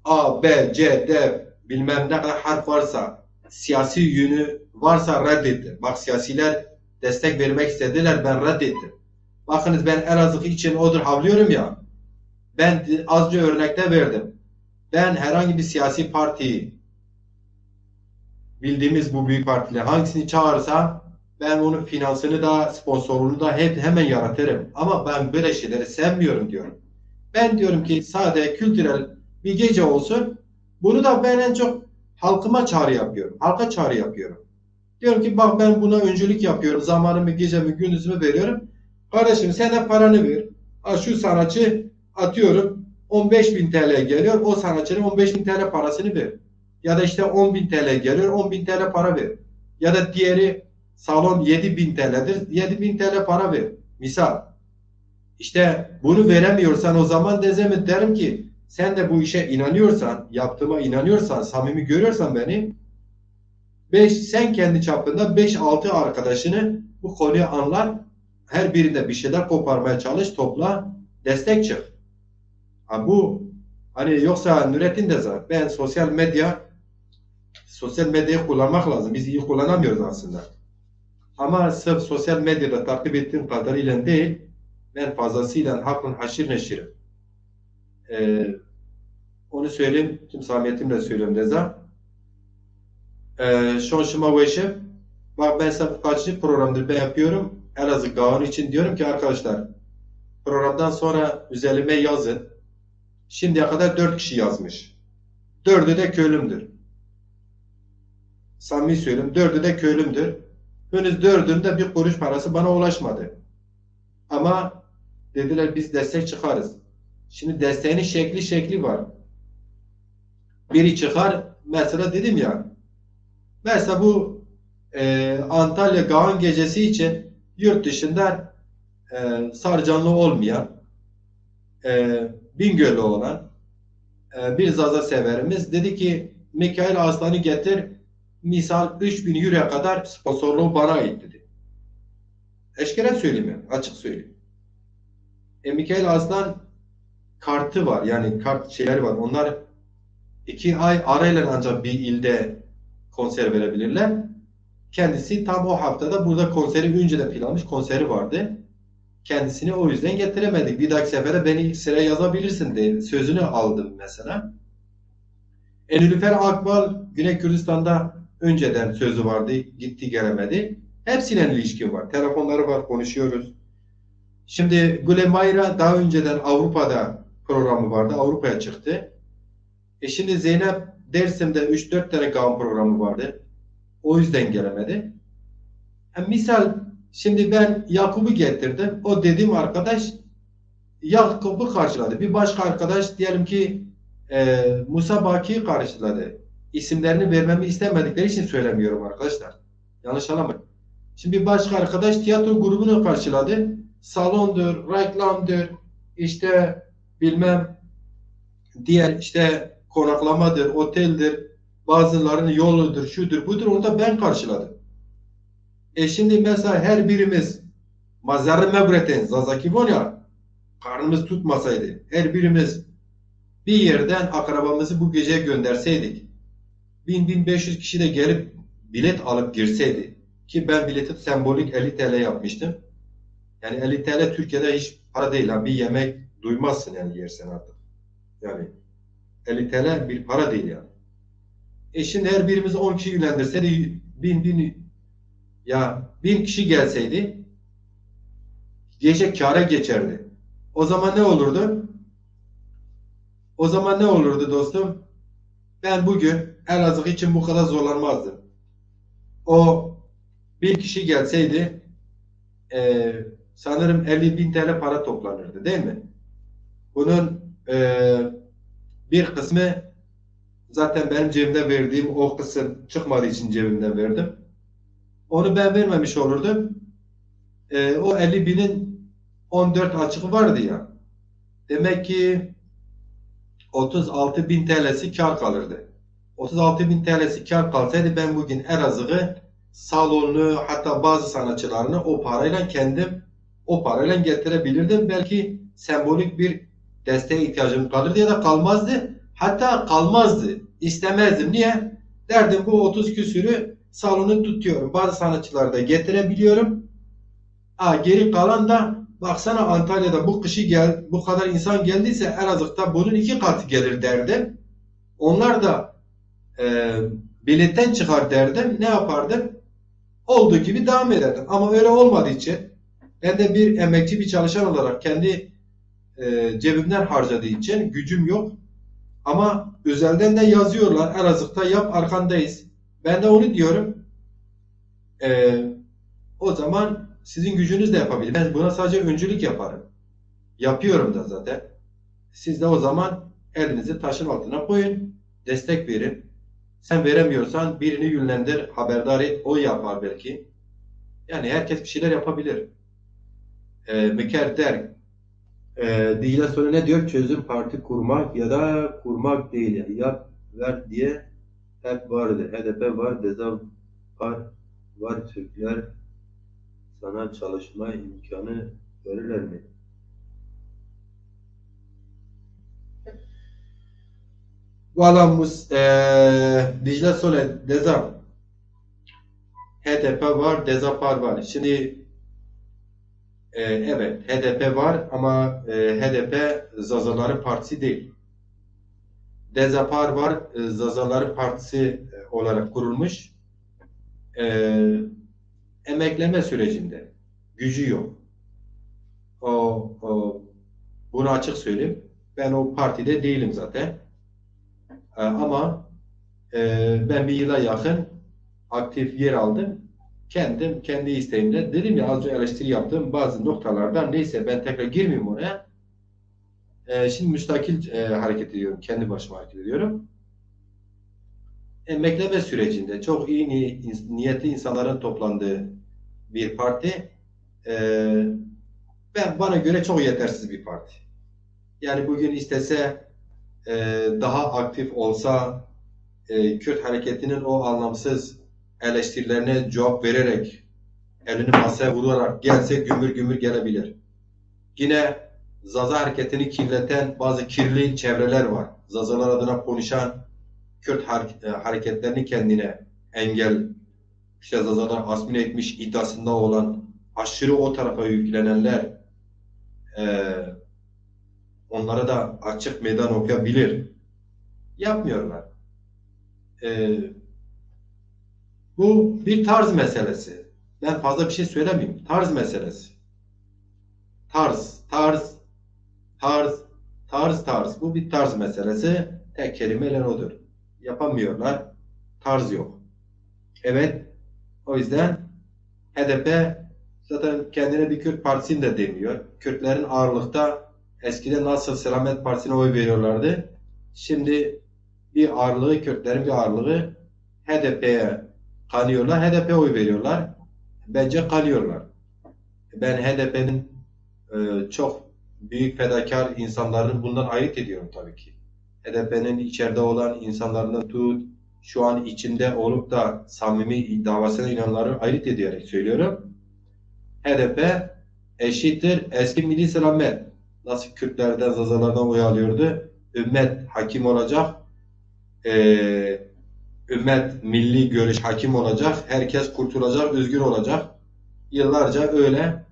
A, B, C, D bilmem ne kadar harf varsa, siyasi yönü varsa reddettim. Bak siyasiler destek vermek istediler, ben reddettim. Bakınız ben Elazığ için odur havlıyorum ya, ben az önce örnekte verdim. Ben herhangi bir siyasi partiyi, bildiğimiz bu büyük partiler hangisini çağırsa ben onun finansını da sponsorluğunu da hep hemen yaratırım. Ama ben böyle şeyleri sevmiyorum diyorum. Ben diyorum ki sade kültürel bir gece olsun. Bunu da ben en çok halkıma çağrı yapıyorum. Halka çağrı yapıyorum. Diyorum ki bak ben buna öncülük yapıyorum. Zamanımı, gecemi, gündüzümü veriyorum. Kardeşim sen de paranı ver. Ha, şu sanatçı atıyorum on beş bin T L geliyor. O sanatçının on beş bin T L parasını ver. Ya da işte on bin T L geliyor. on bin T L para ver. Ya da diğeri salon yedi bin T L'dir. yedi bin T L para ver. Misal. İşte bunu veremiyorsan o zaman Deza mi derim ki sen de bu işe inanıyorsan, yaptığıma inanıyorsan, samimi görüyorsan beni, beş, sen kendi çapında beş altı arkadaşını bu konuya anlat. Her birinde bir şeyler koparmaya çalış, topla, destek çık. Ha bu hani yoksa Nurettin Deza, ben sosyal medya, sosyal medyayı kullanmak lazım. Biz iyi kullanamıyoruz aslında. Ama sırf sosyal medyada takip ettiğim kadarıyla değil, ben fazlasıyla halkın haşir neşirim. Ee, onu söyleyeyim, tüm samimiyetimle söylüyorum Deza. Ee, şon şima weşe. Bak ben size bu kaçıncı programdır ben yapıyorum. Elazığ Gaon için diyorum ki arkadaşlar, programdan sonra üzerime yazın. Şimdiye kadar dört kişi yazmış. Dördü de köylümdür. Samimi söylüyorum, dördü de köylümdür. Henüz dördünün de bir kuruş parası bana ulaşmadı. Ama dediler biz destek çıkarız. Şimdi desteğin şekli şekli var. Biri çıkar, mesela dedim ya, mesela bu e, Antalya Gaon Gecesi için yurt dışında e, Sarcanlı olmayan, e, Bingöl'lü olan e, bir Zaza severimiz dedi ki Mikail Aslan'ı getir, misal üç bin euroya kadar sponsorluğu bana ait dedi. Eşkere söyleyeyim yani, açık söyleyeyim. E, Mikail Aslan kartı var, yani kart şeyleri var. Onlar iki ay arayla ancak bir ilde konser verebilirler. Kendisi tam o haftada burada konseri önceden planlamış konseri vardı. Kendisini o yüzden getiremedik. Bir dahaki sefere beni sıraya yazabilirsin diye sözünü aldım mesela. E, Nilüfer Akbal Güney Kürdistan'da önceden sözü vardı, gitti gelemedi. Hepsiyle ilişkim var. Telefonları var, konuşuyoruz. Şimdi Gule Mayra daha önceden Avrupa'da programı vardı. Avrupa'ya çıktı. E şimdi Zeynep Dersim'de üç dört tane Gaon programı vardı. O yüzden gelemedi. Ha, misal şimdi ben Yakup'u getirdim. O dediğim arkadaş Yakup'u karşıladı. Bir başka arkadaş diyelim ki e, Musa Baki'yi karşıladı. İsimlerini vermemi istemedikleri için söylemiyorum arkadaşlar. Yanlış anlamayın. Şimdi bir başka arkadaş tiyatro grubunu karşıladı. Salondur, reklamdır, işte bilmem diğer işte konaklamadır, oteldir, bazılarının yoludur, şudur, budur, onu da ben karşıladım. E şimdi mesela her birimiz ma zerre meguretên Zazakî von ya, karnımız tutmasaydı, her birimiz bir yerden akrabamızı bu gece gönderseydik, bin, bin beş yüz kişi de gelip bilet alıp girseydi, ki ben bileti sembolik elli T L yapmıştım. Yani elli T L Türkiye'de hiç para değil ha, bir yemek duymazsın yani yersen artık. Yani elli T L bir para değil yani. E şimdi her birimiz on kişi yönlendirseydi bin, bin, ya bin kişi gelseydi gece kâra geçerdi. O zaman ne olurdu? O zaman ne olurdu dostum? Ben bugün Elazığ için bu kadar zorlanmazdım. O bin kişi gelseydi e, sanırım elli bin T L para toplanırdı, değil mi? Bunun e, bir kısmı zaten benim cebimde verdiğim o kısım çıkmadığı için cebimden verdim. Onu ben vermemiş olurdum. E, o elli binin on dört açığı vardı ya. Demek ki otuz altı bin T L'si kar kalırdı. Otuz altı bin T L'si kar kalsaydı ben bugün Elazığ'ı salonunu, hatta bazı sanatçılarını o parayla kendim, o parayla getirebilirdim. Belki sembolik bir desteğe ihtiyacım kalırdı ya da kalmazdı. Hatta kalmazdı. İstemezdim. Niye? Derdim bu otuz küsürü salonu tutuyorum. Bazı sanatçıları da getirebiliyorum. Ha, geri kalan da baksana Antalya'da bu kişi gel, bu kadar insan geldiyse Elazığ'da bunun iki katı gelir derdim. Onlar da e, biletten çıkar derdim. Ne yapardım? Olduğu gibi devam ederdim. Ama öyle olmadığı için ben de bir emekçi, bir çalışan olarak kendi e, cebimden harcadığı için gücüm yok. Ama özelden de yazıyorlar. Elazığ'da yap, arkandayız. Ben de onu diyorum. E, o zaman sizin gücünüz de yapabilir. Ben buna sadece öncülük yaparım. Yapıyorum da zaten. Siz de o zaman elinizi taşın altına koyun, destek verin. Sen veremiyorsan birini yönlendir, haberdar et, o yapar belki. Yani herkes bir şeyler yapabilir. E, mi kerd derg. E, Dicle Sole ne diyor? Çözüm parti kurmak ya da kurmak değil. Yap, ver diye hep vardı. H D P var, Deza var, var. Türkler sana çalışma imkanı verirler mi? Valla Mus-, e, Dicle Sole, Deza. H D P var, Deza Par var. Şimdi e, evet, H D P var ama e, H D P Zazaların partisi değil. Deza Par var, e, Zazaların partisi e, olarak kurulmuş. E, emekleme sürecinde gücü yok. O, o, bunu açık söyleyeyim. Ben o partide değilim zaten. E, ama e, ben bir yıla yakın aktif yer aldım. Kendim, kendi isteğimle. Dedim ya, az önce eleştiri yaptım. Bazı noktalardan, neyse, ben tekrar girmeyeyim oraya. E, şimdi müstakil e, hareket ediyorum. Kendi başıma hareket ediyorum. Emekleme sürecinde çok iyi ni-, ins-, niyetli insanların toplandığı bir parti. E, ben, bana göre çok yetersiz bir parti. Yani bugün istese e, daha aktif olsa e, Kürt hareketinin o anlamsız eleştirilerine cevap vererek, elini masaya vurarak gelse gümbür gümbür gelebilir. Yine Zaza hareketini kirleten bazı kirli çevreler var. Zazalar adına konuşan, Kürt har- e, hareketlerini kendine engel, işte Zazalar asimile etmiş iddiasında olan, aşırı o tarafa yüklenenler e, onlara da açık meydan okuyabilir. Yapmıyorlar. E, bu bir tarz meselesi. Ben fazla bir şey söylemeyeyim. Tarz meselesi. Tarz, tarz, tarz, tarz, tarz. Bu bir tarz meselesi. Tek kelimeyle odur. Yapamıyorlar. Tarz yok. Evet. O yüzden H D P zaten kendine bir Kürt partisi de demiyor. Kürtlerin ağırlıkta eskiden nasıl Selamet Partisi'ne oy veriyorlardı. Şimdi bir ağırlığı, Kürtlerin bir ağırlığı H D P'ye kanıyorlar. H D P'ye oy veriyorlar. Bence kanıyorlar. Ben H D P'nin e, çok büyük fedakar insanlarını bundan ayırt ediyorum tabii ki. H D P'nin içeride olan insanlarından tut, şu an içinde olup da samimi davasına inananları ayırt ederek söylüyorum. H D P eşittir eski milli selamet. Nasıl Kürtlerden, Zazalardan oy alıyordu? Ümmet hakim olacak. Ee, ümmet, milli görüş hakim olacak. Herkes kurtulacak, özgür olacak. Yıllarca öyle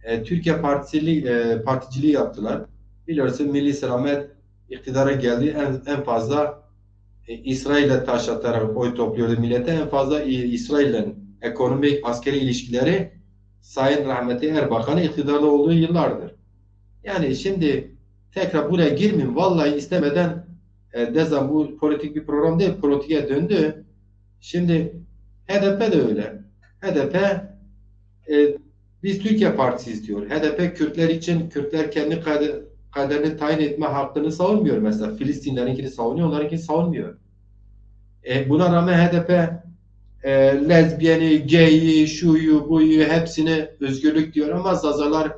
e, Türkiye Partisi, e, particiliği yaptılar. Biliyorsun Milli Selamet iktidara geldi. En, en fazla e, İsrail'le taş atarak oy topluyordu millete. En fazla İ- İsrail'le ekonomik, askeri ilişkileri Sayın rahmetli Erbakan'ın iktidarda olduğu yıllardır. Yani şimdi tekrar buraya girmeyeyim. Vallahi istemeden e, deza bu politik bir program değil, politiğe döndü. Şimdi H D P de öyle. H D P e, biz Türkiye Partisi istiyor. H D P Kürtler için, Kürtler kendi kader- kaderini tayin etme hakkını savunmuyor mesela. Filistinlerinkini savunuyor, onlarınkini savunmuyor. E, buna rağmen H D P e, lezbiyeni, gay'i, şuyu, buyu hepsini özgürlük diyor ama Zazalar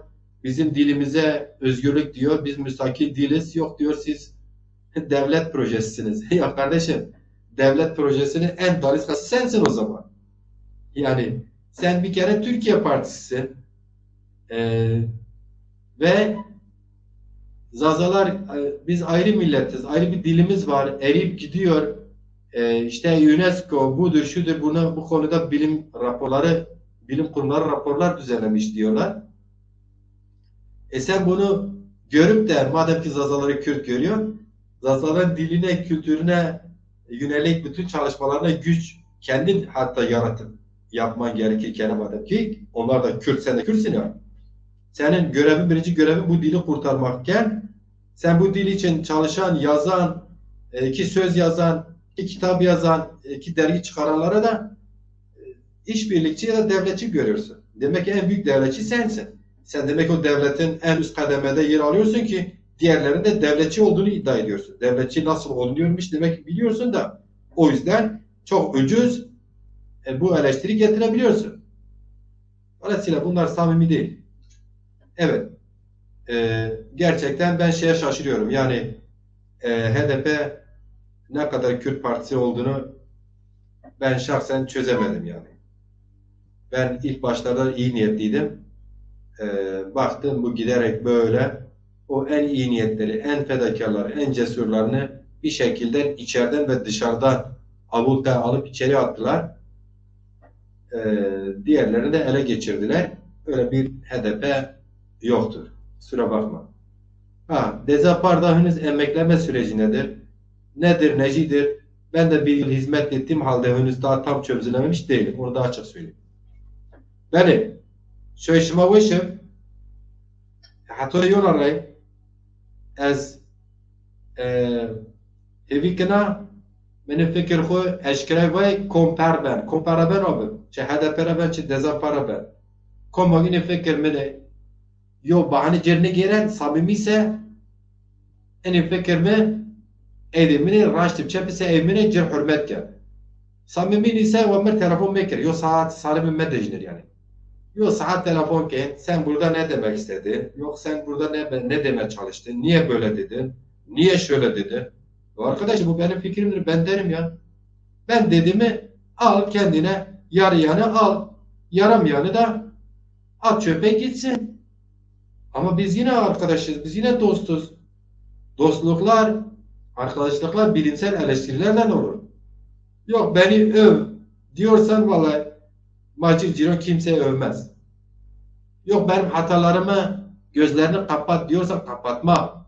bizim dilimize özgürlük diyor. Biz müstakil değiliz. Yok diyor siz devlet projesisiniz. Ya kardeşim, devlet projesinin en daniskası sensin o zaman. Yani sen bir kere Türkiye Partisisin. Ee, ve Zazalar, e, biz ayrı milletiz, ayrı bir dilimiz var, eriyip gidiyor. Ee, işte UNESCO budur, şudur, buna, bu konuda bilim raporları, bilim kurumları raporlar düzenlemiş diyorlar. E sen bunu görüp de madem ki Zazaları Kürt görüyor, Zazaların diline, kültürüne yönelik bütün çalışmalarına güç kendin hatta yaratıp yapman gerekirken madem ki onlar da Kürt, sen de Kürtsün ya. Senin görevin, birinci görevin bu dili kurtarmakken sen bu dil için çalışan, yazan, e, iki söz yazan, iki kitap yazan, iki dergi çıkaranlara da e, işbirlikçi ya da devletçi görüyorsun. Demek ki en büyük devletçi sensin. Sen demek ki o devletin en üst kademede yer alıyorsun ki diğerlerinin de devletçi olduğunu iddia ediyorsun. Devletçi nasıl oluyormuş demek ki biliyorsun da o yüzden çok ucuz e, bu eleştiri getirebiliyorsun. Dolayısıyla bunlar samimi değil. Evet. E, gerçekten ben şeye şaşırıyorum. Yani e, H D P ne kadar Kürt Partisi olduğunu ben şahsen çözemedim yani. Ben ilk başlarda iyi niyetliydim. E, baktım bu giderek böyle. O en iyi niyetleri, en fedakarları, en cesurlarını bir şekilde içeriden ve dışarıdan avuta alıp içeri attılar. E, diğerlerini de ele geçirdiler. Öyle bir H D P yoktur. Kusura bakma. Ha, Deza Par da henüz emekleme sürecindedir. Nedir, necidir? Ben de bir yıl hizmet ettiğim halde henüz daha tam çözülememiş değilim. Onu da açık söyleyeyim. Belê, şoy şima weş ib. Heta yona rey ez e, hêvî kena, minê fikir xwu eşkera vay komper ben. Kompera ben abi. Çi H D P ra ben, çi Deza Par ra ben. Koma inê fikir minê yo bahane cir nigêren, samimî se, inê fikir mi, ey de minê, raştî çepî se ey minê, cir hurmet ke. Samimî nîse, wa mi telefon mekir. Yo saat sarê mi medejnir yani. Yo saat telefon ke, sen burada ne demek istedi? Yok, sen burada ne, ne demeye çalıştın? Niye böyle dedin? Niye şöyle dedin? Ya arkadaş, bu benim fikrimdir, ben derim ya. Ben dediğimi al kendine, yarayanı al, yaramayanı da at çöpe gitsin. Ama biz yine arkadaşız, biz yine dostuz. Dostluklar, arkadaşlıklar bilimsel eleştirilerle olur. Yok, beni öv diyorsan vallahi macir ciro kimse övmez. Yok, benim hatalarımı gözlerini kapat diyorsan kapatmam.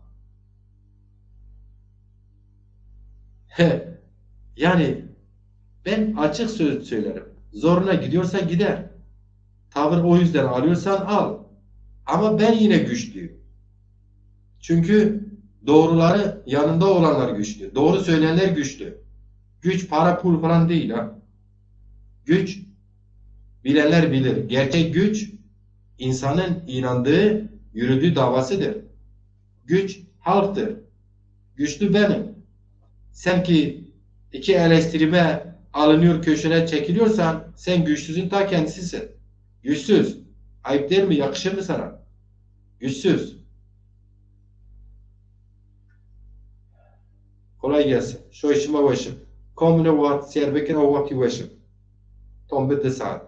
He, yani ben açık söz söylerim. Zoruna gidiyorsa gider. Tavır o yüzden alıyorsan al. Ama ben yine güçlüyüm. Çünkü doğruları yanında olanlar güçlü. Doğru söyleyenler güçlü. Güç para pul falan değil ha. Güç bilenler bilir. Gerçek güç insanın inandığı, yürüdüğü davasıdır. Güç halktır. Güçlü benim. Sen ki iki eleştirime alınıyor, köşene çekiliyorsan sen güçsüzün ta kendisisin. Güçsüz. Ayıp değil mi? Yakışır mı sana? Güçsüz. Kolay gelsin. Şoy şima weş ib. Kam ino wext sêr bikir, o wextî weş ib. Tam bi di saet.